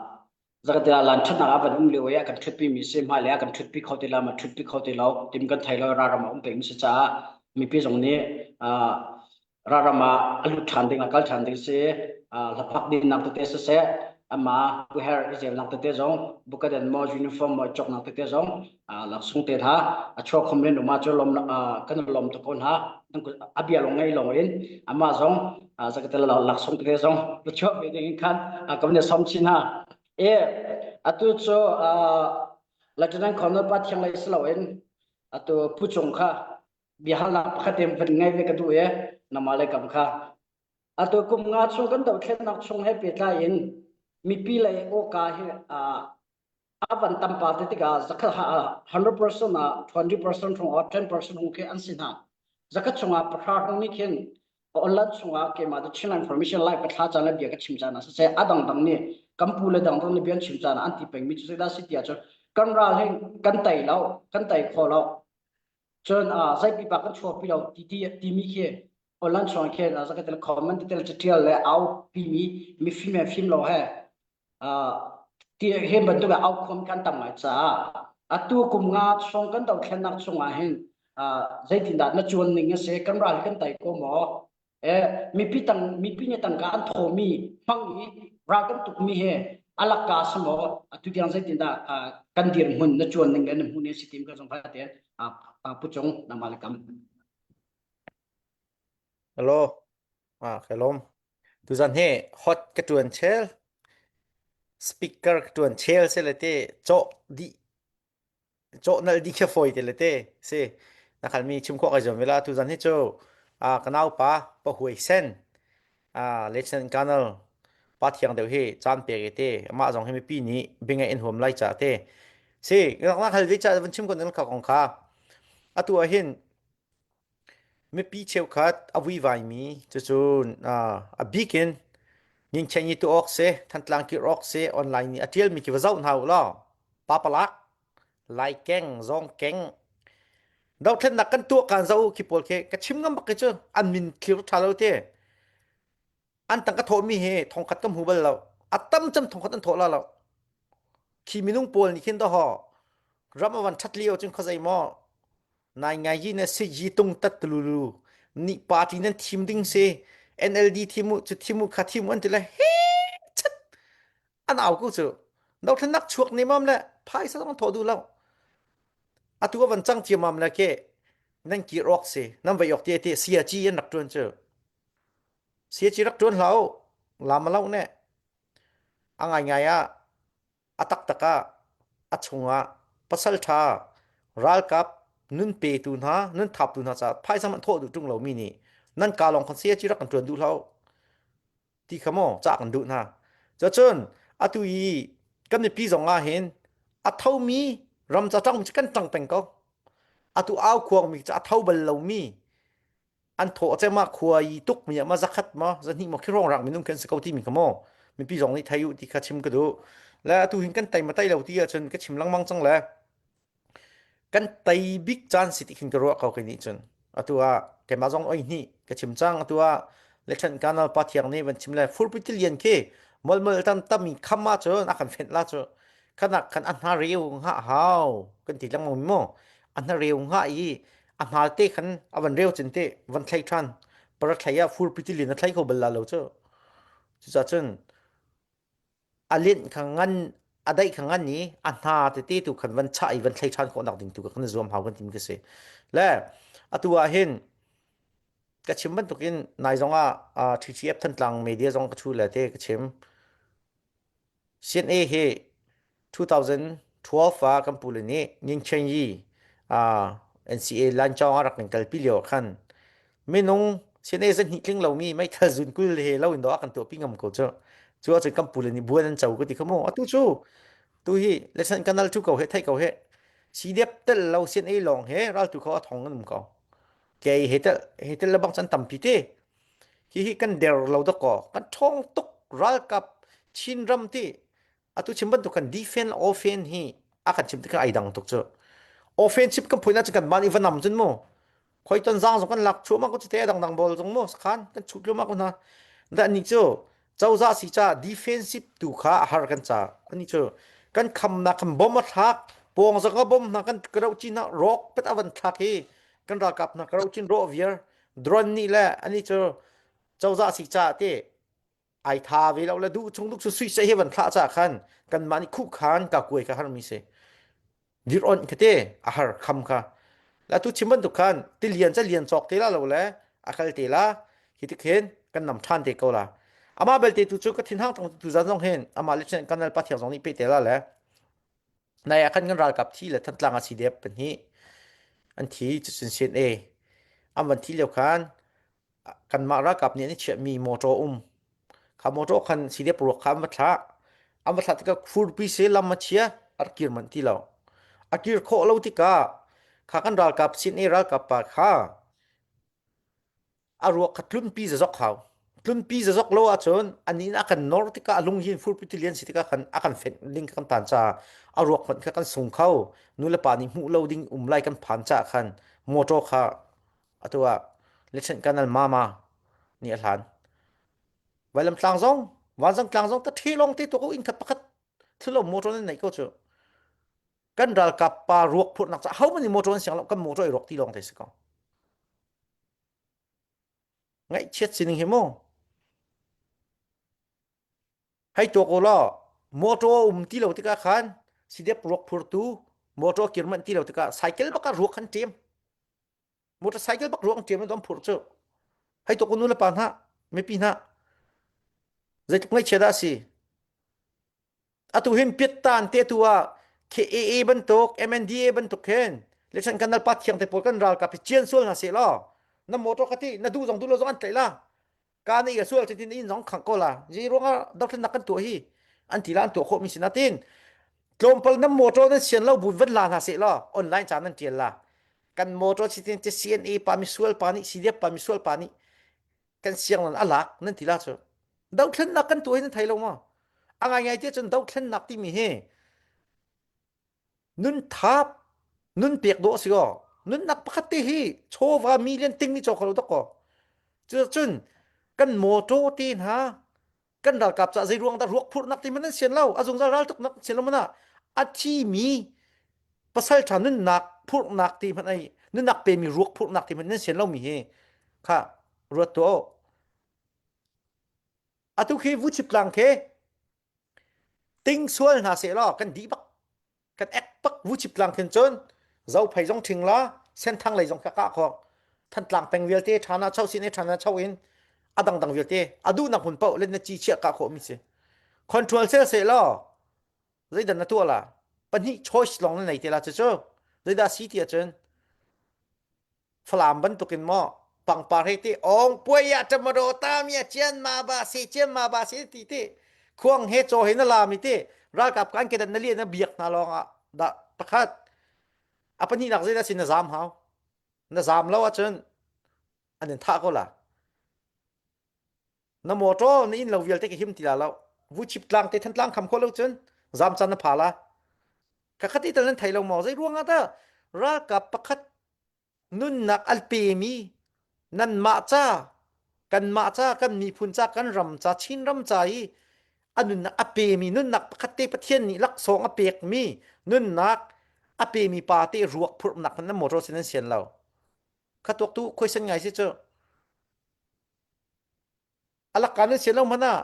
Speaker 1: zakatila lan ṭhatnak ah van um lio i a kan ṭhutpi mi si hmailei ah kan ṭhutpi kho ti lo ma ṭhutpi kho ti lo tim kan thei lo raram a um pengmi si caah mipi zong nih uh, Raram ah a lut ṭhan ding a kal ṭhan ding si hlaphak dinnak tete siseh ama puher i zelnak tete zong bukaden maw uniform maw cawknak tete zong laksung te hna a chuak khom len uma cu lom kan lom tuk ko hna a bia long ngei long in ama zong zakatel laksung tete zong la chuak ve ding in khan kan ne som chin ha e atu cu Lieutenant Colonel pa thiang lei si loin atu pu cung kha biahalnak pakhat in van ngai ve ka duh e nama le kam kha atu kum nga chung kan dothlennak chung he pehtlai in mipi lei awka hi a van tam pa te tikah zakhat 100% ah 20% hung or 10% hung khi an si hna zakhat chungah pahra hung nih khin online chungah keimah the Chinland Information Live ka thla caan le bia ka chim caan ah siseh a dangdang nih kan pu le dangdang nih bia an chim caan ah an ti pengmi cu zeidah si tiah cun kan ral hin kan tei lo kan tei kho lo Cun zei pipa kan chuahpi lo ti ti timi khi online chung khin zaka tel comment tel catial le au pimi mifim he fim lo he ti he bantuk au khom kan tam ngai caah atu kum nga chung kan dothlennak chungah hin zeitindah na cuan ning a si kan ral kan tai ko maw Eh, mipi tang mipi nih tangka an thawmi hmang i ral kan tukmi he alakka samaw atu tiang zeitindah kan dirhmun na cuan ning le na hmuh ning si tim ka zong kha te pu cung nangmah le kam
Speaker 3: Hello. Ah, ka lom. Tuzan he hot ka tuan chel. Speaker ka tuan chel se le te cawh dih cawhnalh dih khi fawi te le te si na khalmi chim khawh kai zuam ve la tuzan hi cu a ka naupa pa huai sen a Lieutenant Colonel pa thiang deuh hi caan pek i te amah zong hi mipi nih bingai in huam lai ca te si na khal ve cha van chim kon kha kong kha atu ah hin mipi cheukhat a vuivaimi cucu a bik in Ngingcheng i tu awk si Thantlang kir awk si online nih a ṭialmi khi va zoh hna u law papalak Lai keng zawng keng dothlennak kan tuah kan zoh khi pawl khi ka chim ngam bak khi cu an min thlir ṭha lo te an tang ka thawhmi hi thongkhat ka hmu bal lo a tam cem thongkhat an thawh la lo khi minung pawl nih khin daw ram a van ṭhat lio cun khuazei maw nai ngai yi na si yi tung tat tululu nih party nan thim ding si NLD thim u cu thim u kha thim u an ti le he chat an au ko cu dothlennak chuak ne mam le phaisa zong thawh duh lo atu a van cang ciamam le ke nan kir awk si nan vai awk te te sia chi an rak tuan cu sia chi rak tuan hlau lam lo ne a ngai ngai ah a taktak ah a chungah pasal ṭha ralkap nun petu hna nun thaptu hna caah phaisa hmanh thawh duh ṭung lomi nih nan ka lawng khan sia ci rak kan ṭuan duh hlah ti kha maw cah kan duh hna cun atu i kan mipi zong ah hin a thomi ram ca ṭang cu kan ṭang peng ko atu au khuangmi cu a tho bal lomi an thawh cem ah khua i tuk mi ah ma zakhat ma zahnih ma khirong rak minung kan si ko ti mi kha maw mipi zong nih thei u ti kha chim ka duh le atu hin kan tei ma tei lo ti ahcun ka chim lengmang cang le kan tei bik caan si ti khin ka ruah ko kei nih cun atu ah keimah zong oi hnih ka chim cang atu ah le ṭhen kanal pa thiang nih van chim le furpi tilian khi molmol tam tam i kham ah cun a kan fenh la cu khanak khan a hna reu ngah hau kan ti lengmang mi maw a hna reu ngah i a hmal te khan a van reu cin te van thlai ṭhan para thlai ah furpi tilin a thlai kho bal la lo cu cucaah cun a linh kha ngan a daih kha ngan i a hna tete tu khan van chah i van thlai ṭhan khawh nak ding tu kha kan zuam hau kan timi ka si le atu ah hin ka chim bantukin nai zong ah TTF Thantlang media zong ka thu le te ka chim CNA hi 2012 ah kan pule nih Ngingchen Yi NCA Lancawng ah rak kan kalpi lio ah khan minung CNA zahnih tling lomi meithal zun 20 he lo in dawh a kan tuahpi ngam ko cu. Cu ahcun kan pule nih buan an co ka ti kha mu. Atu cu tu hi lesan kanal cu ko he thei ko he CDF tel lo CNA lawng he raltu kho a thong an um ko. Kei he tel he tel le bang chan tampi te. Hihi kan der lo dakaw kan ṭhawng tuk ralkap Chinram ti atu chim bantuk kan defend offense hi a kan chim tikah ai dang tuk cu. Offensive kan phuina cu kan man i va nam cun mu. Khoi ton zang zong kan lak chuahmah ko te dang dang bol zong mu sakhan kan chut luma ko hna. Da ni cu cozah si ca defensive tu kha a har kan ca. Ani cu kan khamnak kan bom a thlak pawng zong a bom hna kan kro chin ah rock pet avan thlak hi kan ralkap hna kro chin ro viar drone nih le ani cu cozah si ca te ai tha ve lo le duh chung duk su sui se hi van thlah cha khan kan mah nih khuh khan ka kuai ka har mi si dir on kha te a har kham kha la tu chim bantuk khan ti lian cha lian chok te la lo le a kal te la hi ti khin kan nam than te ko la ama belte tu chu ka thin hang tong tu zan zong hin ama le chen kanal pa thiang zong nih pe te la le nai ah khan kan ralkap thi le thantlang a si dep pan hi an thi chu sun sen e am van thi leo khan kanmah ralkap nih an i chiahmi motor um kha motor khan CDF ruak kha an va thlah an va thlah tikah furpi se lam a chia a rak kir manh ti lo a kir khawh lo tikah kha kan ralkap sin i ralkap pa kha a ruak kha tlunpi zazok hau tlunpi zazok lo ahcun anin a kan nor tikah a lung hin furpi tilian si tikah khan a kan fenh ding kan tan ca a ruak hmanh kha kan sung kho nu le pa nih hmuh lo ding um lai kan phan ca khan motor kha Atu ah Lieutenant Colonel Mama nih a hlan. Vailam tlang zong, vanzang tlang zong ta ṭhi lawng te tuak inn khat pakhat thilo motor nan neih ko cu. Kan ralkap pa ruak phurhnak ca ho man motor an siang lo kan motor i ruak ti lawng te si ko. Ngaihchiat sining hi mu. Hei tuak u law motor um ti lo tikah khan sidep ruak phurtu motor kir manh ti lo tikah cycle bak ah ruak khan ṭem. Motorcycle bak ruang ṭiam in an phurh cu. Hei tuk nu le pa hna, mipi hna, zeitluk ngaihchia dah a si. Atu hin piattan te tu ah KAA bantuk, MNDA bantuk hin lechan kan pa thiang te pawl kan ralkap hi cian sual hna seh law na motor ka ti na duh zong duh lo zong an tlaih la ka na ia sual tin in zong khang ko la zei ruangah dothlennak kan tuah hi an ti la an tuah khawh mi si natin tlawmpal nan motor nan sian lo bu van la hna seh law online ca nan tial la kan motor si tin CNA pa mi sual pa nih CDF pa mi sual pa nih kan siang nan alak nan ti la cu dothlennak kan tuah hi nan thei lo maw a ngai ngai te cun dothlennak timi hi nun thap nun pek dawh si ko nunnak pakhat te hi chawva million ting ni chaw kho lo dok ko cun kan motor te hna kan ralkap ca zei ruang dah ruak phurhnak ti man an sian lo a zungzal ral tuk nak sian lo mana a thi mi pasal tha nunnak phurhnak ti hmanh ai nunnak pe mi ruak phurhnak ti hmanh nan sian lo mi hi kha ruat tu atu khi vuchip tlang khi ting sual hna seh law kan dih bak kan ek bak vuchip tlang khin cun zophei zong ṭhing la senthang lei zong kha kah khawh thantlang peng vialte ṭhana cho sin e ṭhana cho in a dangdang vialte a duhnak hmun paoh len na ci chiah kah khawh mi si control sel seh law zeidan na tuah la pahnih choice lawng na nei te la cu cu zeidah si ti ahcun Falam bantukin maw pangpar he ti ong puai ya tomato ta mia chian ma ba si chian ma ba si ti ti khuang he chaw he na lam i ti ralkap kan kedan na lian na biak hna lawng ah dah pakhat a pahnihnak zeidah sin na zam hau na zam lo ahcun an in thah ko la na motor na inn lo vialte ka him ti la lo vuchip tlang te thantlang kham kho lo cun zam chan na pha la ka khati tal nan thei lo maw zei ruang ah dah ralkap pakhat nunnak al pemi nanmah ca kanmah ca kan miphun ca kan ram ca Chin ram ca i a nunnak a pemi nunnak pakhat te Pathian nih laksawng a pekmi nunnak a pemi pa te ruak phurhnak nan motor sin nan sian lo kha tuak tu khuaisen ngai si cu a lakka nan sian lo hmanh ah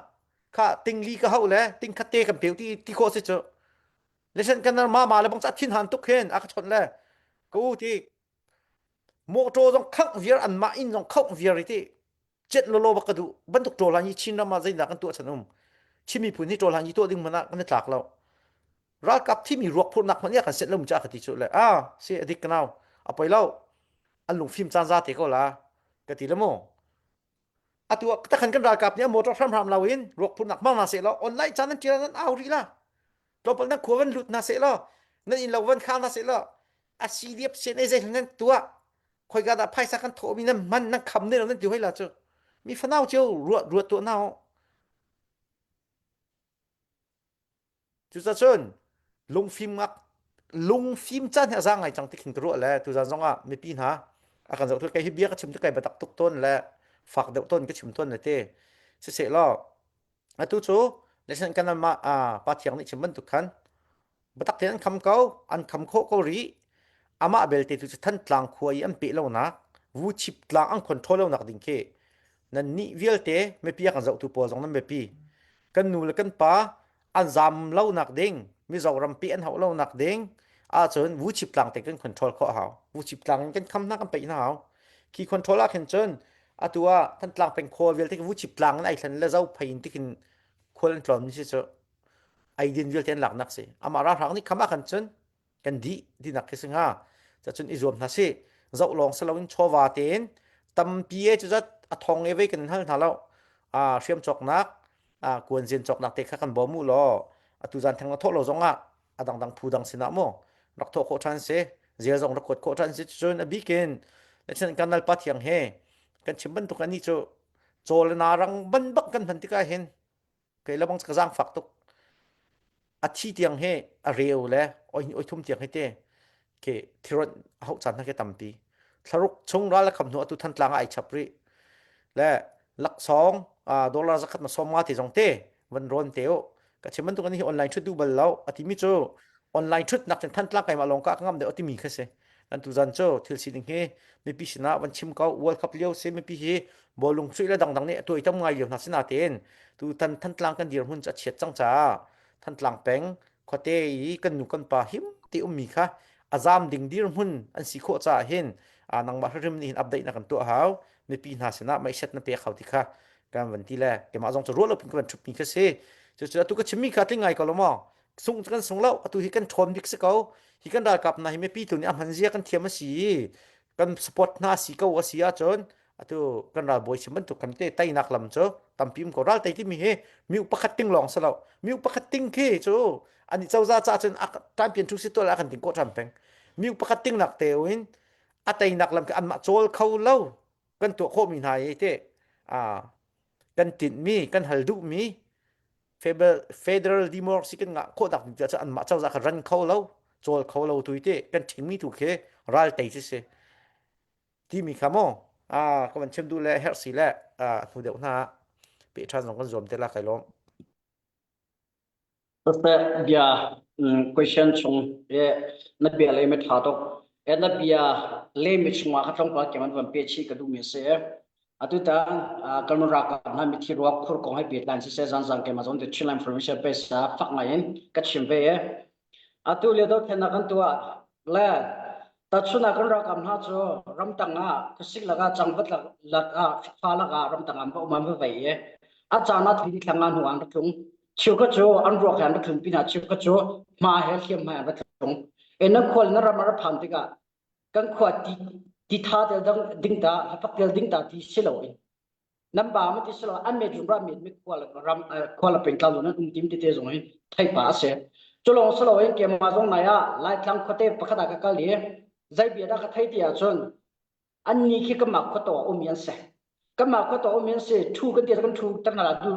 Speaker 3: kha tingli ka hauh le ting khat te kan peu ti ti khawh si cu listen kan ma ma le bang cha thin han tuk hin a ka chawnh le ka u ti motor zong khangh viar an mah inn zong khangh viar i ti chet lolo bak ka duh bantuk ṭawl han hi Chin ram ah zeidah kan tuah chan um Chin miphun hi ṭawl han hi tuah ding hmanh ah kan i tlak lo ralkap thimi ruak phurhnak hmanh kan set lo cha ka ti chu le a si adik kanau a poi lo an lungfim caan za te ko la ka ti le mu atu takhan kan ralkap nih a motor hramhram lo in ruak phurhnak hmang hna seh law online caan nan ṭial nan au rih la tlawmpal nan khua van lut hna seh law nan inn lo van khang hna seh law a si liap sen ei zei nan tuah khoika dah phaisa kan thawhmi nan hman nan kham ne lo nan ti hoi la cu mi fanau cio ruat ruat tuah na Cucacun lungfim ngak. Lungfim caan hi a za ngai cang ti khin ka ruah le tuzan zong ah mipi hna a kan zoh kei hi bia ka chim ti kai biatak tuk tawn le fak deuh tawn ka chim tawn le te siseh law atu cu listen kan mah pa thiang nih chim bantuk khan biatak tein an kham ko an kham khawh ko rih amah belte tu cu Thantlang khua i an peh lonak Vuchip tlang an control lonak ding khi nan nih vialte mipi a kan zohtu pawl zong nan biapi kan nu le kan pa an zam lonak ding Mizoram pi an hauh lonak ding ahcun Vuchip tlang te kan control khawh hau Vuchip tlang in kan kham hna kan peih hna hau khi control ah khin cun atu ah Thantlang peng khua vialte Vuchip tlang in ai thlen le zo phei in tikin khual an tlon mi si cu eidin vialte an laknak si amah ralhrang nih kham ah khan cun kan dih tinak khi si hnga cun i zuam hna si zoh lawng si loin chawva tein tampi e cu zat a thong e vei kan hal hna lo a hriam cawknak a kuanzin cawknak te kha kan bawm u law atu zan theng na thawh lo zong ah a dangdang phu dang sinah mu rak thawh khawh ṭhan si zel zong rak kuat khawh ṭhan si cun a bikin le kan nal pa thiang he kan chim bantuk ani cu chawl na rang ban bak kan hman tikah hin kei le bang ka zaangfak tuk a thi tiang he a reu le oi oi thum tiang he te ke thiron a hauh caan ke tampi thlaruk chung ral kham hnu atu thantlang ai chap ri le laksawng dollar zakhat ma som nga ti zong te van ron te o ka chim bantuk ani online thut du bal lo ati mi chu online thut nak chen thantlang kai ma long ka ngam de ati mi kha se Kan tuzan cu thil sining hi mipi sinah van chim ko World Cup lio si mipi hi bawlung chuih le dangdang nih a tuaitam ngai lio hna sinatein tutan Thantlang kan dirhmun cu a chiat cang caah Thantlang peng khuate i kan nu kan pa him ti ummi kha a zam ding dirhmun an si khawh caah hin nangmah hrim nih hin update na kan tuah hau mipi hna sinah meiset na pek hau ti kha kan van ti le keimah zong cu ruah lo pin ka van thupmi kha si cucu atu ka chimmi kha tling ngai ko lo maw sung cu kan sung lo atu hi kan ṭhawn bik si ko hi kan ralkap hna hi mipi tu nih a hman zia kan thiam a si i kan support hna si ko a si ahcun atu kan ralbawi chim bantuk kan te teinak lam cu tampi um ko ral tei timi hi miu pakhat ting lawng si lo miu pakhat ting khi cu ani cozah ca cun champion thu si tual a kan ting ko ṭhan peng miu pakhat ting nak te in a teinak lam khi anmah cawl kho lo kan tuah khawhmi hna hi te a kan tinhmi kan hal duhmi federal democracy kan ngah khawh dak ding cu anmah cozah kha ran kho lo cawl kho lo tu te kan ṭhingmi tu khi ral tei si si timi kha maw a ka van chim duh le herh si le a hnu deuh hna pe ṭhan zong kan zuam te la kai lawm
Speaker 1: Siseh bia question chung e na bia le mi ṭha tuk e na bia le mi chungah kha tlawmpal ke man van pe chih ka duh mi si Atutan kan ralkap hna mithi ruak khur kong he pehtlai siseh zanzang keimah zong the Chinland Information Base ah fak ngai in ka chim ve i atu lio dothlennak kan tuah le tachun ah kan ralkap hna cu ramtang ah khuasik lakah cangvat lakah fa lakah ramtang ah an va um an va vei i a caan ah thli thlang ah hnu an ra tlung cheukhat cu an ruak he an ra tlun pinah cheukhat cu hma he hliamhma an ra tlung e na khual na ram a ra phan tikah kan khua ti ti tha tel dang ding ta hlapak tel ding ta ti si lo in nan ba ma ti si lo an me jum ra mi mi khua la ram khua la peng tlang nan um tim ti te zong hi thai pa ase chulong solo in ke ma zong nai a lai tlang khote pakhat a ka kal i zai bia da ka thai ti ah cun an ni khi ka ma khoto um yan se ka ma khoto um yan se thu kan ti kan thu tan hala du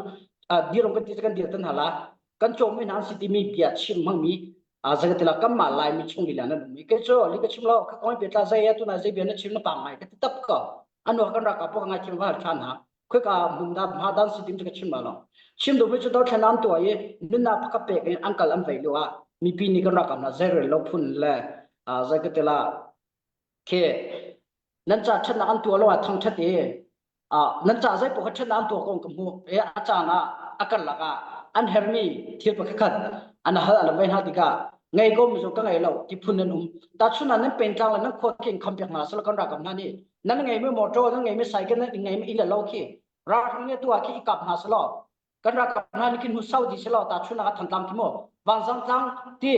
Speaker 1: dirong kan ti kan dir tan hala kan cawm mi hna si timi bia chim hmang mi a zaga tila kam ma lai mi chung lila na mi ke cho li ka chim lo ka koi pe tla zai ya tu na zai bia na chim na pang ngai ka ti tap ko anu kan ra ka po ngai chim wa than ha khoi ka mum da ma dan si tim ka chim ma lo chim do mi chu do thlan an tu ai nun na phaka pe in uncle an vei lo a mi pi ni kan ra kam na zai re lo phun le a zai ka tila ke nan ca ṭhatnak an tuah lo ah thangṭhat i nan ca zei paoh kha ṭhatnak an tuah ko ka hmuh i a caan ah a karlak ah an hermi thil pakhat khat an hal an vei hna tikah ngei ko mi cu ka ngei lo ti phun nan um tahchun ah nan pentlang le nan khua khi kham piak hna sala kan rakam hna nih nan ngeimi motor nan ngeimi cycle nan ngeimi inn le lo khi ralhrang nih tu ah khi i kap hna selaw kan ralkap hna nih khin hnu sau di selaw ta chun ah thantlang khi mu vanzang tlang ti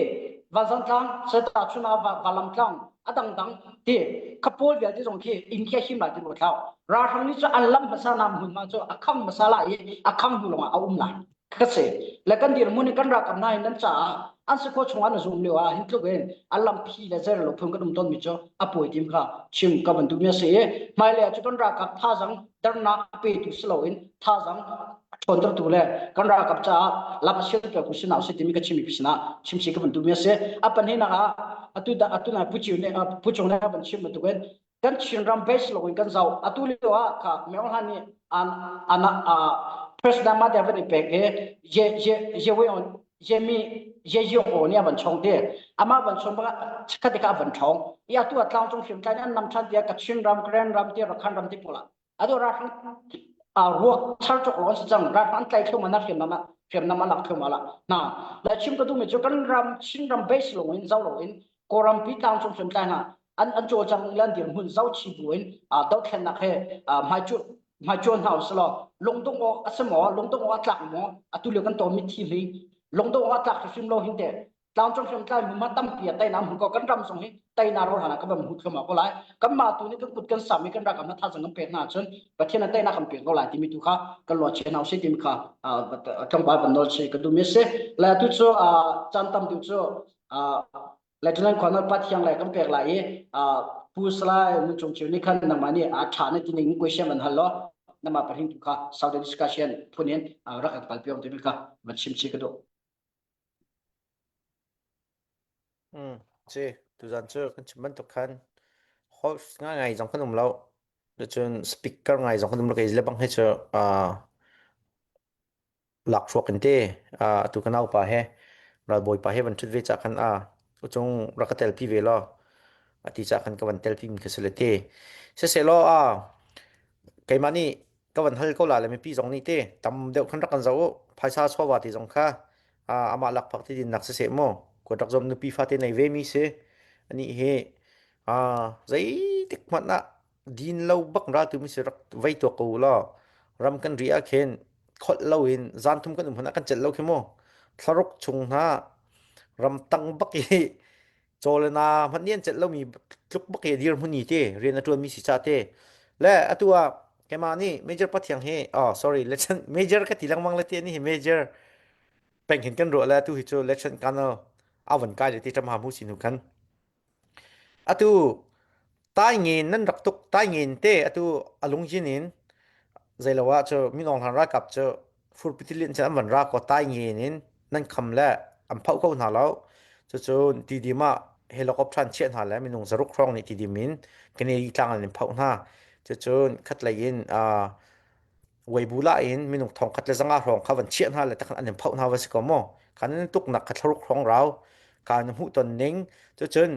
Speaker 1: vanzang tlang se ta chun ah valam tlang a dang dang ti khapawl vialte zong khi inn khi a him lai ti ruat hlau ralhrang nih cu an lam hmasa nam hmun ma cu a khang hmasa la i a khang hnu lawngah a um lai ka se le kan dirhmun in kan ralkap hna in nan caah. An si khawh chung an zum lio ah hin tluk in a lampi le zer lo phun kan um ton mi cu a pawi tim kha chim ka van duh mi a si i hmailei ah cu kan ralkap thazang dernak petu si loin thazang ṭhawntertu le kan ralkap caah lam a sialpiaktu sinah si timi ka chimmi sinah chimsi ka van duhmi a si. A pahnihnak ah atu atu nai Pu Ciu nih Pu Cung nih a van chim bantukin kan Chinram base loin kan zoh atu lio ah kha Myo Hlan nih an an president ma te van i pek i ye ye ye we on ye mi ye ye o nih a van chong te amah van chong baka chikkhat ka van ṭhawng i atu a tlang cung hrim tlai an nam ṭhan tiah Kachin ram Karen ram ti Rakhan ram ti pawl ah atu ralhrang ruak char cawk lo an si cang ralhrang an tlai thlum na hriamnam ah hriamnam an lak thlum ala na la chim ka duhmi cu kan ram Chin ram base lo in zo lo in Kawlram pi tlangcung hriamtlai hna an an cawlcang lan dirhmun zo chi bu in dothlennak he hmai cu hmai cuan hna usalaw lungdong awk a si maw lungdong awk a tlak maw atu lio kan ton mi thi hi lungdong awk a tlak hrim lo hin te tlangcung hriamtlai hmunhma tampi a teinak hmun ko kan ram zong hi teina ro hlan ah kan van hmu thluahmah ko lai kan mah tu nih kan kut kan sam i kan rakam na thazang kan pek hna ahcun Pathian a teinak kan pek ko lai timi tu kha kan luat chia hna usih timi kha tlangval van nawl si ka duhmi a si le tu cu caan tam deuh cu Lieutenant Colonel Pathiang le kan pek lai i Pu Salai Mun Cung Chiu nih khan nangmah nih a ṭha na ti ning question van hal law nangmah pahring tu kha Southern discussion phun in rak kan kalpi om timi kha van chim chi ka duh.
Speaker 3: Mm, si, tuzan cu kan chim bantuk khan host ngai zong kan um lo. Cun speaker ngai zong kan um lo kei le bang hi cu uh, lakhruak in te uh, atu ka naupa he ralbawi pa he van ṭhut ve ca khan a ucung rak ka telpi ve law ati ca khan ka van telpi mi kha si le te siselaw a keimah nih ka van hal ko la le mipi zong nih te tam deuh khan rak kan zoh u phaisa chawva ti zong kha amah lakphak ti dinnak siseh mu kuat rak zom nupi fate nei ve mi si ani hi zeitik hmanh ah din lo bak ra tu mi si rak vei tuak ko law ram kan ri ah khin kholh lo in zan thum kan um hmanh ah kan celh lo khi mu thlaruk chung hna ram tang bak i Caw le na hmanh nih an celh lomi tluk bak i a dirhmun i te rian a ṭuanmi si ca te le atu ah keimah nih major pathiang hi oh sorry lechan major ka ti lengmang le te ni hi major peng hin kan ruah le atu hi cu lechan kanal a van kai le ti ṭam ha mu si nu khan atu Tai ngen nan rak tuk tai ngen te atu a lungjin in zeilo ah cu Min Aung Hlaing ralkap cu furpitilin cun an van ra ko tai ngen in nan kham le an phoh ko hna lo cucu tidim ah helicopter an chiah hna le minung zaruk hrawng nih tidim in Canary tlang an in phoh hna cucun khatlei in uh, Weibu la in minung thong khat le zanga hrawng kha van chiah hna le takhan an in phoh hna va si ko mu kan in tuknak kha thlaruk hrawng rau ka na hmuh ton ning cucun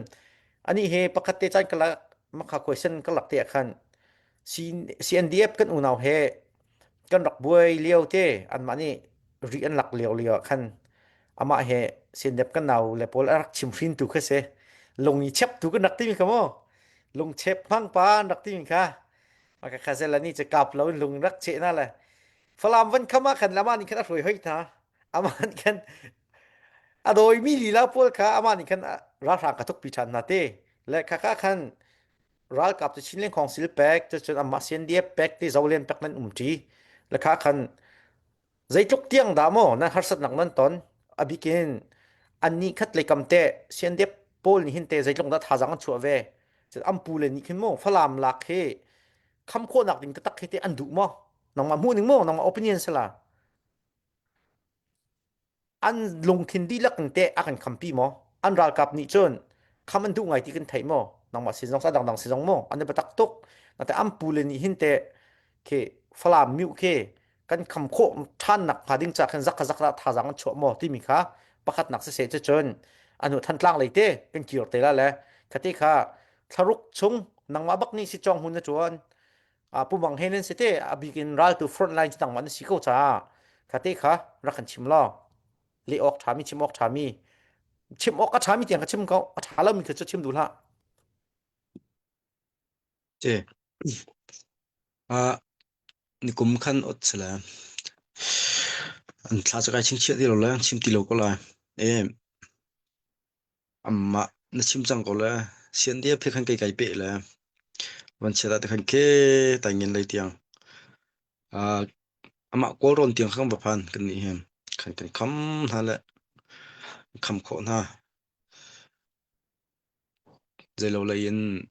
Speaker 3: Anih he pakhat te caan ka lak makha question ka lak te ah khan CNDF kan unau he kan rak buai lio te anmah nih ri an lak lio lio ah khan amah he CNDF kan nau le pawl a rak chimhrin tu kha si lung i chep tu kan rak timi kha mu lung chep hmang pa an rak timi kha maka kha sela ni che kap lo in lung rak che na le Falam van kham ah khan lama nih khan a hruai hoi hna amah nih khan a dawimi lila pawl kha amah nih khan ralhrang ka tukpi ṭhan hna te le khakha khan ralkap cu Chinland Council pek cucun amah CNDF pek ti Zolen pek nan um ṭi le kha khan zeitluk tiang dah maw nan harsatnak nan ton a bikin annih khat le kam te CNDF pawl nih hin te zeitluk dah thazaang an chuah ve cun an pu le nih khin mu Falam lak hi kham khawhnak ding taktak hi te an duh maw nangmah hmuh ning maw nangmah opinion sala An lungthin dihlak in teh a kan khampi maw? An ralkap nih cun kham an duh ngai ti kan theih maw? Nangmah sin zong dangdang si zong maw? An i biatak tuk. Nate an pule nih hin teh khi Falam miu khi kan kham khawh ṭhan nak hnga ding ca khin zak zak dah thazaang an chuah maw timi kha pakhatnak siseh cu cun anu Thantlang lei te kan kir te la le khati kha thlaruk chung nangmah bak nih si cong hun na ṭuan pumang he nan si te a bik in raltu front line tang man si ko ca kha te kha rak kan chim law le awk ṭha mi chim awk ṭha mi chim awk a ṭha mi tiang ka chim ko a ṭha lo mi kha cu chim duh hlah
Speaker 4: Te. Ah, nikum khan ot sala. An thla chakai chingchiah ti lo le chim ti lo ko lai. E Amah na chim cang ko le CNDF he khan kei kai peh le vanchiat ah te khan ke taingen lei tiang uh, amah Kawlrawn tiang khan va phan kan nih hin khan kan kham hna le. Kham khawh hna. Zeilo lei in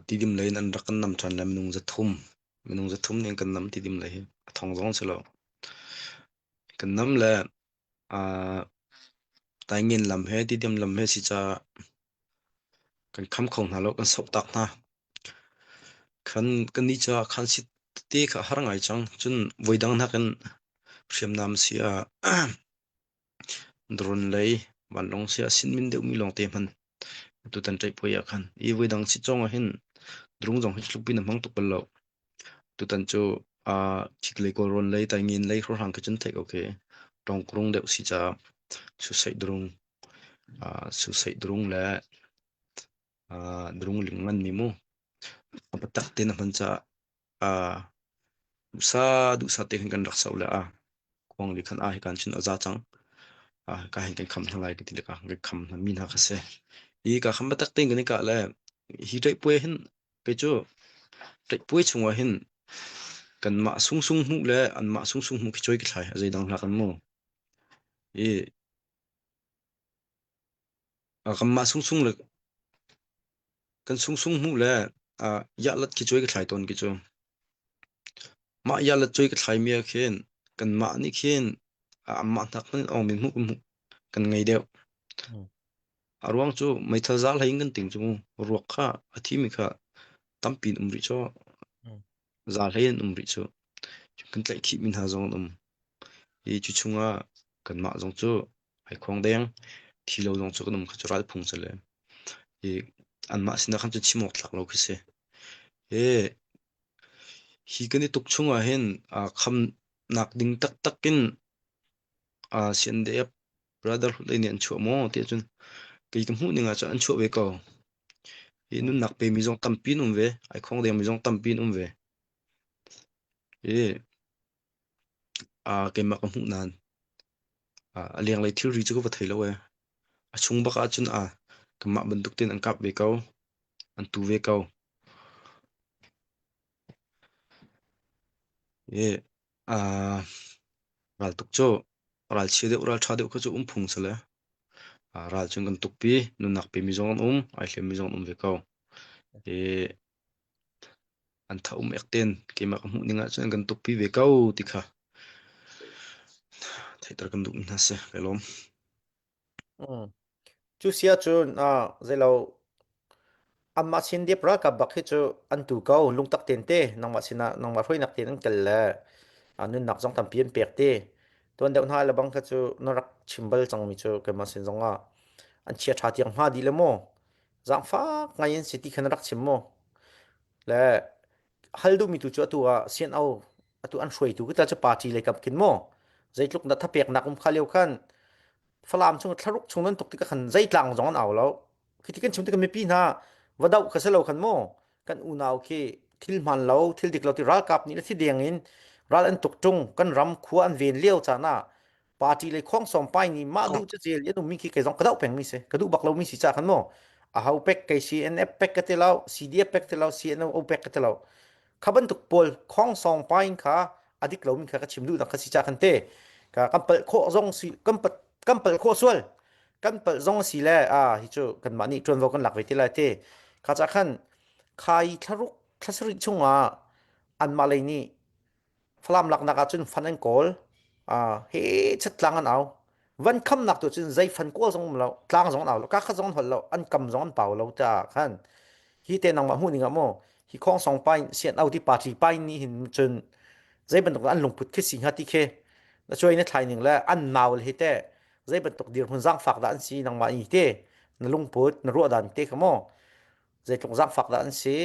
Speaker 4: tidim lei in an rak kan nam ṭhan le minung 300. Minung 300 nih an kan nam tidim lei hi. A thong zong si lo. Kan nam le Taingen lam he tidim lam he si caah kan kham kho hna lo, kan sohtak hna. Khan kannih caah khan sit tete kha a har ngai cang. Cun voidang nakin hriamnam si ah Drone lei vanlawng si ah sinmin deuhmi lawngte hman tutan ṭaihpuai ah khan i voidang sitcawng ah hin drone zong hi tlukpi na hmang tuk bal lo. Tutan cu aa khiklei Kawlrawn lei Taingen lei hrawnghrang khi cun theih ko khi tawngkrung deuh si caah susaih drung aa susaih drung le aa drung ling nganmi mu a biatak tein a hman caah aa duhsah duhsah te khin kan rak soh le a khuang li khan a hikan cun a za cang. A ka hin kan kham hna lai ka ti le ka kan kham hna mi hna kha si. Hi ka kham biatak tein kan i kah le hi ṭaihpuai hin kei cu ṭaihpuai chungah hin kanmah sungsung hmuh le anmah sungsung hmuh khi choi ka thlai a zeidang hlah kan mu. I kanmah sungsung le kan sungsung hmuh le yahlat khi cuai ka thlai tawn khi cu. Mah yahlat cuai ka thlai mi ah khin kanmah nih khin amah hnak hmanh in awng min hmuh kan hmuh kan ngei deuh. A ruang cu meithal zal hlei in kan ting cu mu. Ruak kha a thimi kha tampi in um rih cu. Zal hlei in um rih cu. Kan tlaih khihmi hna zong an um. Hi cu chungah kanmah zong cu ai khuang deng. Thi lo zong cu kan um kha cu ral phung si le. Hi anmah sinah khan cun chim awk tlak lo khi si. Hi hi kan i tuk chungah hin aa khamnak ding taktak in aa CNDF Brotherhood lei nih an chuah maw ti ahcun kei ka hmuh ning ahcun an chuah ve ko. Hi nunnak pemi zong tampi an um ve. Ai khong dengmi zong tampi an um ve. Hi aa keimah ka hmuh nain a lenglei thilri cu ka va thei lo ee. A chung bak ahcun a kanmah bantuk tein an kap ve ko. An tu ve ko. I aa raltuk cu ralchia deuh ralṭha deuh kha cu um phung si le ral cun kan tukpi nunnak pemi zong an um ai hliammi zong an um ve ko. I an tha um ek ten keimah ka hmuh ning ahcun an kan tukpi ve ko ti kha theihter kan duh mi hna si kai lawm.
Speaker 3: Mm. Cu sia cun ah zeilo anmah sin dip ralkap bak hi cu an tu ko lungtak ten te nangmah sinah nangmah hruainak ten an kal le ah, nunnak zong tampi an pek te tuan deuh hna le bang kha cu na rak chim bal cangmi cu keimah sin zong ah an chia tha tiang hma dih le mu zaangfak ngai in si ti khan rak chim mu le hal duhmi tu cu atu ah CNO atu an hruaitu kita cu party lei kam khin mu zeitluk na thapek nak um kha lio khan Falam chung thlaruk chung nan tuk tikah khan zeitlang zong an au lo khi ti kan chim tikah mipi hna va doh kha si lo khan mu kan unau khi thil hman lo thil dik lo ti ralkap nih le thi deng in ral an tuk tung kan ram khua an ven lio caan ah party lei khong sawm pai ni mah duh cu zel in ummi khi kei zong ka doh peng mi si ka duh bak lo mi si cha khan mu a ho pek kei CNF pek ka ti lo CDF pek ti lo CNO pek ka ti lo kha bantuk pawl khong sawng pai kha adik lo mi kha ka chim duh nak kha si cha khan te ka kan pal khawh zong si kan pat kan pal khawh sual kan pal zong si le a hi chu kan mah nih tuanvo kan lak ve ti lai te kha cha khan khai thlaruk thlasarih chungah anmah lei nih Falam laknak ahcun fan an kawl. Uh, he chat tlang an au. Van khamnak tu cun zei fan kawl zong um lo, tlang zong an au lo, ka khat zong an holh lo, an kam zong an pau lo ta khan. Hi te nangmah hmuh ning ah mu, hi khong song pai sian au ti party pai ni hin cun zei bantuk an lungput khi si hnga ti khi na chuai na thlai ning le an nau le hi te zei bantuk dirhmun zaangfak dah an si nangmah i te na lungput na ruah dan te kha mu zeitluk zaangfak dah an si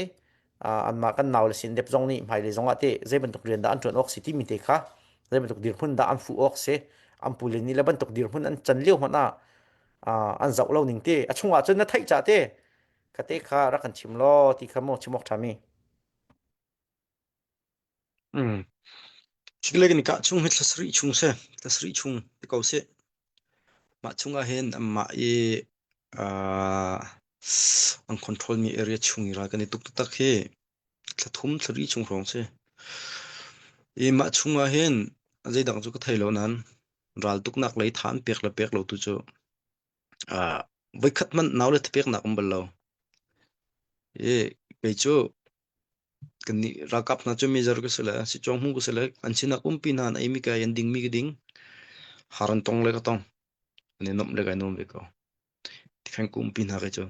Speaker 3: anmah kan nau le sin dep zong nih hmailei zong ah teh zei bantuk rian dah an ṭuan awk si timi te kha zei bantuk dirhmun dah an fuh awk si an pu le ni le bantuk dirhmun an can lio hmanh ah an zoh lo ning te a chungah cun na theih ca te ka te kha rak kan chim law ti kha mu chim awk ṭhami
Speaker 4: Mm. Sikle kan i kah chung hi thla sarih chung si. Thla sarih chung ti ko sih. Mah chungah hin anmah i uh, an control mi area chung i ral kan i tuk taktak hi thla thum thla ri chung hrawng si. I mah chungah hin zeidang cu ka thei lo nain ral tuknak lei tha an pek le pek lo tu cu. Ah voikhat hmanh nau le thapeknak um bal lo. I kei cu kannih ralkap hna cu major ka si le sicuang hmu ka si le an sinah umpi hna an eimi ka ei an dingmi ka ding. Har an tong le ka tong. An i nuamh le kai nuam ve ko. Tikhan ka umpi hna kei cu.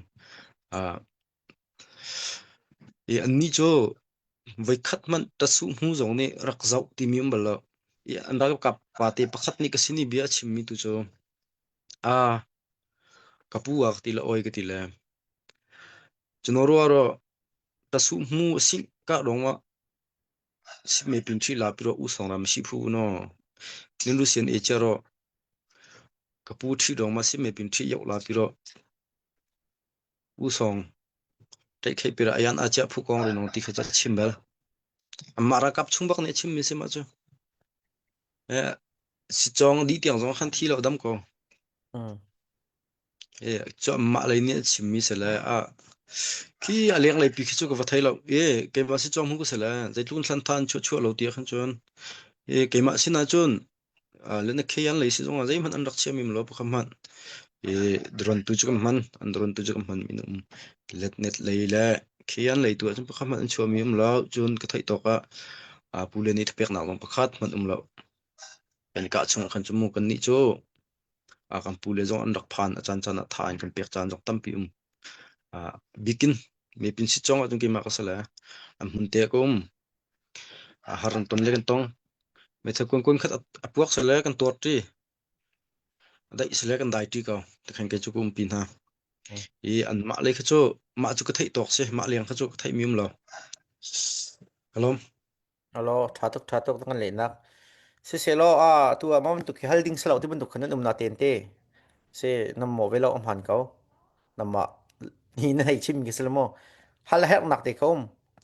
Speaker 4: Ah i annih cu voikhat hmanh tasuh hmu zong nih rak zoh timi um bal lo. I an ralkap pate pakhat nih ka sin i bia a chimmi tu cu aa ka pu ah ka ti le oi ka ti le cuno rua ro tasuh hmu a singh ka dong ah sitme pin ṭhi la pi ro u song ram si phu no nin lu sian e che ro ka pu ṭhi dong ma sitme pin ṭhi yok la pi ro u song ṭeih khei pi ra ayan a chia phu kong ri nong ti kha cha chim bel amma ralkap chung bak nih a chim mi si ma cu eh si chong di tiang zong khan thi lo dam ko E cu mah lei nih a chimmi si le a khi a lenglei pi khi cu ka va thei lo. E keimah si cawng hmu ka si le zeitluk in thlan than chuah chuah lo ti ah khan cun e keimah sin ah cun le na khe an lei si zongah zeihmanh an rak chiam im lo pakhat hmanh. E drone tu cu kan hman an drone tu cu kan hman min um let net lei le khi an lei tu ah cun pakhat hmanh an chuah mi um lo cun ka theih tawk ah a pu le nih thapek nak zong pakhat hmanh um lo. Kan kah chung ah khan cu mu kan nih cu kan pule zong an rak phan a caan caan ah tha in kan pek caan zong tampi um bikin mepin si chong ahcun keimah ka si le an hmun te ka um har an ton le kan tong meithal kuan kuan khat a puak sale kan tuar ṭi a daih sale kan dai ṭi ko tikhan kei cu ka umpi hna i an mah le kha cu mah cu ka theih tawk si mah leng kha cu ka theih mi um lo kalom
Speaker 3: Alo, ṭha tuk ṭha tuk kan lehnak. Siselaw a tu ah mah bantuk hi hal ding silo ti bantuk khan nan um na ten te. Si nam mo ve lo am han ko. Namah hi na hei chim ki silo mo. Hal hernak te ko um.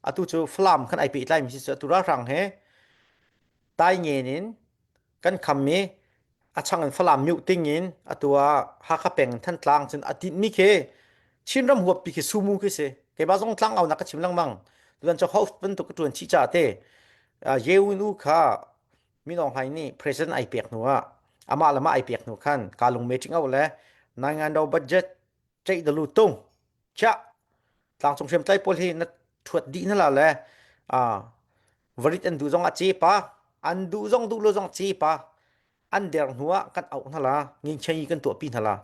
Speaker 3: Atu cu Falam khan ai pehtlai mi si cu atu ralhrang he tai ngen in kan kham i a chang in Falam myu ting in atu ah Hakha peng Thantlang cun a tinh mi khi Chinram huap pi khi sumu khi si keimah zong tlang au nak ka chim lengmang tutan cu host bantuk ka tuan chih ca te Yewin U kha Minong Hlaing nih president ai pek hnu ah amah le mah ai pek hnu khan kalung meeting au le naingan do budget ceih dalu tung chia tlangcung hriamtlai pawl hi na thuat dih na la le varit an duh zong ah ce pa an duh zong duh lo zong ce pa an der hnu ah kan auh hna la ngingchei kan tuahpi hna la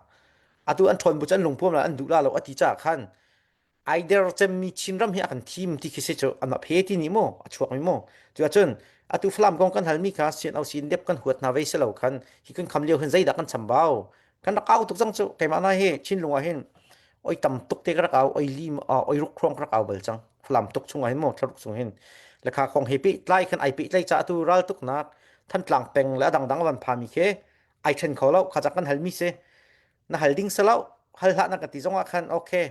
Speaker 3: atu an ṭhawn bu cu an lungpuam la an duh la lo ati caah khan aider cemmi Chinram hi a kan thim ti khi si cu an phe ti ni mu a chuak mi mu cu ahcun atu Falam kong kan halmi kha sian au sin dep kan huat hna ve si lo khan hi kan kham lio hin zeidah kan chambau kan rak au tuk cang cu keimah na hi Chinlung ah hin oi tam tuk te ka rak au oi lim oi ruk khong ka rak au bal cang Falam tuk chung ah hin mu thlaruk chung hin lekha khong he pe tlai khan ai pe tlai cha tu ral tuk nak Thantlang peng le adang dang van phami khi ai then kho lo kha cak kan halmi si na hal ding si lo hal hlah na ka ti zong ah khan okay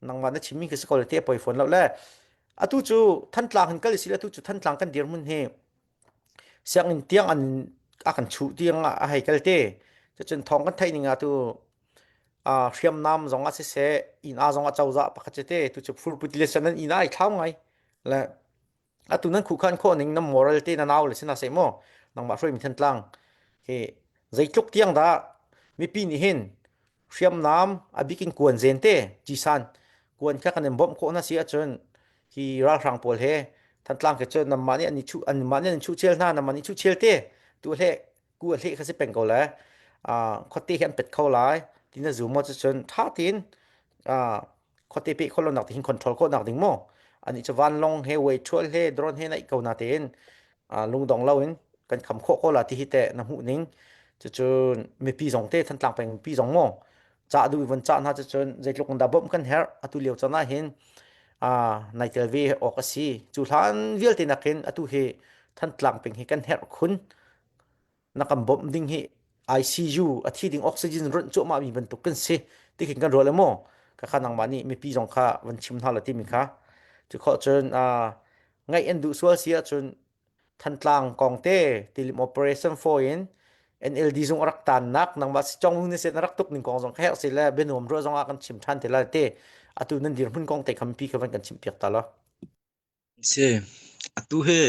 Speaker 3: nangmah na chimmi khi si ko le te poi phone lo le atu cu Thantlang hin kal si atu cu Thantlang kan dirhmun hi sianginn tiang an a kan chuh tiang a hei kal te cucun thawng kan theih ning ah tu hriamnam zong ah siseh inn a zong ah cozah pakhat si te tu cu furput le san an inn ah ai thlau ngai le atu nan khuhkhan khawh ning na moral te na nau le sina se maw nangmah hruai mi Thantlang hi zeitluk tiang dah mipi nih hin hriamnam a bikin kuan zen te jisan kuan kha kan in bawmh khawh na si ahcun hi ralhrang pawl he Thantlang ke cu namah nih an i chuh anmah nih an chuh chel hna namah nih chuh chel te tu hle ku hle kha si peng ko le khuate hi an pet kho lai ti na zum maw cucun tha tin khuate pe kho lo nak hin control khawh nak ding maw ani chu vanlong he wei thual he drone he naih ko na tein lungdong lo in kan kham khawh ko la ti hi te na hmuh ning cucun mipi zong te Thantlang peng mipi zong maw cah duh von cah hna cucun zeitluk in dah bawmh kan herh atu lio caan ah hin nai tel ve awk a si cu hlan vialte nakin atu hi Thantlang peng hi kan herh khun na kan bawmh ding hi ICU a thi ding oxygen runh cuahmah mi bantuk kan si ti khin kan ruah le maw ka kha nangmah nih mipi zong kha van chim hna la timi kha cu khawh cun ngaih an duh sual si ahcun Thantlang kong te tilim operation 4 in NLD zung a rak tannak nangmah si chong ni sen a rak tuk ning kong zong kha herh si le bianuam ruah zong ah kan chim than te lai te atu nan dirhmun kong te kha mipi kha van kan chim piak ta lo
Speaker 4: Si, atu hi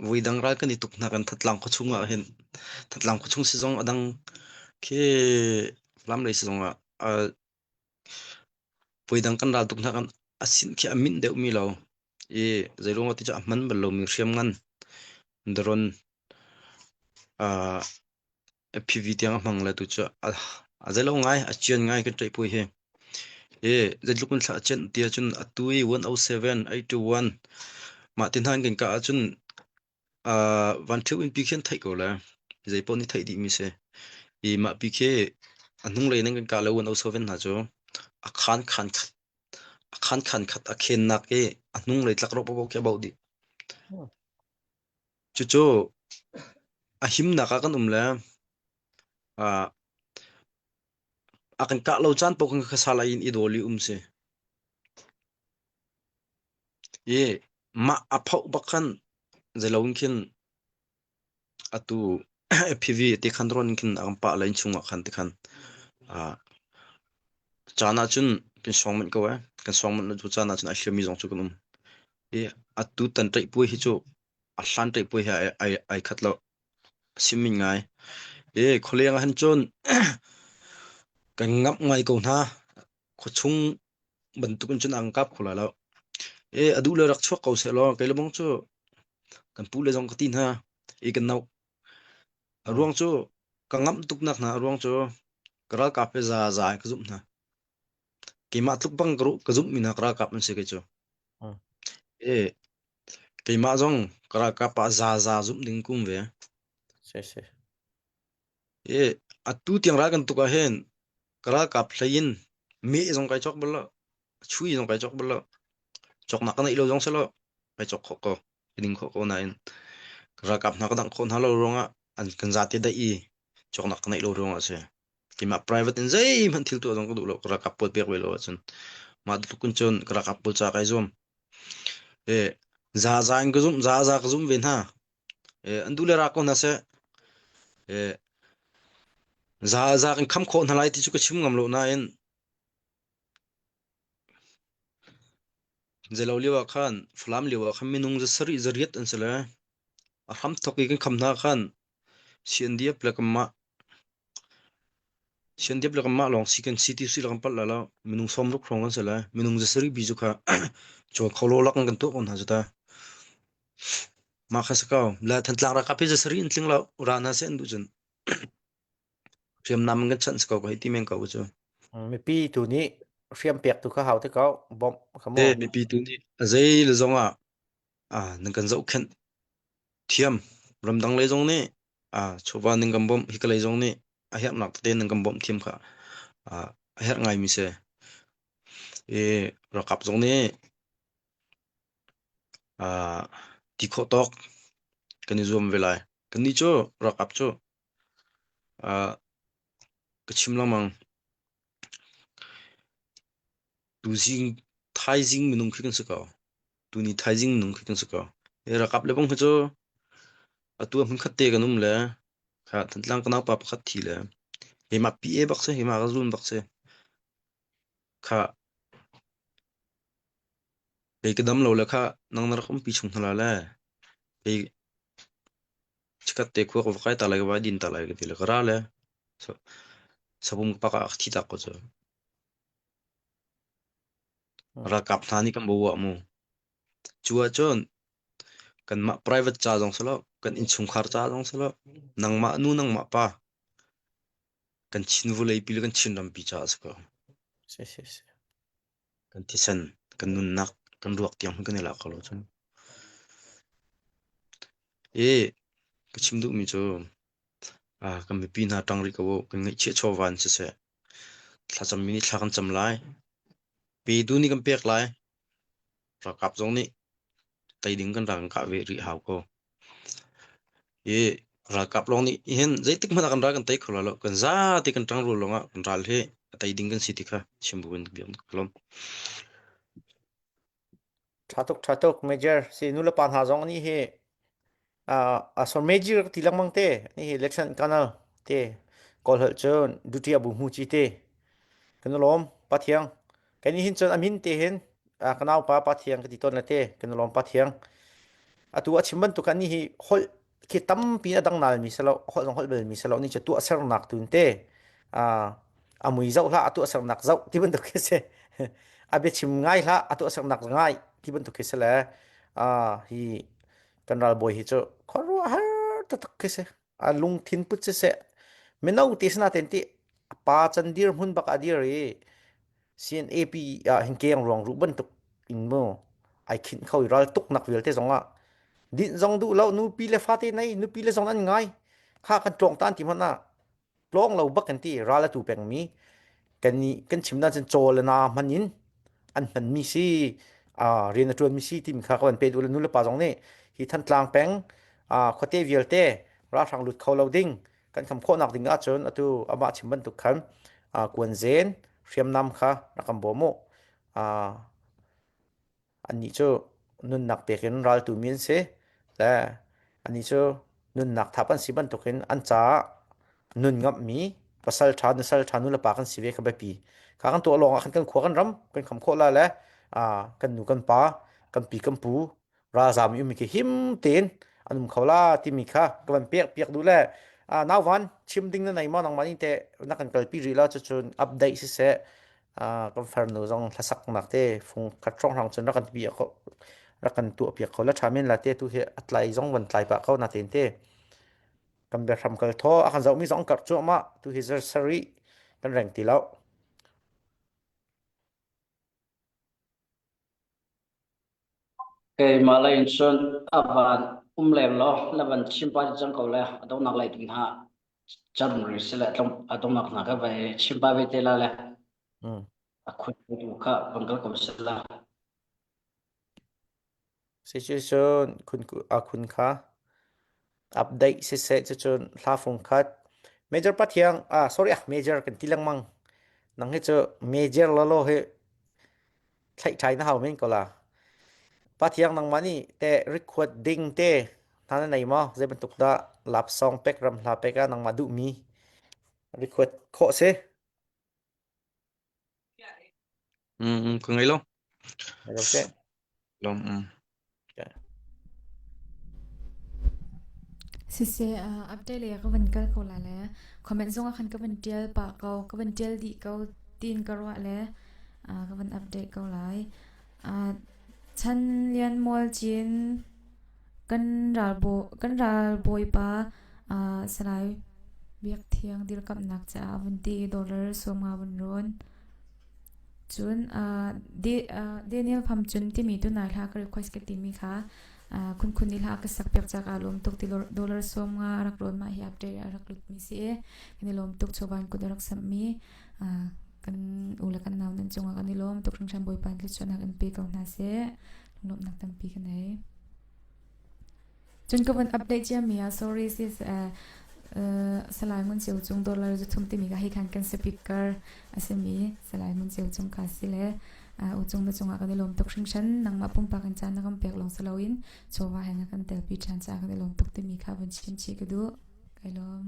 Speaker 4: voidang ral kan i tuk hna kan Thatlang khuachung ah hin Thatlang khuachung si zong a dang khi. Falam lei si zongah voidang kan ral tuk hna kan a sin khi a minh deuhmi lo i zeiruangah ti cu a hman bal lomi hriamngan drone FPV tiang a hmang le tu cu a zeilo ngai a cian ngai kan ṭaihpui hi. I zeitluk in thla a cianh ti ahcun atu i 107 821 mah ti hna in kan kah ahcun Van ṭheo innpi khi an theih ko le zeipaoh nih theih dihmi si. I mah pi khi a hnunglei in kan kah le uan oso ven hna cu a khaan khaan khat a khaan khaan khat a khennak i a hnunglei tlakrawh paohpaoh khi a bauh dih. Cucu a himnak ah kan um le uh, a kan kah lo caan paoh kan khasa lai in i dawl i um si. I mah a phoh bak khan zeilo in khin atu FPV te khan rawn in khin a kan pah le innchung ah khan tikhan ah caan ah cun kan sawng manh ko eh. Kan sawng manh lo caan ah cun a hliammi zong cu kan um. I atu tan ṭaih puai hi cu a hlan ṭaih puai he ai ai ai khat lo. A sim min ngai. I khualeng ah hin cun kan ngamh ngai ko hna. Khuachung bantuk in cun an kap kho lai lo. E a duh le rak chuak ko seh law kei le bang cu kan pu le zong ka ti hna i kan no. A ruang cu ka ngamh tuk nak hna a ruang cu ka ralkap he za za in ka zumh hna. Keimah tluk bang ka ruh ka zumh mi hna ka ralkap an si kei cu. E keimah zong ka ralkap ah za za zumh ding kum ve.
Speaker 3: Si si.
Speaker 4: E atu tiang ral kan tuk ah hin Ka ralkap hlei in meh zong kai cawk bal lo. Chui zong kai cawk bal lo. Cawknak ka neih lo zong si lo. Kai cawk khawh ko. Ka ding khawh ko nain ka ralkap hna ka dangh khawh hna lo ruangah an kan zate daih i cawknak ka neih lo ruangah a si. Keimah private in zeihmanh thil tuah zong ka duh lo. Ka ralkap pawl pek ve lo ahcun. Mah tluk in cun ka ralkap pawl ca kai zuam. E, zaza in ka zumh, zaza ka zumh ve hna. E, an duh le ra ko hna seh. E, Za kan kham khawh hna lai ti cu ka chim ngam lo nain zeilo lio ah khan Falam lio ah khan minung za sarih za riat an si le a hram thok i kan kham hna khan CNDF le kanmah CNDF le kanmah lawng si kan si ti si le kan palh la lo minung 60 hrawng kan si le minung za sarih bi cu kha cawl kho lo lak in kan tuah ko hna cu ta mah kha si ko le Thantlang ralkap hi za sarih in tling lo ra hna seh an duh cun Hriamnam in kan chanh si ko ka hei ti men ko cu.
Speaker 3: Mipi tu nih hriam pek tu kha hau te ko bawmh kha mu.
Speaker 4: Eh mipi tu nih a zei le zong ah ah nan kan zohkhenh thiam ramdang lei zong nih ah chawva nan kan bawmh hika lei zong nih a herhnak tete nan kan bawmh thiam kha ah a herh ngaimi si. Eh ralkap zong nih ah ti khawh tawk kan i zuam ve lai. Kannih cu ralkap cu ah ka chim lengmang. Tuzing thaizing minung khi kan si ko. Tuni thaizing minung khi kan si ko. Hi ralkap le bang hi cu atu ah hmunkhat te kan um le kha Thantlang ka naupa pakhat thi le keimah PA bak si, keimah ka zun bak si. Kha kei ka dam lo le kha nang na rak umpi chung hna la le kei Chikkhat te khua ka va kai ta lai ka va din ta lai ka ti le ka ra le sabung ka pak ah ka thi tak ko cu. Ralkap hna nih kan bawa mu. Cu ahcun kanmah private ca zong si lo, kan innchungkhar ca zong si lo, nangmah nu nangmah pa kan Chin vawleipi le kan Chin rampi ca a si ko.
Speaker 3: Si si si.
Speaker 4: Kan thisen, kan nunnak, kan ruak tiang hmanh kan i lak kho lo cun. I ka chim duhmi cu ah kan mipi hna ṭang rih ko u, kan ngaihchiah chawva in siseh, thlacammi nih thla kan cam lai, petu nih kan pek lai, ralkap zong nih tei ding kan ral kan kah ve rih hau ko. I ralkap lawng nih hin zeitik hmanh ah kan ral kan tei kho lai lo. Kan zate kan ṭangrual lawngah kan ral hi a tei ding kan si ti kha chim bu in biak ka lawm.
Speaker 3: Ṭha tuk ṭha tuk major si nu le pa hna zong nih hi a so major ti lengmang te ni hi election canal te kawl holh cun duty abu hmu chi te kan lawm pathiang kan hin cun amin te hin ka nau pa pathiang ka ti ton la te kan lawm pathiang atu a chim bantuk kan ni hi holh khi tampi a dang nal mi selo holh zong holh bel mi selo ni chu tuah sernak tun te. A mui zoh hlah, a tuahsernak zoh ti bantuk khi si. A biachim ngai hlah, a tuahsernak ngai ti bantuk khi si le hi kan ralbawi hi cu khuaruahhar taktak khi si. A lungthin put siseh, mino ti sinaten ti a pa can dir hmun bak a dir i CNAP ah hin keng ruang ruh bantuk in mu ai khinh kho i ral tuknak vialte zong ah dinh zong duh lo nupi le fate nei nupi le zong an ngai kha kan tlawng tan ti hmanh ah tlawng lo bak kan ti ral atu pengmi kan ni kan chim dan cun chaw le na hman in an hmanmi si rian a ṭuanmi si timi kha ka van pe duh le nu le pa zong nih hi Thantlang peng khuate vialte ralhrang lut kho lo ding kan kham khawhnak ding ahcun atu amah chim bantuk khan kuanzen hriamnam kha rak kan bawm u. Annih cu nunnak pek in raltu mi an si le annih cu nunnak thap an si bantukin an caah nun ngamhmi pasal ṭha nusal ṭha nulepa kan si ve kha biapi. Kha kan tuah lawngah khan kan khua kan ram kan kham khawh lai le kan nu kan pa kan pi kan pu ralzam i ummi khi him tein an um kho la timi kha ka van pek piak duh le nauvan chim ding na nei maw nangmah nih teh na kan kalpi rih la cucun update siseh kan farnu zong hlasaknak te fung khat hrawnghrang cun rak kan pi kho rak kan tuah piak kho la tha men la te tu hi a tlai zong van tlai pah ko na ten te kan biahram kal thaw a kan zohmi zong karh cuahmah tu hi zar sarih kan reng ti lo.
Speaker 1: Keimah lei in cun a van um lem law na van chim pah cang ko le a donghnak lei ding hna cam rih sile a donghnak hna ka vai chim pah ve te la le a khut tu kha van kal ko sila.
Speaker 3: Si cu cun khun a khun kha update siseh cucun hla fung khat major pathiang ah sorry ah major kan ti lengmang nang hi cu major lolo hi thlaih ṭhai na hau men ko la. Pathiang nangmah nih teh rikhuat ding te hna na nei maw? Zei bantuk dah lapsawng pek ram hla pek ah nangmah duhmi rikhuat khawh si?
Speaker 4: Mm, ka ngei lo.
Speaker 3: Okay.
Speaker 4: Lom, mm.
Speaker 2: Siseh, update lei ah ka van kal ko lai le comment zong ah khan ka van ṭial pah ko, ka van ṭial dih ko tiin ka ruah le ka van update ko lai. Chan Lian Mual Cin kan ralbawipa Salai Biak Thiang dirkamhnak caah a vun ti i dollar 50 vun rawn. Cun Daniel Pham Cun timi tunai hla ka request ka timi kha khunkhun nih hla a ka sakpiak caah kaa lawm tuk ti dollar 50 a rak rawn mah hi update a rak lutmi si i kan i lawm tuk chawvan kut a rak samhmi kan u le kan nau nan cungah kan i lawm tuk hringhran Bawipa thluachuahnak in pe ko hna seh lunglawmhnak tampi ka nei. Cun ka vun update ciami ah sorry sis Salai Ngun Ceu Cung dollar zu thum timi ka hei khan kan speaker a simi Salai Ngun Ceu Cung ka si le u cung na cungah kan i lawm tuk hringhran nangmah pumpak in caan na kan pek lawng si loin chawva he na kan telpi ṭhan caah kan i lawm tuk timi kha vun chim chih ka duh. Kai lawm.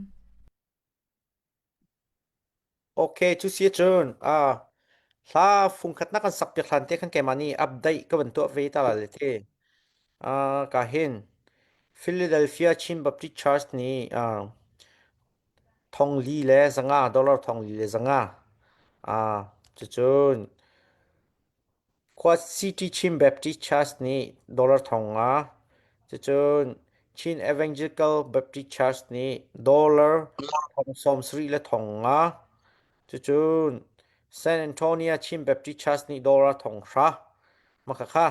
Speaker 3: Okay, cu si cun hla fungkhat na kan sak piak hlan te khan keimah nih update ka van tuah ve ta la le te. Ka hin Philadelphia Chin Baptist Church nih thong li le zanga dollar thong li le zanga cucun Khua City Chin Baptist Church nih dollar 5,000, cucun Chin Evangelical Baptist Church nih dollar 75,000, cucun San Antonio Chin Baptist Church nih dollar 1,000. Mah khakha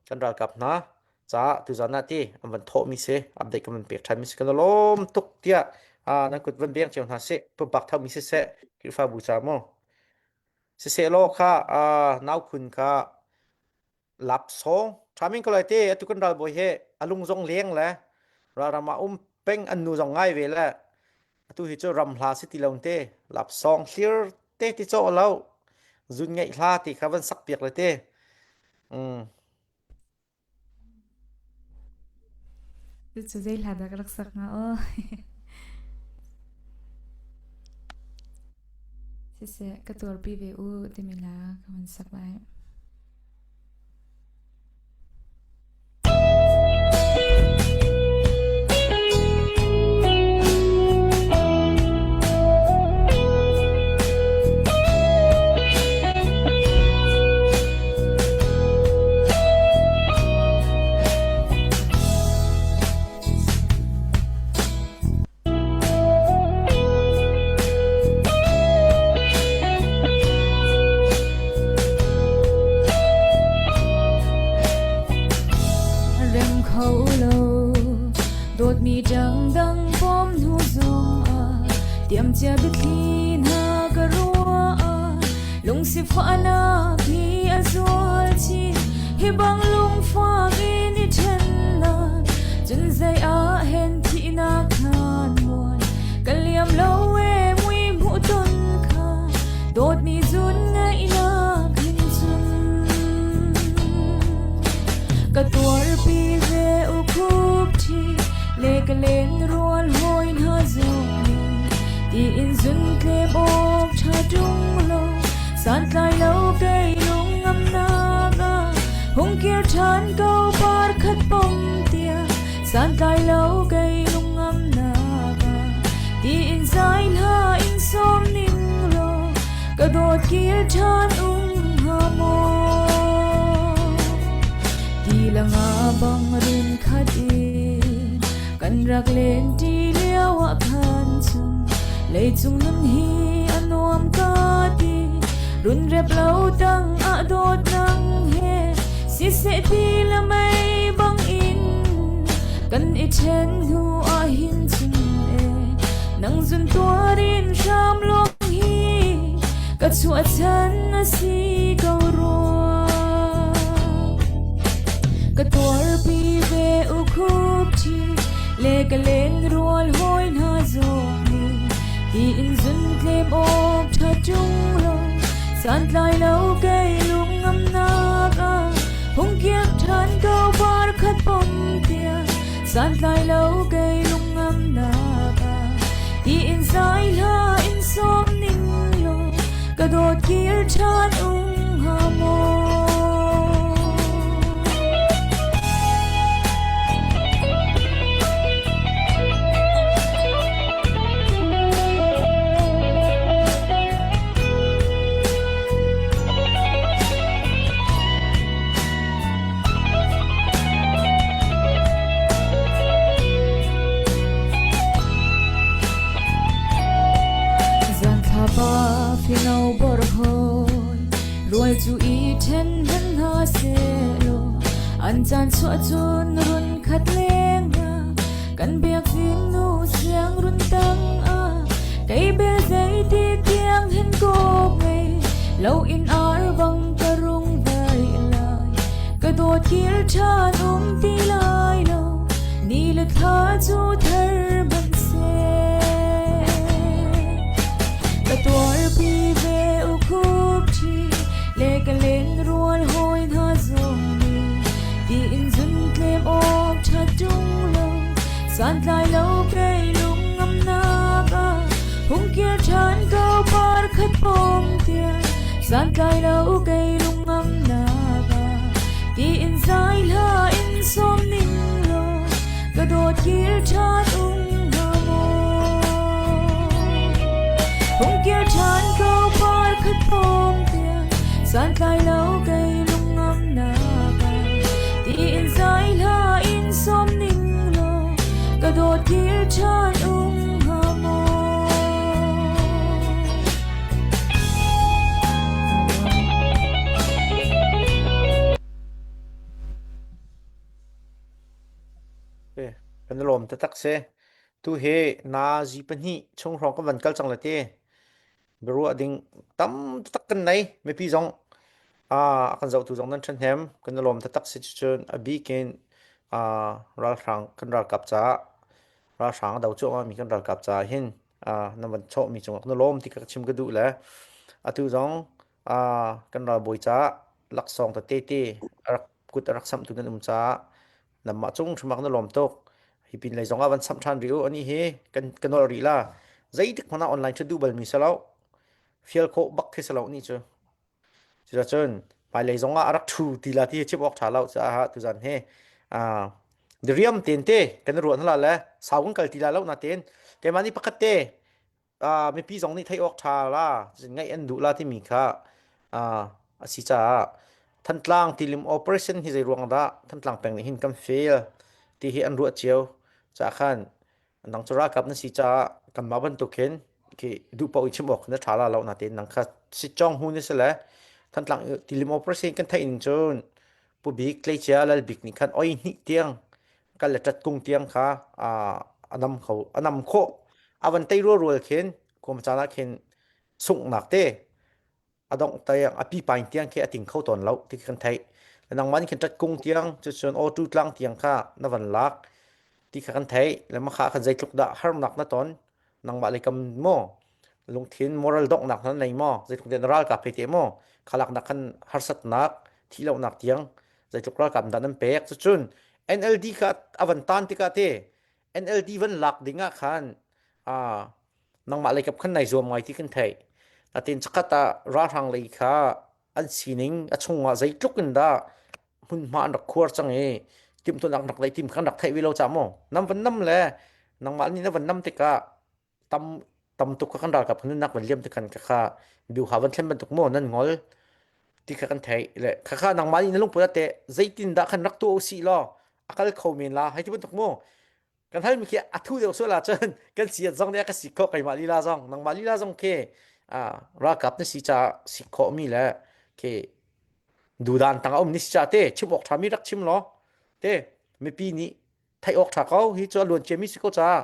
Speaker 3: kan ralkap hna caah tuzan ah ti an van thawhmi si update kan van pek ṭhanmi si kan lawm tuk tiah nan kut van beng cio hna sih pumpak thomi siseh Khrihfabu ca mu Sisehlaw kha naukhun kha lapsawng ṭhamin ko lai te atu kan ralbawi he a lung zong leng le ralram ah um peng an nu zong ngai ve le atu hi cu ram hla si ti lo te lapsawng hlir te ti cawh lo zun ngeih hla ti kha van sak piak le te mm.
Speaker 2: Cucu zei hla dah ka rak sak hnga aw. Siseh, ka tuarpi ve u timi hla ka van sak lai. Biathli hna ka ruah lungsifahnak hi a zual chin hi bang lungfak in i ṭhennak cun zei ah hen thihnak khan mual ka liam lo e mui hmuh ton kha dawtmi zun ngaihnak hin cun ka tuarpi ve u khup ṭhi le ka len rual hawi hna zong nih tiin zun tlem awk ṭha ṭung lo santlai lo kei lung ngamnak ah hung kir ṭhan ko par khat pom tiah santlai lo kei lung ngamnak ah tiin zai hla in sawm ning law ka dawt kir ṭhan um hnga maw? Ti la nga bang rin khat in kan rak len ṭi lio ah khan cun leicung nun hi a nuam ka ti run rep lo tang ah dawt nang he siseh ti la mei bang in kan i ṭhen hnu ah hin cun e nang zun tuarin hram lawng hi ka chuahchan a si ko rua. Ka tuarpi ve u khup ṭhi le ka len rual hawi hna zong nih tiin zun tlem awk ṭha ṭung lo santlai lo kei lung ngamnak ah hung kiak ṭhan ko par khat pom tiah santlai lo kei lung ngamnak ah tiin zai hla in sawm ning law ka dawt kir ṭhan um hnga maw? Zanthlapa fino bor hoi rual cu i ṭhen hman hna sehlaw an caan chuah cun run khat leng hna kan biakinn nu siang run tang ah kei bel zeiti tiang hen ko ngei lo in ar bang ka rung vai lai ka dawt kir ṭhan um ti lai lo ni le thla cu thar hmanh seh ka tuarpi ve u khup ṭhi le ka len rual hawi hna zong nih tiin zun tlem awk ṭha ṭung lo santlai lo kei lung ngamnak ah hung kir ṭhan ko par khat pom tiah santlai lo kei lung ngamnak ah tiin zai hla in sawm ning law ka dawt kir ṭhan um hnga maw hung kir ṭhan ko par khat pom tiah santlai lo kei lung ngamnak ah tiin zai hla in sawm ning law ka dawt kir ṭhan um hnga maw?
Speaker 3: Kan i lawm taktak si. Tu hi na zi pahnih chung hrawng kan van kal cang le ti. Biaruah ding tam taktak kan nei. Mipi zong a kan zohtu zong nan ṭhahnem. Kan i lawm taktak si cucun a bik in ralhrang kan ralkap caah ralhrang a do cuahmah mi kan ralkap caah hin nan van chawhmi cungah kan i lawm ti ka chim ka duh le atu zong kan ralbawi caah laksawng tete te a rak kut a rak samhtu nan um caah Namah cung hrimak na lawm tuk. Hi pin lei zong ah van samh ṭhan rih u. Ani hi kan ka nolh rih la. Zeitik hmanh ah online ṭhut duh balmi si lo. Fial khawh bak khi si lo ni cu. Cuticun hmailei zong ah a rak ṭhu ti la ti hi chim awk ṭha lo caah tuzan hi ah diriam ten te kan i ruah hna la le sau kan kal ti la lo na ten keimah nih pakhat te uh, mipi zong nih theih awk ṭha la ngaih an duh la timi kha uh, a si caah Thantlang tilim operation hi zei ruang dah Thantlang peng nih hin kan fail ti hi an ruah cio caah khan nang cu ralkap na si caah kanmah bantuk hin khi duh paoh in chim awk na ṭha la lo natein nang kha sitcawng hu ni si le Thantlang tilim operation kan theih ning cun Pu Bik Tleicia Lal Bik nih khan oi hnih tiang kal le ṭat kung tiang kha a nam kho a nam khawh a van tei rual rual khin Kum caan ah khin sunghnak te a dongh tiang a pipain tiang khi a ting kho tawn lo ti kan theih. Nangmah nih khin ṭat kung tiang cucun awtu tlang tiang kha na van lak ti kha kan theih. Le mah kha khan zeitluk dah harnak na ton nangmah lei kam maw lungthin moral donghnak na nei maw zeitluk dah na ralkap hei te maw khalak nak khan harsatnak thihlohnak tiang zeitluk ralkap dah nan pek cucun NLD kha a van tan tikah te NLD van lak ding ah khan nangmah lei kap khan nai zuam ngai ti kan theih natin chakhat ah ralhrang lei kha an sining a chungah zeitluk in dah hmunhma an rak khuar cang i timhtuahnak an rak neih tim kha an rak theih ve lo caah maw nam van nam le nangmah nih na van nam tikah tam tam tuk kha kan ralkap nunnak van liam tikhan kha kha biuha van thlen bantuk maw nan ngol ti kha kan theih le kha kha nangmah nih na lungput ah teh zeitin dah khan rak tuah usih law a kal kho men la hei ti bantuk mu kan halmi khi a thu deuh sual ahcun kan si zong nih a ka si khawh keimah lila zong nangmah lila zong khi ralkap na si caah si khawh mi le khi dudan tang a um ni si caah te chim awk ṭha mi rak chim law te mipi nih theih awk ṭha ko hi cu a luan ciami si ko caah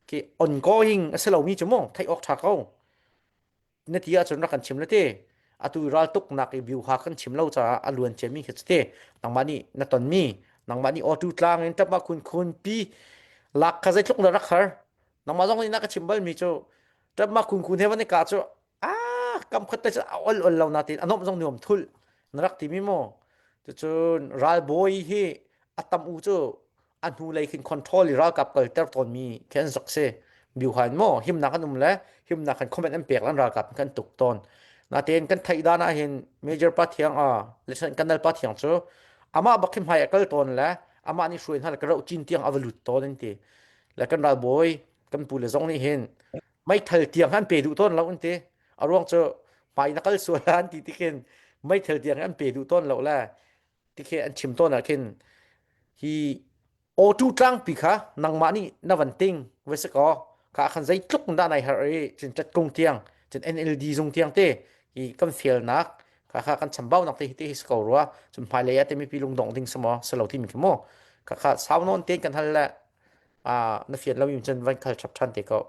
Speaker 3: khi ongoing a si lomi cu mu theih awk ṭha ko na ti ahcun rak kan chim le te atu raltuknak i biuha kan chim lo caah a luan ciami khi cu te nangmah nih na tonmi nangmah nih auto tlang in ṭap ah khun khun pi lak kha zeitluk na rak har nangmah zong nih na ka chim balmi cu ṭap ma khun khun he van i ka cu ah kam khat te cu a ol ol lo na tin a nomh zong nuam thul na rak timi maw cucun ralbawi hi a tam u cu a hnulei khin control i ralkap kalter tawnmi khi an rak si. Biuhan maw himnak an um le himnak kan comment an pek lan ralkap kan tuk tawn. Natein kan theih dan ah hin Major Pa Thiang a Lieutenant Colonel Pa Thiang cu amah bak khi hmai a kal tawn le amah nih hruai hna le ka roh cin tiang a va lut tawn an ti. Le kan ralbawi kan pu le zong nih hin meithal tiang an pe duh tawn lo an ti. A ruang cu hmai na kal sual an ti tikhin meithal tiang an pe duh tawn lo le tikhe an chim tawn ah khin hi auto tlangpi kha nangmah nih na van ting va si kaw kha khan zeitluk dah nai har i cun ṭatkung tiang cun NLD zung tiang te hi kan felnak kha kha kan chambaunak te hi te hi si ko rua cun hmailei ah te mipi lungdong ding si maw si lo timi khi mu kha kha sau nawn tein kan hal le na fian lo mi cun van khal chap ṭhan te ko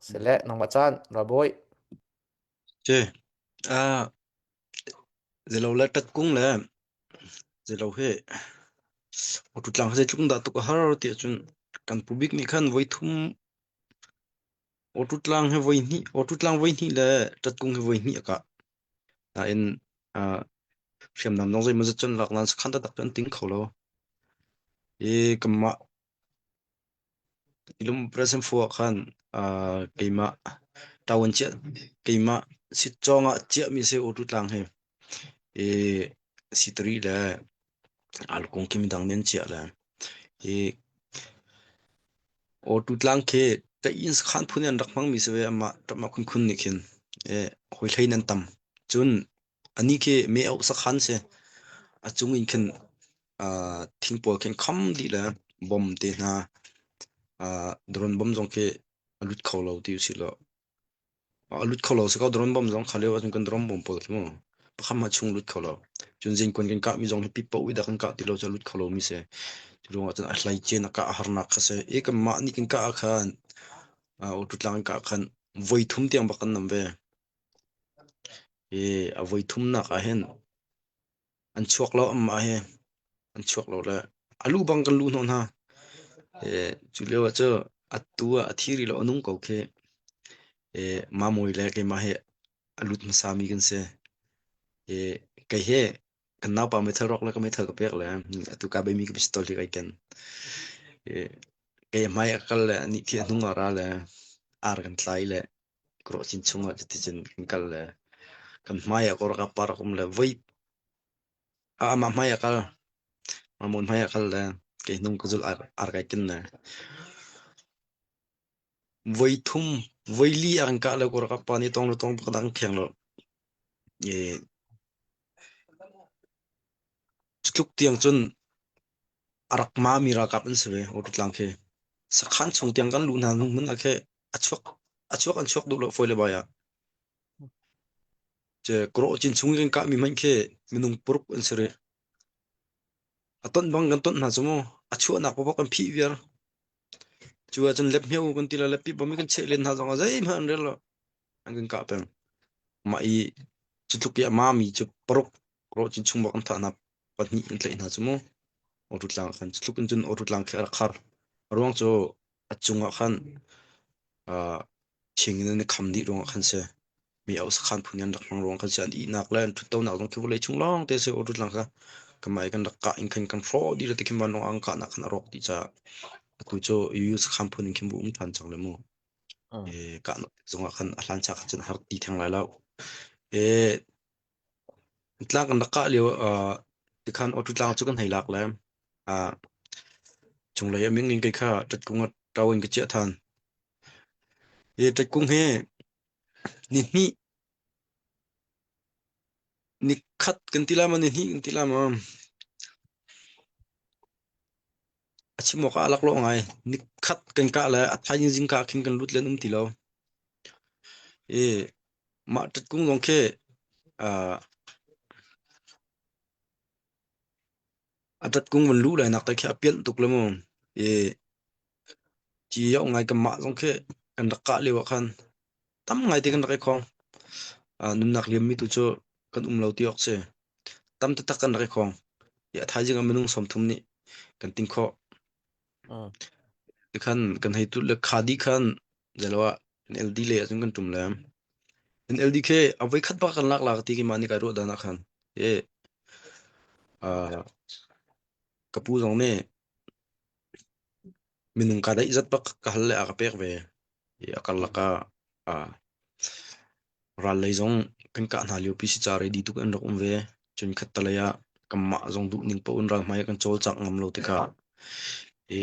Speaker 3: sile nangmah caan rabawi
Speaker 4: Ce ah Zeilo le ṭatkung le zeilo hi awtutlang hi zeitluk in dah tuk a har ti ahcun kan pu bik nih khan voithum awtutlang hi voihnih awtutlang voihnih le ṭatkung hi voihnih a kah. Nain uh, hriamnam zong zeimawzat cun lak nain sakhan taktak cu an ting kho lo. I kanmah Ilum present fu ah khan uh, keimah ṭawan chiah keimah sitcawng ah chiahmi si awtutlang hi i sitari le alukung khi midang nih an chiah le i awtutlang khi ṭaih sakhan phun in an rak hmangmi si ve amah ṭamah khunkhun nih khin i hawi hlei nan tam cun Anih khi meh-auh sakhan si. A cung in khin uh, thing pawl khin kham dih le bom te hna uh, drone bom zong khi a lut kho lo ti usih law a lut kho lo si ko drone bom zong kha lio ahcun kan drone bom pawl khi mu pakhat hmanh chung lut kho lo. Cun zingkun kan kah mi zong hi pipo i dah kan kah ti lo cu a lut kho lo mi si. Cu ruangah cun a hlei cin a kah a harnak kha si. I kanmah nih kan kah ah khan uh, ututlang kan kah khan voi thum tiang bak kan nam ve. Hi a voithumnak ah hin an chuak lo anmah hi an chuak lo le a lu bang kan lu hnawh hna. Cu lio ah cu atu ah a thi rih lo a nung ko khi. Mamawi le keimah hi a lut hmasa mi kan si. Kei hi kan naupa meithal rawk le ka meithal ka pek le atu ka beimi ka pistol hi kai ken. Kei a hmai a kal le anih khi a hnung ah ra le ar kan tlai le Kawhcin chungah cuticun kan kal le kan hmai ah kawlralkap pa rak um le voi amah hmai ah kal Mamon hmai ah kal le kei hnung ka zulh ar kai kin le voi thum voi li a kan kah le kawlralkap pa nih tong le tong pakhat an kheng lo i cutluk tiang cun a rak mami ralkap an si ve Awtutlang khi sakhan chung tiang kan luh hna hnu hmun ah khi a chuak a chuak an chuak duh lo fawi le bai ah ce kawh cin chung in kan kah mi hmanh khi minung paruk an si rih a tonh bang kan tonh hna cu mu a chuahnak paoh kan phih viar. Cu ahcun lep hme u kan ti le leppi bom i kan cheh len hna zong ah zeihmanh an rel lo. An kan kah peng. Mah i cu tluk i a mami cu paruk rawhcin chung bak an thah hna pahnih an tlaih hna cu mu. Awtu tlang ah khan cu tluk in cun awtu tlang khi a rak khar. A ruang cu a cung ah khan uh, thing in an i kham dih ruangah khan si. Mi au sakhan phun in an rak hmang ruang khan si an ihnak le an ṭhuttonak zong khi vawlei chung lawng te si awtu tlang kha kamah i kan rak kah in khan kan hrawh dih le tikhin vanlawng an kahnak khan a rawk dih caah atu cu UU sakhan phun in khin bu um ṭhan cang le mu.
Speaker 3: Mm.
Speaker 4: E, kahnak zongah khan a hlan cha khan cun a har ti theng lai lo. E, tlang kan rak kah lio uh, tikhan awtu tlang cu kan hei lak le uh, cunglei a ming in kei kha ṭatkung ah ṭo in ka chiah than. Hi ṭatkung hi ni hnih ni khat kan ti lai maw ni hnih kan ti lai maw a chim awk ah a laklawh ngai. Ni khat kan kah le a thaizing zingka ah khin kan lut len um ti lo. I mah ṭatkung zong khi uh, a ṭatkung van luh lai nak te khi a pianh tuk le mu. I Ci a ngai kanmah zong khi kan rak kah lio ah khan tam ngaite kan rak i khong. Uh, nunnak liammi tu cu kan um lo ti awk si. Tam taktak kan rak i khong. I a thaizing ah minung 30 nih kan ting khawh.
Speaker 3: Mm.
Speaker 4: Tikhan kan hei tut le kha dih khan zelo ah NLD le ahcun kan ṭum le. NLD khi a voi khat bak kan lak la ka ti keimah nih kai ruah dan ah khan. E, uh, ka pu zong nih Minung kaa daih zat bak ka hal le a ka pek ve. I a karlak ah ah ral lei zong kan kah hna liopi si ca ready tuk an rak um ve. Cun khattelei ah kanmah zong duhning paoh in ral hmai ah kan cawlcangh ngam lo tikah i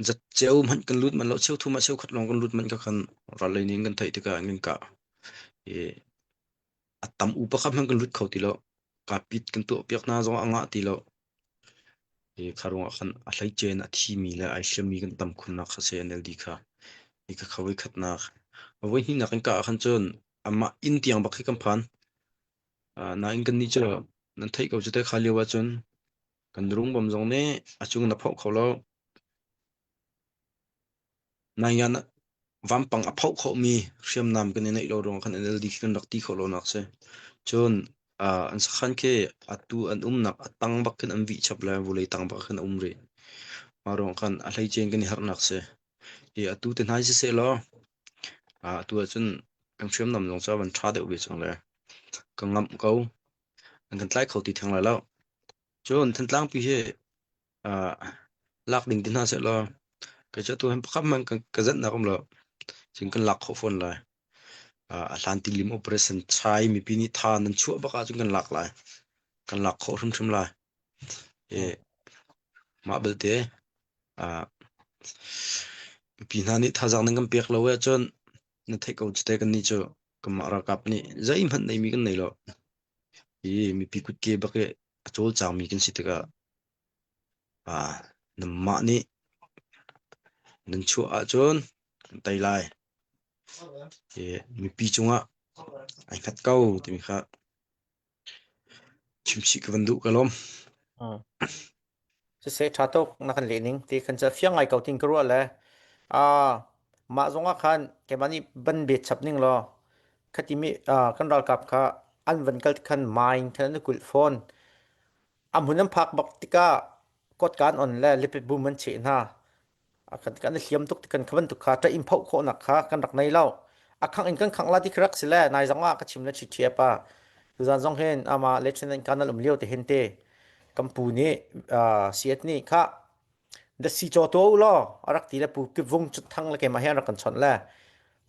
Speaker 4: zatceo hmanh kan lut manh lo, cheuthum ah cheukhat lawng kan lut manh kha khan ral lei nih an kan theih tikah an kan kah. I a tam u pakhat hmanh kan lut kho ti lo. Kapit kan tuahpiak hna zong ah a ngah ti lo. Hi kha ruangah khan a hleice in a thimi le ai hliammi kan tam khunnak kha si NLD kha. Hi kha kha voikhatnak. A voihnihnak kan kah ah khan cun amah inn tiang bak khi kan phan. Uh, nain kannih cu nan theih ko cu te kha lio ahcun kan rungbam zong nih a cung na phoh kho lo. Naingan vampang a phoh khawhmi hriamnam kan i neih lo ruangah khan NLD khi kan rak ti khawh lonak si. Cun uh, an sakhan khi atu an umnak a tang bak khin an vih chap le vulei tang bak khin a um rih. Mah ruang khan a hleice in kan i harhnak si. Hi atu te hna hi siseh law uh, atu ahcun kan hriamnam zong cu a van ṭha deuh ve cang le ka ngamh ko. An kan tlai kho ti theng lai lo. Cun Thantlang pi hi uh, lak ding ti hna seh law kei cu atu hin pakhat hmanh ka zenh um lo. Cun kan lak khawh fawn lai. Uh, a hlan tilim operation chai mipi nih tha nan chuah bak ahcun kan lak lai. Kan lak khawh hrimhrim lai. E, mah belte uh, mipi hna nih thazaang nan kan pek lo ahcun na theih ko cu te kan nih cu kanmah ralkap nih zeihmanh neimi kan nei lo. Hi mipi kutke bak i a cawlcangmi kan si tikah ah nanmah nih nan chuah ahcun kan tei lai. Hi mipi cungah ai hngat ko timi kha chimchih ka van duh ka lawm.
Speaker 3: Mm. Siseh ṭha tuk na kan leh ning ti kan ca fiang ngai ko tin ka ruah le ah mah zong ah khan keimah nih ban bet chap ning law khati mi ah, kan ralkap kha an van kal khan mine khan an kulh fawn a hmun an phak bak tikah kotka an on le lipit bum an cheh hna kan kan i hliam tuk kan kha bantuk kha ṭah in phoh khawhnak kha kan rak nei lo a khangh in kan khangh la ti kha rak si le nai zong ah ka chim le ṭhi pa tuzan zong hin ama lieutenant colonel um lio te hin te kan pu nih siat nih kha da si chaw to law a rak ti le pu kivung cut thang le keimah hi an rak kan chawnh le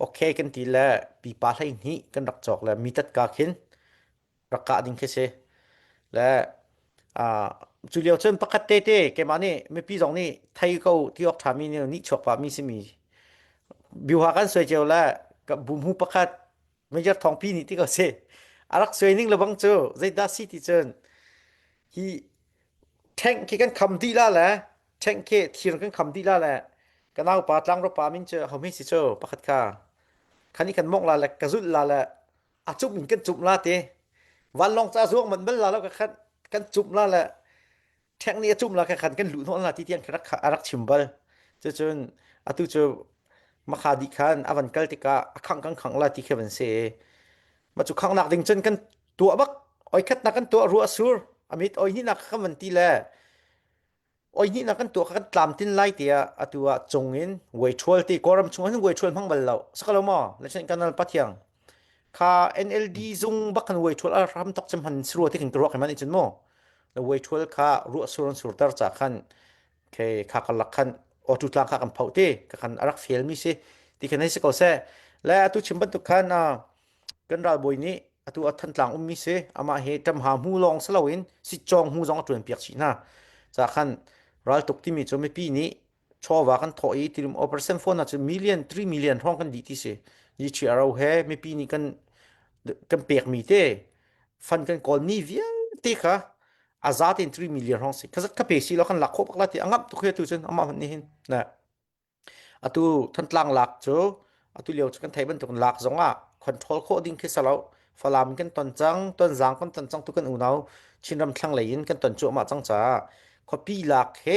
Speaker 3: okay kan ti le pipa hlei hnih kan rak cawk le mi tat ka khin rak kah ding khi si. Le uh, cu lio cun pakhat te te keimah nih mipi zong nih thei ko ti awk ṭhami nih nih chuak pah mi simi biuha kan suai cio le ka bumhu pakhat major thawngpi nih ti ko si a rak suai ning lebang cu zeidah si ti cun hi tank khi kan kham dih la le tank khi thir kan kham dih la le ka naupa tlangro pa min cu homi si cu pakhat kha khani kan mok la le ka zulh la le a cumh in kan cumh la ti vanlawng ca zuang man bal la lo ka khan kan cumh la le ṭhek nih a cumh la ka khan kan luh hnawh la ti tiang rak a rak chim bal cucun Atu cu makha dih khan a van kal tikah a khangh kan khangh la ti khi van si. Ma cu khanghnak ding cun kan tuah bak. Oi khatnak kan tuah ruah sur. Amit oi hnihnak kan van ti le oi hnihnak kan tuah kan tlam tin lai tiah atu ah cung in vuai ṭhual ti Kawlram chung hin vuai ṭhual hmang bal lo. Sakalo maw? Lesen kanal pathiang. Kha NLD zung bak kan vuai ṭhual a ram tok cem han sirua ti kan ruak man icun mu. La vuai ṭhual kha ruah sur an surter cha khan ke kha karlak khan auto tlang kha kan phoh ti ka kan arak fail mi si ti khan hei si ko seh. Le atu chim bantuk khan kan ralbawi nih atu a Thantlang ummi si amah hi ṭamha hmu lawng si loin sitcawng hmu zong a ṭuan piak chih hna. Ca khan raltuk timi cu mipi nih chawva kan thawh i tilim operation phone ah cu million 3 million hrawng kan dih ti si. GTRO he mipi nih kan kan pekmi te fund kan kawlmi vialte kha a za tein 3 million hrawng si. Khazat kha pe si lo kan lak khawh bak la ti a ngamh tuk hi atu cun amah hmanh nih hin. Na Atu Thantlang lak cu atu lio cu kan theih bantuk in lak zong ah control khawh ding khi si lo. Falam kan ton cang, Tonzang kan ton cang tu kan unau Chinram thlanglei in kan ton cuahmah cang caah khuapi lak he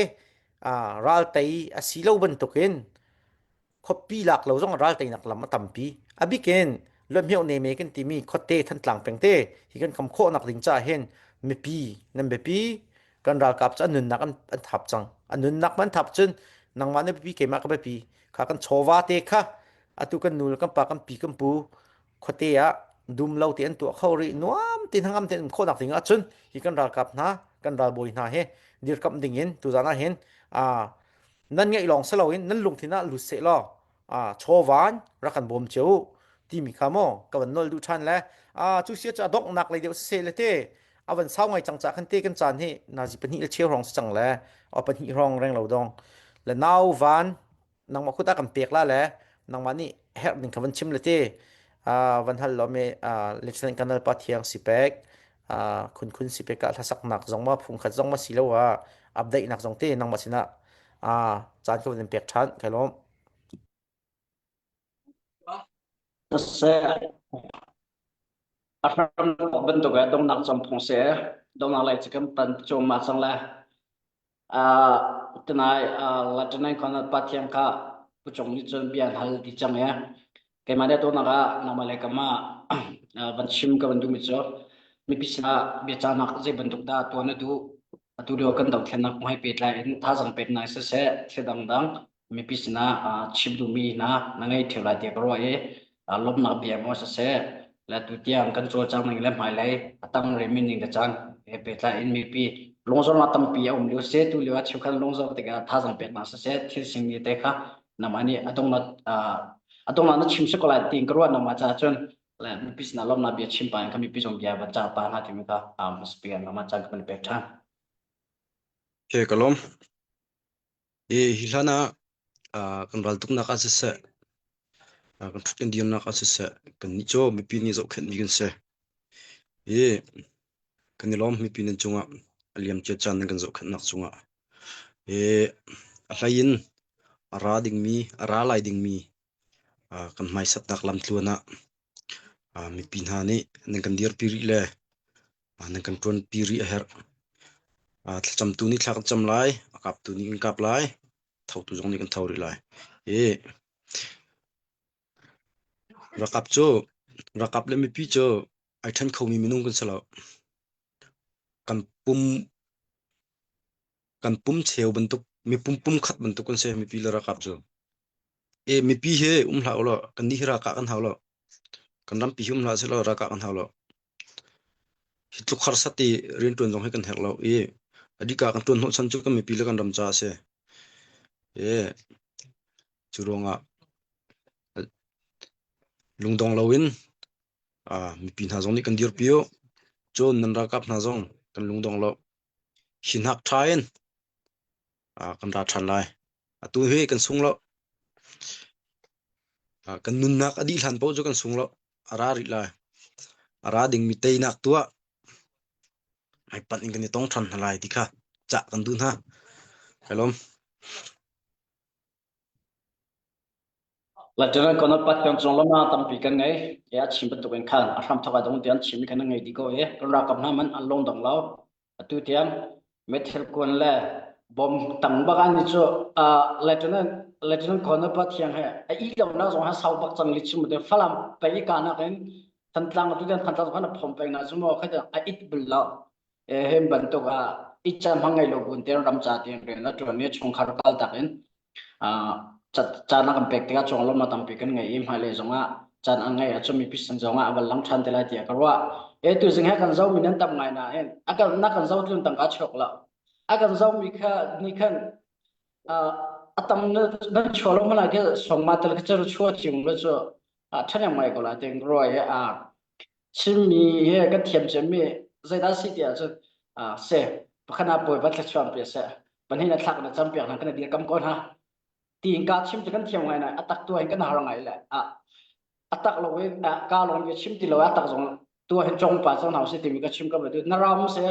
Speaker 3: ral tei a si lo bantukin khuapi lak lo zong ah ral teinak lam a tampi. A bik in Luanhmioh neme kan timi khuate Thantlang peng te hi kan kham khawhnak ding caah hin mipi nan biapi kan ralkap cu an nunnak an, an thap cang an nunnak man thap cun nangmah na biapi keimah ka biapi kha kan chawva te kha atu kan nu le kan pa kan pi kan pu khuate ah dum lo te an tuah kho rih nuam te hngam te um khawhnak ding ah cun hi kan ralkap hna kan ralbawi hna he dirkamh ding in tuzan ah hin a nan ngeih lawng si loin nan lungthin ah lut seh law chawvan rak kan bawm cio u timi kha maw ka van nol duh ṭhan le cu sia cu a donghnak lei deuh siseh le te a van sau ngai cang ca khan te kan caan hi nazi pahnih le cheu hrawng si cang le o pahnih hrawng reng lo dong le nau van nangmah kut ah kan pek la le nangmah nih herh ding kha van chim le te van hal lo me Lieutenant Colonel pa thiang si pek khun khun si pek ah hlasaknak zong ma phungkhat zong ma si lo ah update nak zong te nangmah sinah caan ka van in pek ṭhan kai lawm.
Speaker 1: Siseh, a hramthawk bantuk ah donghnak cam phung si. Donghnak lei cu kan pan cuahmah cang lai. Uh, tunai uh, Latinai khon Pathian kha puchong nih cun bia an hal ti cang i keimah nih tunak ah nangmah le kamah uh, van chim ka van duhmi cu mipi sinah biacahnak zei bantuk dah tuah na duh atu lio kan dothlennak kong he pehtlai in thazaang peknak siseh thil dangdang mipi sinah chim duhmi hna na ngei ṭheo lai tiah ka ruah i lawmhnak bia maw siseh le tutiang kan cawlcang ning le hmailei a tang rihmi ning le caan he pehtlai in mipi lungzornak tampi a um lio si tu lio ah cheukhat lungzor tikah thazaang peknak siseh thil singmi te kha nangmah nih a donghnak a donghnak na chim si ko lai tiin ka ruah nangmah caah cun le mipi sinah lawmhnak bia chim pah in kan mipi zong bia va cah pah hna timi kha hmasabik ah nangmah caan ka van pek ṭhan.
Speaker 4: Okay, ka lawm. Hi hlan ah kan raltuknak ah siseh, kan ṭhut kan dirnak ah siseh, kannih cu mipi nih zohkhenhmi kan si. Hi kan i lawm mipi nan cungah a liamcia caan nan kan zohkhenhnak cungah. Hi a hlei in a ra dingmi, a ra lai dingmi kan hmaisatnak lamtluan ah mipi hna nih nan kan dirpi rih le nan kan ṭuanpi rih a herh. Thlacamtu nih thla kan cam lai, a kaptu nih kan kap lai, thotu zong nih kan tho rih lai. Hi ralkap cu ralkap le mipi cu ai ṭhen khomi minung kan si lo. Kan pum kan pum cheu bantuk mipum pumkhat bantuk kan si mipi le ralkap cu. E mipi hi um hlah ulaw kannih hi ralkah kan hau lo. Kan rampi hi um hlah sehlaw ralkah kan hau lo. Hi tluk harsat i rianṭuan zong hi kan herh lo i a dika kan ṭuan hnawhchan cu kan mipi le kan ram caah a si. E cu ruangah lungdong loin mipi hna zong nih kan dirpi u. Cun nan ralkap hna zong kan lungdong lo. Hi hnak ṭha in kan ra ṭhan lai. Atu hi kan sung lo. Kan nunnak a dih hlan paoh cu kan sung lo. A ra rih lai. A ra dingmi teinak tuah hmaipanh in kan i tong ṭhan hna lai ti kha cah kan duh hna. Kai lawm.
Speaker 1: Lieutenant Colonel Pat Piang cung lama tampi kan ngei. E a chim bantuk in khan a hram thok a dong tiang chim mi kan ngei dih ko i kan ralkap hna man an lung dong lo. Atu tiang meithal kuan le bom tang bak an ni cu Lieutenant. Lieutenant Colonel Pa Thiang he a i lo nak zong ha sau bak cang li chim te Falam pei ka nak in Thantlang tu den Thantlang khan a phom peng na chu mo kha a it bul lo e hem bantuk a i chan hmang ngai lo bun ten ram cha ten rian a tuan ni chungkhar kal tak in caan a kan pek tikah conglawmhnak tampi kan ngei i hmailei zongah caan an ngeih ahcun mipi sin zongah a van lang ṭhan te lai tiah ka ruah. E tuzing he kan zomi nan tam ngai nain a kan na kan zo tlun tangka chuak lo. A kan zomi kha ni khan a tam nan chuah lo mana ke songma tel kha cu chuah chiung lo cu a ṭhahnem ngai ko lai tiang ka ruah i a Chinmi he kan thiam cemmi zeidah si tiah cun se pakhat ah bawipa thluachuah pe seh pahnih na thlak na campiak hna kan dirkam ko hna tiin ka chim cu kan thiam ngai nai a tak tu hin kan har ngai le a a tak lo in ka lawng bia chim ti lo a tak zong tu hin chong pa cang hna si timi ka chim ka ba na ram se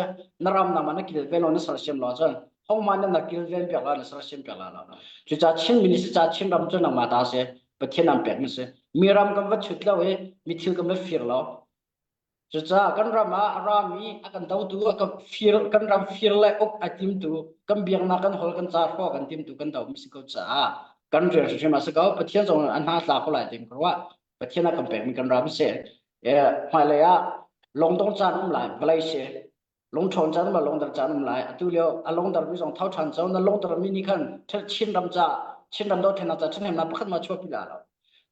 Speaker 1: na ram na ma na kil ven lo na sersiam lo cun hong ma na na kil ven piak la na sersiam piak la lo cu ca Chin minister ca Chin ram cu nangmah ta se Pathian an pek mi si. Mi ram kan va chut lo i mi thil kan va fir lo. Cucaah kan ram ah a rami a kan dotu a kan fir kan ram fir le uk a timtu kan biaknak kan hol kan ca hrawh kan timtu kan do mi si ko caah kan rian hrimhrim a si ko. Pathian zong an hna tla ko lai tim ka ruah. Pathian a kan pek mi kan ram si. E, hmailei ah lungdong caan um lai vawlei si. Lungṭhawn caan ma lungdar caan um lai. Atu lio a lungdar mi zong tho ṭhan co na lungdar mi nih khan Chin ram ca Chin ram dothlennak ca ṭhahnemnak pakhat ma chuahpi la lo.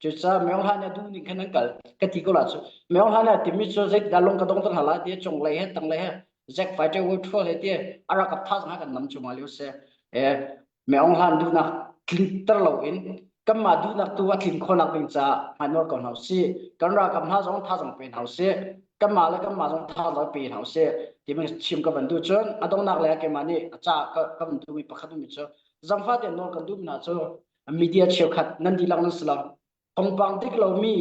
Speaker 1: Cucaah Myo Hla nih a duh ning khan an kal ka ti ko la cu. Myo Hla nih a timi cu zeitindah lung ka dongter hna lai ti cunglei he tanglei he Zack Fighter World Tour he ti a rakap tha zong kan nam cungah lio si. E Myo Hlan duhnak tlinter loin kanmah duhnak tu a tlin khawhnak ding caah hmainawr ko hna usih. Kan ralkap hna zong thazaang pe hna usih. Kanmah le kanmah zong thazaang pe hna usih. Timi chim ka van duh cun a donghnak le keimah nih a ca ka, ka van duhmi pakhat ummi cu zangfah tein nawl kan duhmi hna cu media cheukhat nan dihlak nan si lo. Thawngpang dik lomi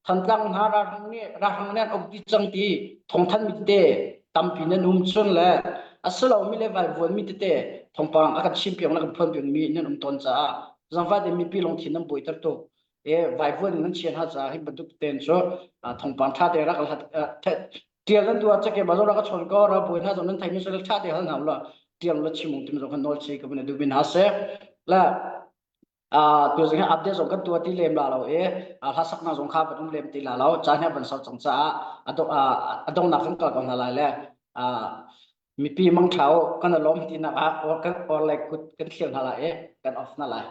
Speaker 1: Thantlang hna ralhrang nih ralhrang nih an uk dih cang ti thawngthanhmi tete tampi nan um cun le a si lomi le vaivuanmi tete thawngpang a kan chimpiak le kan phuanpiakmi nan um tawn caah zangfah tein mipi lungthin nan buaiter tuk. E vaivuan in nan chia hna caah hi bantuk tein cu thawngpang ṭha te rak hlat tial nan duh ah cake ma zong rak ka chawn ko ra buai hna zong nan theimi sel ṭha te hal hna ula tial la chim ung tim zong kan nawl chi ka van duh mi hna seh la Tu zing update zong kan tuah ti lem la lo i hla saknak zong kha van um lem ti la lo caan hi van sau cang caah a donghnak kan kal ko hna lai le mipi mangṭha u kan i lawm tinak ah or kan or le kut kan thlir hna lai i kan off hna lai.